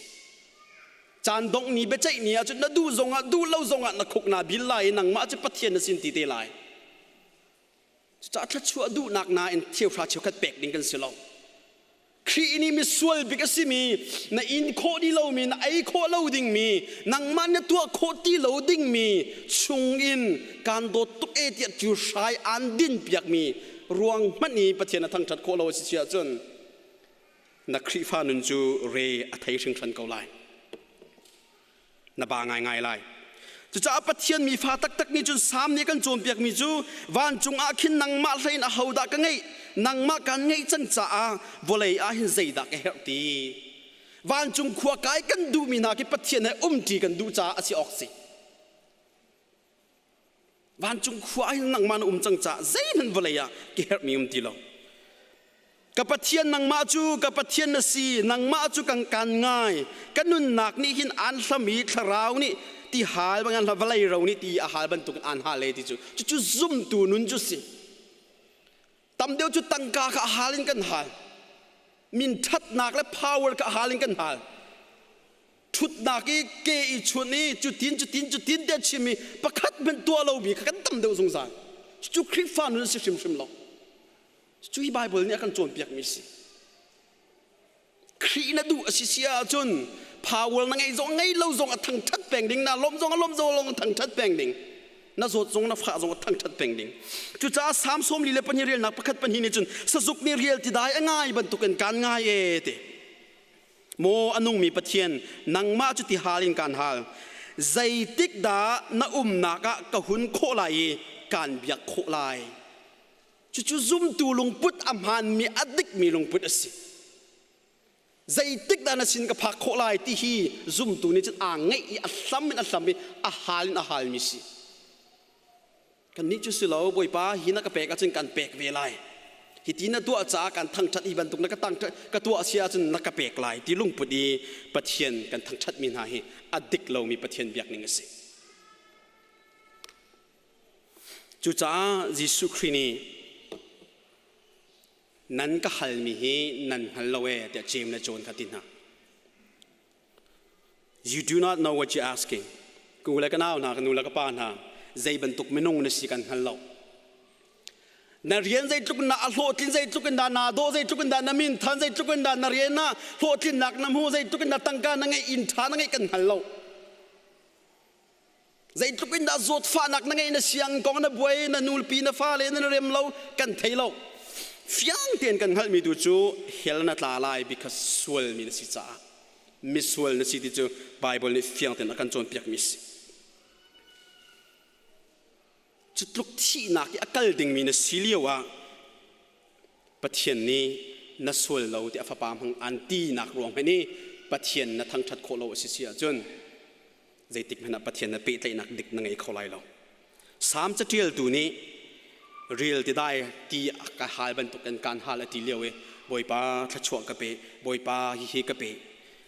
Caan dongh ni biaceih ni ahcun na duh zongah duh lo zongah na khuk naa bil lai i nangmah cu Pathian na sin ti te lai. Cucaah thluachuah duhnak nain cheuhra cheukhat pek ding kan si lo. Khrih nih misual bik a simi, na in khawh ti lomi, na ei khawh lo dingmi, nangmah na tuah khawh ti lo dingmi chungin kaan dawt tuk e tiah cu hrai aan din piakmi ruang hmanh i Pathian a thangṭhat khawh lo a si si ahcun na Khrihfa nun cu re a thei hringhran ko lai. Na ba ngaingai lai. Cucaah Pathian mi fa taktak nih cun Salm nih kan cawnpiakmi cu vancung ah khin nangmah hlei in ahodah ka ngeih nangmah kaan ngeih cang caah vawlei ah hin zeidah ka herh ti. Vancung khua kai kan duhmi hna khi Pathian he umṭi kan duh caah a si awk si. Vancung khua ah hin nangmah na um cang caah zeihmanh vawlei ah ka herhmi um ti lo. Ka Pathian nangmah cu ka Pathian na si nangmah cu kan kan ngai ka nunnak nih hin aan hlam i thlarau nih ti hal bang an vawlei ro nih ti a hal bantuk in aan hal e ti cu cucu zumtu nun cu si tam deuh cu tangka kha a hal in kan hal min ṭhatnak le power kha a hal in kan hal ṭhutnak i ke i chun i cutin cutin cutin te chim i pakhat hmanh tuah lomi kha kan tam deuh zungzal cucu Khrihfa nun si hrimhrim lo Cu hi Baibal nih a kan cawnpiakmi si. Khrih na duh a si si ahcun power na ngeih zong ngei lo zong a thangṭhat peng ding na lawmh zong a lawmh zong a thangṭhat peng ding na zawt zong na fah zong a thangṭhat peng ding cucaah Salm 42 relnak pakhat pahnih nih cun sazuk nih rial ti dai a ngai bantukin kaan ngai e ti maw a nungmi Pathian nangmah cu ti hal in kaan hal zeitik dah na umnak ah ka hun khawh lai i kaan biak khawh lai Cucu zumtu lungput a hmaanmi a dikmi lungput a si. Zeitik dah na sin ka phak khawh lai ti hi zumtu nih cun aa ngeih i a hlam in a hlam i a hal in a halmi si. Kannih cu si lo Bawipa hi na ka pek ahcun kan pek ve lai. Hi ti na tuah caah kan thangṭhat hi bantuk na ka tang ka tuah si ahcun na ka pek lai ti lungput i Pathian kan thangṭhatmi hna hi a dik lomi Pathian biakning a si. Cucaah Jesuh Khrih nih nan ka halmi hi nan hngal lo ee tiah Jeim le John kha ti hna. You do not know what you're asking. Ka u le ka nau hna, ka nu le ka pa hna, zei bantuk minung na si kan hngal lo. Na rian zeitluk in dah a hlawhtlin zeitluk in dah naa dawh zeitluk in dah na min than zeitluk in dah na rian ah hlawhtlinnak na hmu zeitluk in dah tangka na ngeih inn ṭha na ngeih kan hngal lo. Zeitluk in dah zawtfahnak na ngeih na siang kong na buai na nulpi na fale na rem lo kan thei lo. Fiang tein kan hngalhmi tu cu hell na tla lai because sualmi na si caah misual na si ti cu Bible nih fiang tein a kan cawnpiakmi si. Cu tluk thihnak i a kal dingmi na si lio ah Pathian nih na sual lo ti a fapa hmang aan tinak ruang hmanh i Pathian na thangṭhat khawh lo a si si ahcun zeitik hmanh ah Pathian na pehtlaihnak dik na ngei kho lai lo. Salm caṭialtu nih ril ti dai ti a ka hal bantukin kaan hal a ti lio i Bawipa thluachuah ka pe, Bawipa hihi ka pe.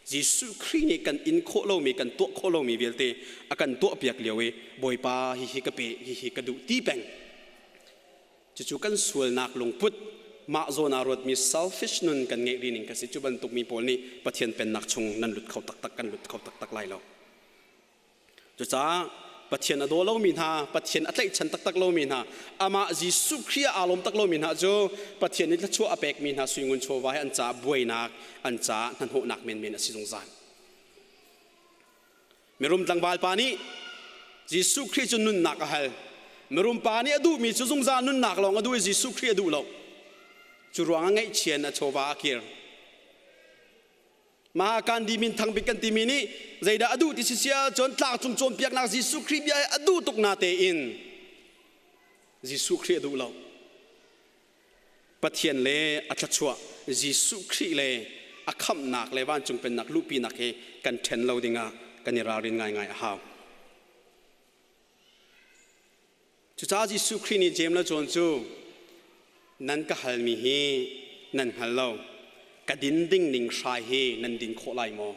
Jesuh Khrih nih kan in khawh lomi kan tuah khawh lomi vialte a kan tuahpiak lio i Bawipa hihi ka pe hihi ka duh ti peng cucu kan sualnak lungput mah zawn aa ruatmi selfish nun kan ngeih rih ning ka si cu bantuk mi pawl nih Pathian pennak chung nan lut kho taktak kan lut kho taktak lai lo Cucaah Pathian a daw lomi hna, Pathian a tlaihchan taktak lomi hna, amah Jesuh Khrih ah aa lawm tak lomi hna cu Pathian nih thluachuah a pekmi hna suingun chawva he an caah buainak, an caah hnahnawhnak menmen a si zungzal. Mirum tlangval pa nih Jesuh Khrih cu nunnak a hal. Mirum pa nih a duhmi cu zungzal nunnak lawng a duh i Jesuh Khrih a duh lo. Cu ruangah ngaihchia in a chawva a kir. Mah Gandhi min thangbik kan timi nih zeidah a duh ti si sia cun tlangcung cawnpiaknak Jesuh Khrih bia a duh tuk na tein Jesuh Khrih a duh lo. Pathian le a thluachuah Jesuh Khrih le a khamhnak le vancung pennak luhpinak hi kan ṭhen lo dingah kan i ralrin ngaingai a hau. Cucaah Jesuh Khrih nih Jeim le John cu nan ka halmi hi nan hngal lo. Ka din ding ning hrai hi nan din khawh lai maw?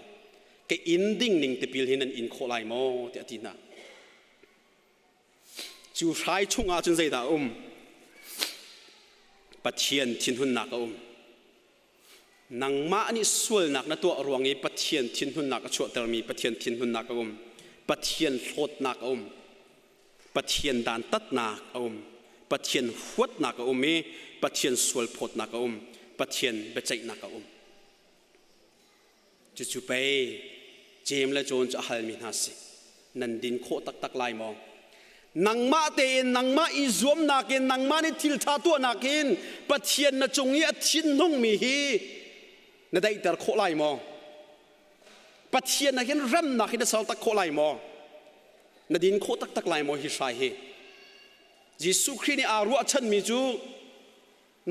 Ka inn ding ning tipil hi nan in khawh lai maw? tiah a ti hna. Cu hrai chungah cun zeidah a um? Pathian thinhunnak a um. Nangmah nih sualnak na tuah ruang i Pathian thinhunnak a chuahtermi Pathian thinhunnak a um. Pathian hlawtnak a um. Pathian dantatnak a um. Pathian huatnak a um i Pathian sualphawtnak a um. Pathian biaceihnak a um. Cucu pei Jeim le John cu a halmi hna si. Nan din khawh taktak lai maw? Nangmah tein nangmah i zuamnak in nangmah nih thil ṭha tuahnak in Pathian na cung i a thinhungmi hi na daihter khawh lai maw? Pathian ah hin remnak hi na ser tak khawh lai maw? Na din khawh taktak lai maw hi hrai hi? Jesuh Khrih nih aa ruahchanmi cu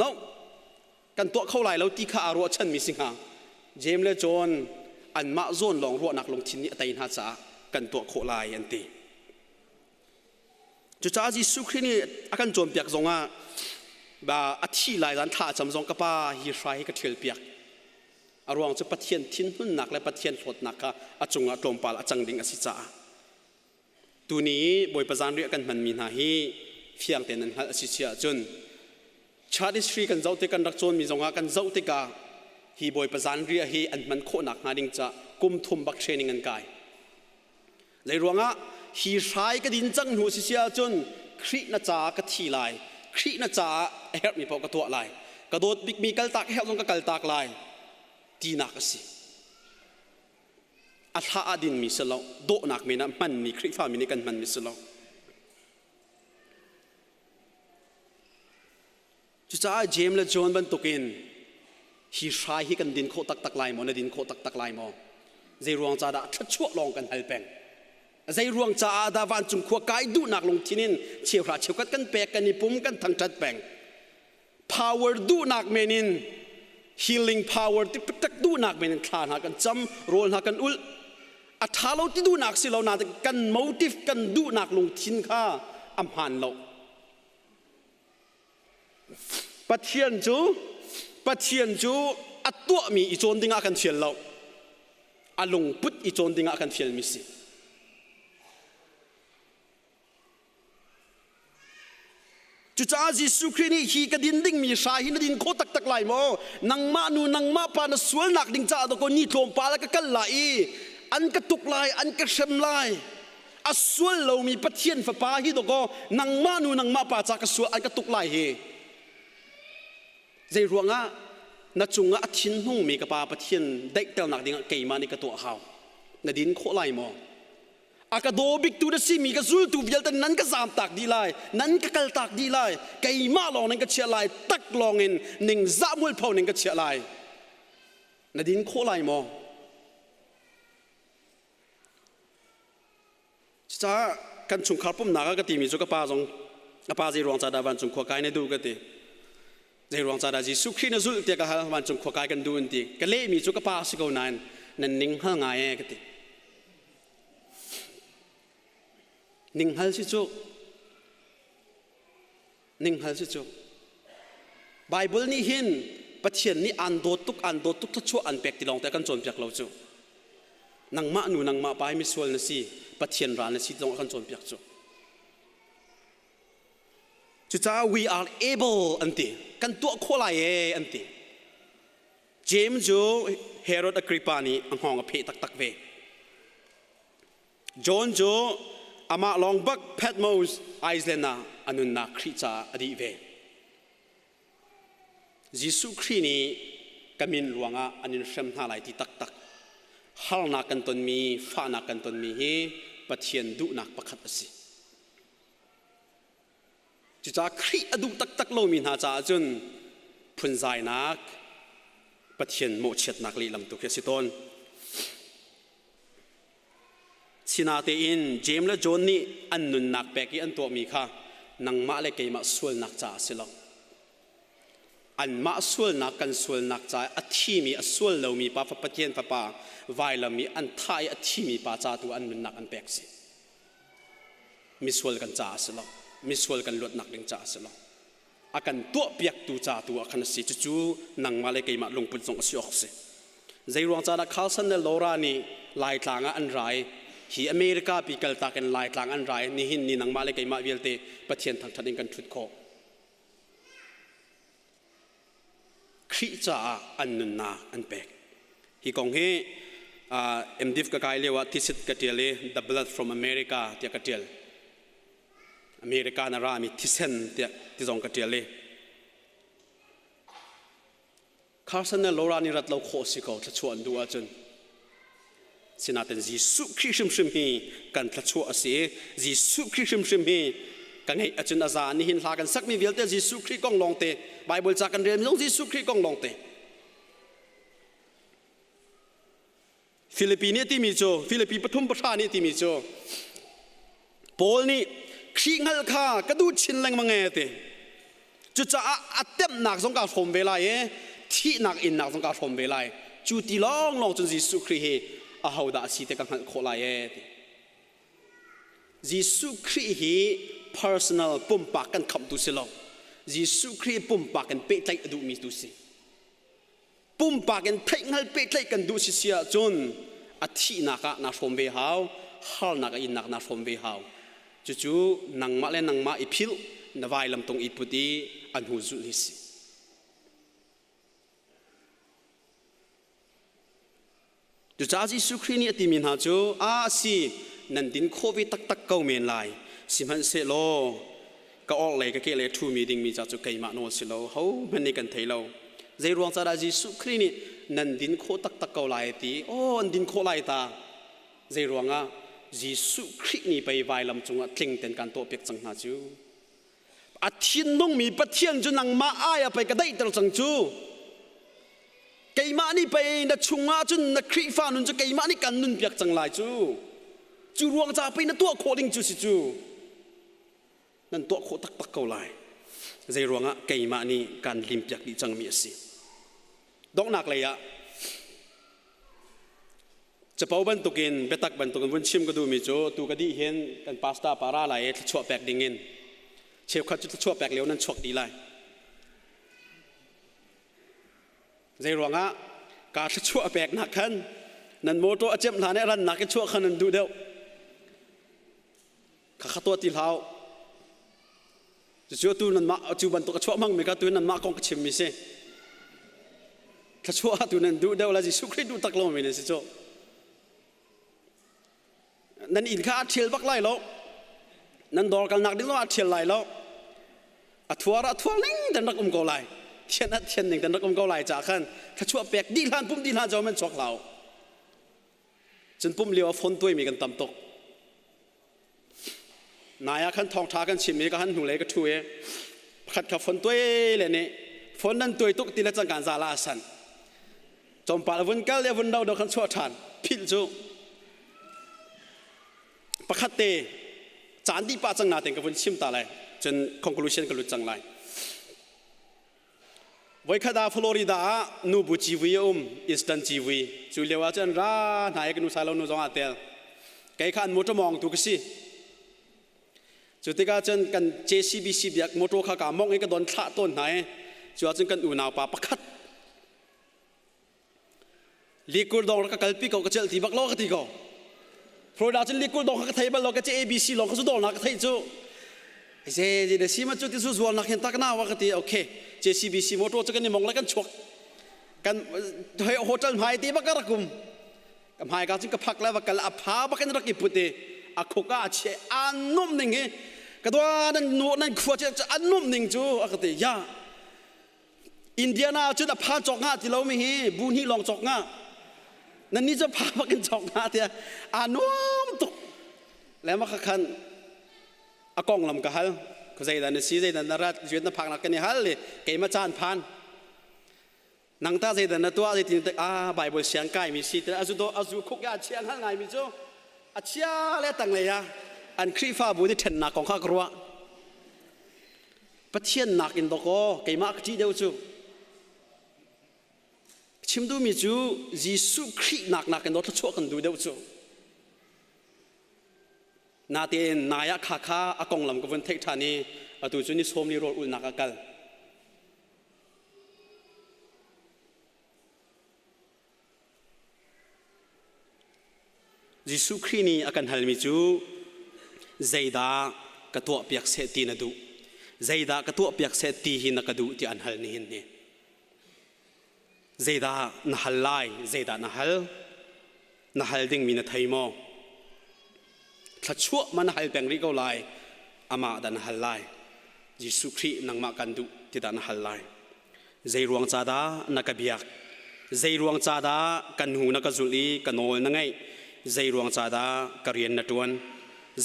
no kan tuah kho lai lo ti kha aa ruahchanmi si hnga. Jeim le John anmah zawn lawng ruahnak lungthin nih a tei hna caah kan tuah khawh lai an ti. Cucaah Jesuh Khrih nih a kan cawnpiak zongah ba a thih lai zan thla a cam zong ka pa hi hrai hi ka ṭhial piak. A ruang cu Pathian thinhunnak le Pathian hlawtnak kha a cungah tlawmpal a cang ding a si caah. Tuni i Bawipa zanriah kan hmanmi hna hi fiang tein nan hngalh a si si ahcun chart history kan zoh tik kan rak cawnmi zongah kan zoh tikah hi Bawipa zanriah hi an hman khawhnak hnga ding ca kum thum bak training an kai. Zei ruangah hi hrai ka din cang hnu si si ahcun Khrih na caah ka thi lai, Khrih na caah a herhmi paoh ka tuah lai, ka dawt bikmi kaltak a herh zong ka kaltak lai tinak a si. A hla ah dinmi si lo, dawhnak men ah hmanmi Khrihfami nih kan hmanmi si lo. Cucaah Jeim le John bantukin hi hrai hi kan din khawh taktak lai maw, na din khawh taktak lai maw? Zei ruang ca dah thluachuah lawng kan hal peng? Zei ruang caah dah vancung khua kai duhnak lungthin in cheuhra cheukhat kan pek, kan i pum, kan thangṭhat peng? Power duhnak men in healing power ti taktak duhnak men in thla hna kan cam, rawl hna kan ulh. A ṭha lo ti duhnak si lo nain kan motive kan duhnak lungthin kha a hmaan lo. Pathian cu Pathian cu a tuahmi i cawn dingah kan fial lo. A lungput i cawn dingah kan fialmi si. Cucaah Jesuh Khrih nih hi ka din dingmi hrai hi na din khawh taktak lai maw? Nangmah nu nangmah pa na sualnak ding caah dawkaw ni tlawmpal ah ka kal lai i an ka tuk lai, an ka hrem lai. A sual lomi Pathian fapa hi dawkaw nangmah nu nangmah pa ca ka sual an ka tuk lai hi. Zei ruangah na cungah a thinhungmi ka Pa Pathian daihternak dingah keimah nih ka tuah hau. Na din khawh lai maw? A ka daw biktu na simi ka zultu vialte nan ka zamtak dih lai, nan ka kaltak dih lai, keimah lawng nan ka chiah lai, tak lawng in ningzah mualpho ning ka chiah lai. Na din khawh lai maw? Cucaah kan chungkhar pumhnak ah ka timi cu ka pa zong ka pa zei ruang ca dah vancung khua kai na duh ka ti. Zei ruang ca dah Jesuh Khrih na zulh tiah ka hal vancung khua kai kan duh an ti. Ka lehmi cu ka pa si ko nain nan ning hngal ngai ee ka ti. Ning hngal si cu ning hngal si cu Bible nih hin Pathian nih aan dawt tuk aan dawt tuk thluachuah an pek ti lawng te kan cawnpiak lo cu nangmah nu nangmah pa hi misual na si Pathian ral na si ti lawng a kan cawnpiak cu cucaah we are able an ti kan tuah khawh lai ee an ti James cu Herod Agrippa nih a hngawng a pheh taktak ve John cu amah lawng bak Patmos Island ah a nunnak Khrih caah a dih ve. Jesuh Khrih nih ka min ruangah an in hrem hna lai ti taktak. Harnak kan tonmi, fahnak kan tonmi hi Pathian duhnak pakhat a si. Cucaah Khrih a duh taktak lomi hna caah cun phunzainak, Pathian mawhchiatnak lehlam tu khi a si tawn. Sinatein Jeim le John nih an nunnak pek i an tuahmi kha nangmah le keimah sualnak caah a si lo. Anmah sualnak kan sualnak caah a thimi a sual lomi pa Pathian Fapa vailam i an thah i a thimi pa ca tu an nunnak an pek si. Misual kan caah a si lo. Misual kan luatnak ding caah a si lo. A kan tuahpiaktu ca tu ah khan a si. Cucu nangmah le keimah lungput zong a si awk si. Zeiruang ca dah Carlson le Laura nih Laitlang ah an ra i hi America pi kaltak in Laitlang an ra i nihin ni nangmah le keimah vialte Pathian thangṭhat in kan ṭhut khawh. Khrih caah an nunnak an pek. Hi kong hi MDiv ka kai lio ah thesis ka ṭial i The Blood from America tiah ka ṭial. America na rami thisen tiah ti zong ka ṭial i Carson le Laura nih rat lo khawh si ko thluachuah an duh ahcun. Sinain Jesuh Khrih hrimhrim hi kan thluachuah a si i Jesuh Khrih hrimhrim hi ka ngeih ahcun a za nihin hla kan sakmi vialte Jesuh Khrih kong lawngte Bible ca kan relmi zong Jesuh Khrih kong lawngte Filipi nih a timi cu Filipi pathum pahra nih a timi cu Paul nih Khrih hngalh kha ka duh chin lengmang e ti cucaah a temhnak zong kaa hrawm ve lai i thihnak innak zong kaa hrawm ve lai cu ti lawnglawng cun Jesuh Khrih hi ahodah a si ti ka hngalh khawh lai e ti Jesuh Khrih hi personal pumpak kan khamhtu si lo Jesuh Khrih pumpak in pehtlaih a duhmi tu si Pumpak in theihhngal pehtlaih kan duh sisi ahcun a thihnak ah naa hrawm ve hau, harnak a innak naa hrawm ve hau. Cucu nangmah le nangmah i philh, na vailamtung i put i a hnu zulh hi si. Cucaah Jesuh Khrih nih a timi hna cu, "A si, nan din khawh ve taktak ko men lai. Sihmanhsehlaw ka orhlei ka kehlei ṭhumi dingmi ca cu keimah nawl si lo, hohmanh nih kan thei lo. Zei ruang ca dah Jesuh Khrih nih nan din khawh taktak ko lai a ti? Aw, an din khawh lai ta. Zei ruangah Jesuh Khrih nih pei vailam cungah tling ten kan tuahpiak cang hna cu. A thinlungmi Pathian cu nangmah ai ah pei ka daihter cang cu. Keimah nih pei na chungah cun na Khrihfa nun cu keimah nih kan nunpiak cang lai cu. Cu ruang ca pei na tuah khawh ding cu si cu. Nan tuah khawh taktak ko lai. Zei ruangah keimah nih kan limpiak dih cangmi a si. Donghnak lei ah Capo bantukin biatak bantukin vun chim ka duhmi cu tu ka dih hin kan pastor pa ra lai i thluachuah pek dingin cheukhat cu thluachuah pek lio nan chuak dih lai. Zei ruangah ka thluachuah peknak khan nan motor a cemh hlan i rannak i chuah khan nan duh deuh. Kha kha tuah ti hlah. Cucu atu nanmah cu bantuk a chuah hmangmi kha tu nanmah kong ka chimmi si. Thluachuah tu nan duh deuh la Jesuh Khrih duh tak lomi nan si cu. Nan inn kha a ṭhial bak lai lo. Nan dawr kalnak ding zong a ṭhial lai lo. A thuar a thuar ning ten rak um ko lai. Thian ah thian ning ten rak um ko lai ca khan thluachuah pek dih hlan pum dih hlan jo man chuak hlau. Cun pum lio ah phone tuai mi kan tam tuk. Nai ah khan thawngṭha kan chim i ka han hnulei ka ṭhu i pakhat kha phone tuai le nih phone nan tuai tuk ti le cangkan za la a san. Tlawmpal a vun kal le a vun do do khan chuah ṭhan. Philh cu pakhat te caan dih pah cang natein ka vun chim ta lai. Cun conclusion ka lut cang lai. Voikhat ah Florida ah nubu civui a um, Eastern civui. Cu lio ah cun ra hna i ka nu silo nu zong ah tel. Kei kha an motor mawngtu ka si. Cu tikah cun kan JCBC biak motor kha ka mong i ka don thlah tawn hna i cu ah cun kan unau pa pakhat Likur dong ka kalpi ko ka celh ti bak lo ka ti ko. Florida cun likur dong ka thei bal lo ka ce ABC long ka zu dol na ka thei cu. Ze ze de si ma cu ti zu zual nak hin tak na wa ka ti okay JCBC motor cu kan i mong le kan chuak kan hotel hmai ti bak ka rakum ka hmai ka cun ka phak le va kal a pha bak in rak i put i a khuk ah a che an num ning hi ka dua nan nu nan khua che an num ning cu a ka ti ya Indiana cun a pha cawk nga ti lomi hi bu hnih lawng cawk nga. Nan nih cu pha bak in cawk nga tiah aa nuam tuk. Le mah khan a konglam ka hal. Zeidah na si, zeidah na rat, zuet na phak nak kan i hal le keimah caan phan. Nang ta zeidah na tuah zeitin ah Bible siang kai mi si te azu do azu khuk ya chiang hal ngai mi cu a chia le tanglei ah an Khrihfabu nih ṭhennak kong kha ka ruah. Pathian nakin dawkaw keimah ka ṭih deuh cu. Chim duhmi cu Jesuh Khrih nak nakin daw thluachuah kan duh deuh cu. Natein nai ah kha kha a konglam ka vun theih ṭhan i atu cu ni sawm li rawl ulhnak ah kal. Jesuh Khrih nih a kan halmi cu zeidah ka tuahpiak seh ti na duh? Zeidah ka tuahpiak seh ti hi na ka duh tiah an hal nihin ni. Zeidah na hal lai? Zeidah na hal? Na hal dingmi na thei maw? Thluachuah ma na hal peng rih ko lai? Amah dah na hal lai? Jesuh Khrih nangmah kan duh ti dah na hal lai? Zei ruang ca dah na ka biak? Zei ruang ca dah kan hnu na ka zulh i ka nawl na ngaih? Zei ruang ca dah ka rian na ṭuan?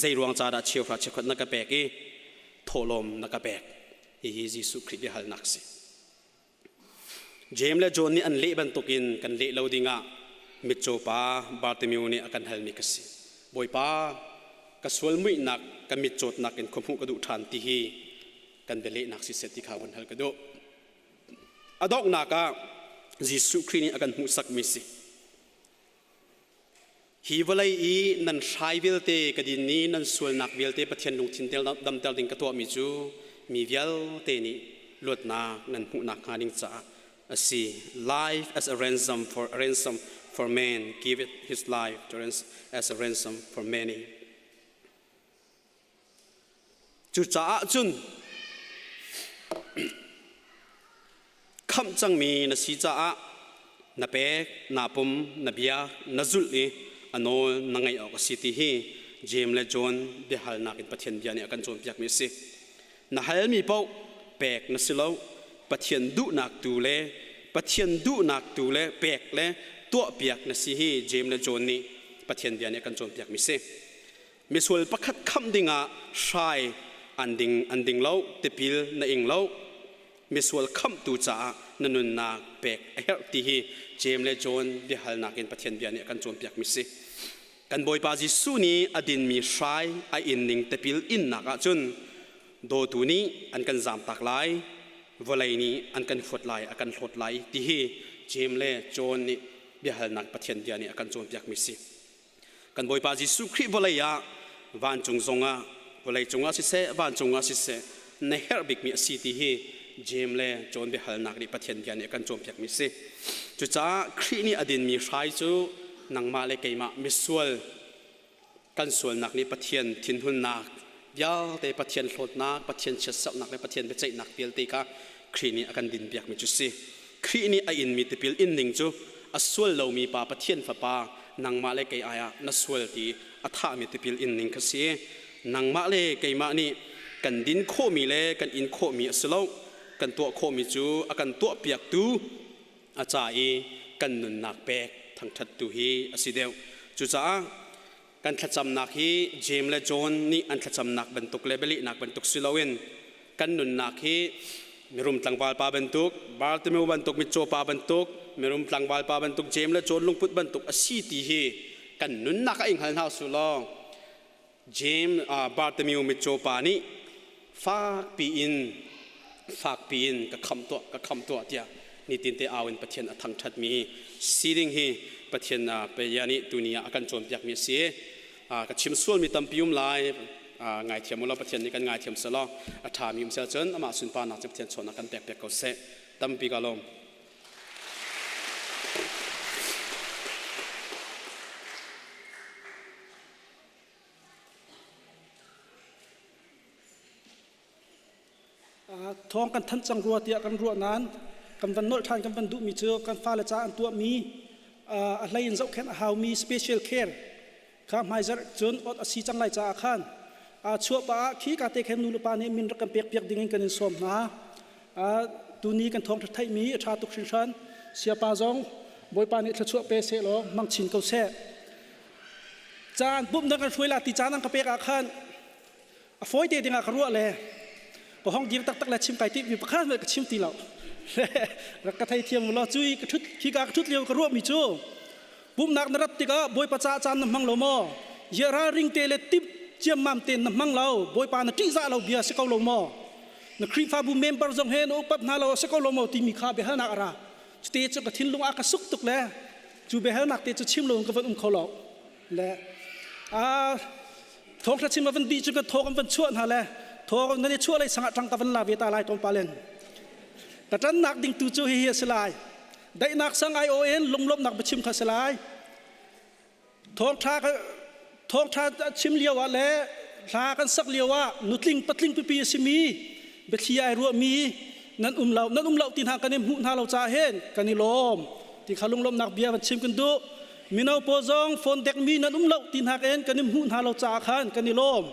Zei ruang ca dah cheuhra cheukhat na ka pek i thawhlawm na ka pek? Hihi Jesuh Khrih biahalnak a si. Jeim le John nih an leh bantukin kan leh lo dingah mitcaw pa Bartimeu nih a kan halmi ka si. Bawipa, ka sual muihnak, ka mitcawtnak in khuahmuh ka duh ṭhan ti hi kan bialehnak siseh ti kha vun hal ka duh. A donghnak ah Jesuh Khrih nih a kan hmuhsakmi si. Hi vawlei i nan hrai vialte ka din i nan sualnak vialte Pathian lungthin damter ding ka tuahmi cu mi vialte nih luatnak nan hmuhnak hnga ding caah a si. Life as a ransom for a ransom for man, give it his life to as a ransom for many. Cucaah cun khamh cangmi na si caah na pek, naa pum, na biak, na zulh i a nawl na ngaih awk a si ti hi Jeim le John biahalnak in Pathian bia nih a kan cawnpiakmi a si. Na halmi paoh pek na si lo, Pathian duhnak tu le Pathian duhnak tu le pek le tuahpiak na si hi Jeim le John nih Pathian bia nih a kan cawnpiakmi a si. Misual pakhat khamh dingah hrai an ding an ding lo, tipil na ing lo. Misual khamhtu caah na nunnak pek a herh ti hi Jeim le John biahalnak in Pathian bia nih a kan cawnpiakmi si. Kan Bawipa Jesuh nih a dinmi hrai a in ning tipil innak ahcun dawtu nih an kan zamtak lai, vawlei nih an kan huat lai, a kan hlawt lai ti hi Jeim le John nih biahalnak Pathian bia nih a kan cawnpiakmi si. Kan Bawipa Jesuh Khrih vawlei ah vancung zongah vawlei cungah siseh vancung ah siseh na herh bikmi a si ti hi Jeim le John biahalnak nih Pathian bia nih a kan cawnpiakmi a si. Cucaah Khrih nih a dinmi hrai cu nangmah le keimah misual kan sualnak nih Pathian thinhunnak vialte Pathian hlawtnak, Pathian chiatserhnak le Pathian biaceihnak vialte kha Khrih nih a kan dinpiakmi cu si. Khrih nih a inmi tipil inning cu a sual lomi pa Pathian Fapa nangmah le kei ai ah na sual ti a thahmi tipil inning kha si. Nangmah le keimah nih kan din khawhmi le kan in khawhmi a si lo. Kan tuah khawhmi cu a kan tuahpiaktu a ca i kan nunnak pek thangṭhattu hi a si deuh. Cucaah kan thlacamnak hi Jeim le John nih an thlacamnak bantuk le bialehnak bantuk si loin kan nunnak hi mirum tlangval pa bantuk, Bartimeu bantuk, mitcaw pa bantuk, mirum tlangval pa bantuk, Jeim le John lungput bantuk a si ti hi kan nunnak ah i hngal hna usih law James Bartimeu mitcaw pa nih fakpi in fakpi in ka khamh tuah ka khamh tuah tiah nitinte au in Pathian a thangṭhatmi sining hi Pathian Paya nih tuni ah a kan cawnpiakmi a si. Ka chim sualmi tampi um lai ngaithiam u law Pathian nih kan ngaithiam selaw a ṭhami um sel cun amah sunparnak cu Pathian chawnnak kan pek piak ko seh. Tampi ka lawm. Thawng kan thanh cang rua tiah kan ruah nain kan van nolh ṭhan kan van duhmi cu kan fale ca an tuahmi a hlei in zohkhenh a haumi special care kha hmaizarh cun ot a si cang lai caah khan chuah pah ah khi ka te khan nu le pa nih min rak kan pek piak ding in kan in sawm hna. Tuni kan thawng theihmi a ṭha tuk hringhran. Siapa zong Bawipa nih thluachuah pe seh law hmang chin ko seh. Caan pumh kan hruai la ti caan an ka pek ah khan a fawi te dingah ka ruah le ka hong dir taktak le chim kai ti mi pakhat ka chim ti lo. Rak ka thei thiam law cui ka thut khi ka thut lio ka ruah mi cu pumnak na rat tikah Bawipa ca caan na hmang lo maw? Ye ralring te le tip ciammam te na hmang lo Bawipa na ṭihzah lo bia si ko lo maw? Na Khrihfabu member zong he na upat hna lo si ko lo maw timi kha biahalnak a ra. Cute cu ka thinlung ah ka suk tuk le cu biahalnak te cu chim lo in ka van um kho lo. Le a thawngṭha chim a van dih cu ka thaw kan van chuah hna le thaw nan i chuah lei sangah ṭang ka van la ve ta lai tlawmpal in. Ka ṭannak ding tu cu hihi a si lai. Daihnak sang ai aw in lunglawmhnak biachim kha a si lai. Thawngṭha thawngṭha chim lio ah le hla kan sak lio ah nutling patling pipi a simi biathli ai ruahmi nan um lo nan um lo ti hna kan i hmuh hna lo caah hin kan i lawm ti kha lunglawmhnak bia van chim kan duh. Mino pawl zong phone dekmi nan um lo ti hna in kan i hmuh hna lo caah khan kan i lawm.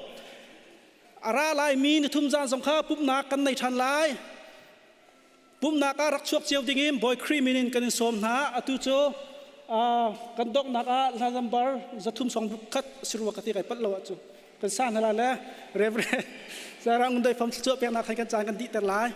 A ra laimi nithum zan zong kha pumhnak kan nei ṭhan lai. Pumhnak ah rak chuak cio dingin Bawi Khrih min in kan in sawm hna. Atu cu kan donghnak ah hla number zathum song khat sirua ka ti kai palh lo ahcun kan sa hna lai le Reverend Sarah Ngundoi Fam thluachuah peknak khan kan caan kan dihter lai.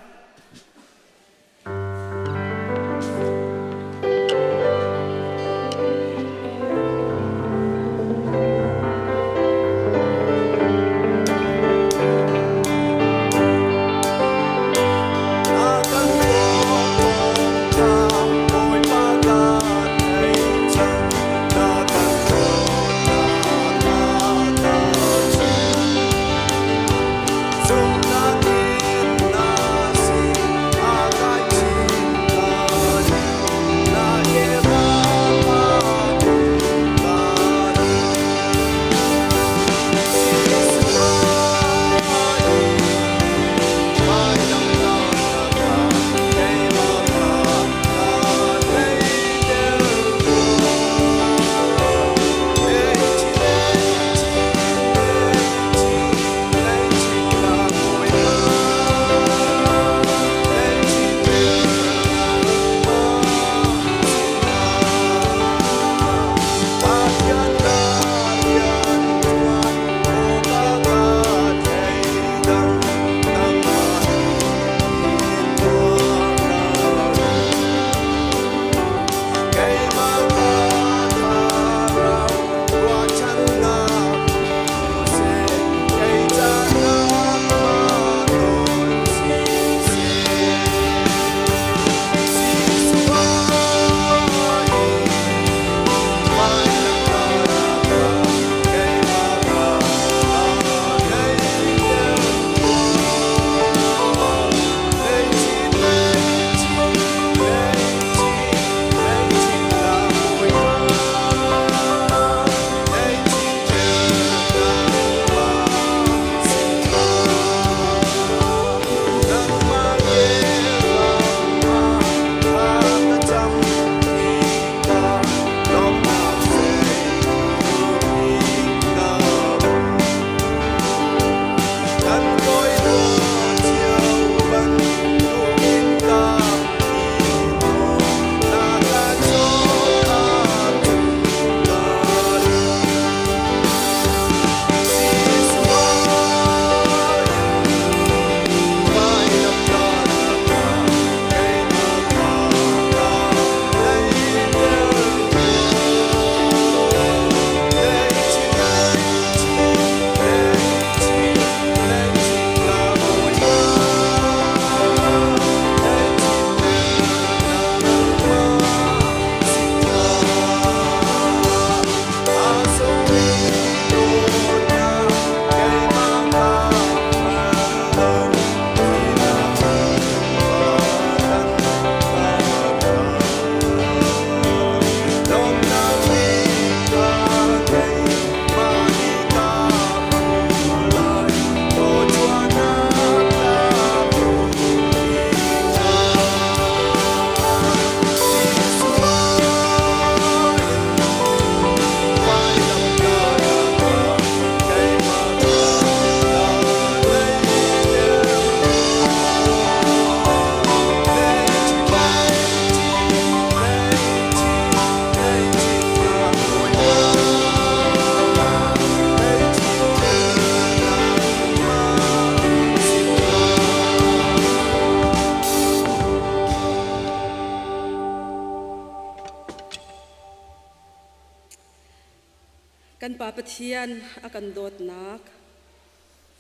Kan Pa Pathian a kan dawtnak,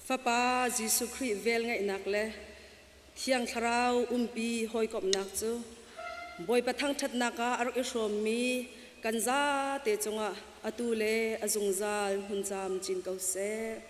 Fapa Jesuh Khrih velngeihnak le Thiang Thlarau umpi hawikomhnak cu Bawipa thangṭhatnak ah a rak i hrawmmi kan zate cungah atu le a zungzal hmun camcin ko seh.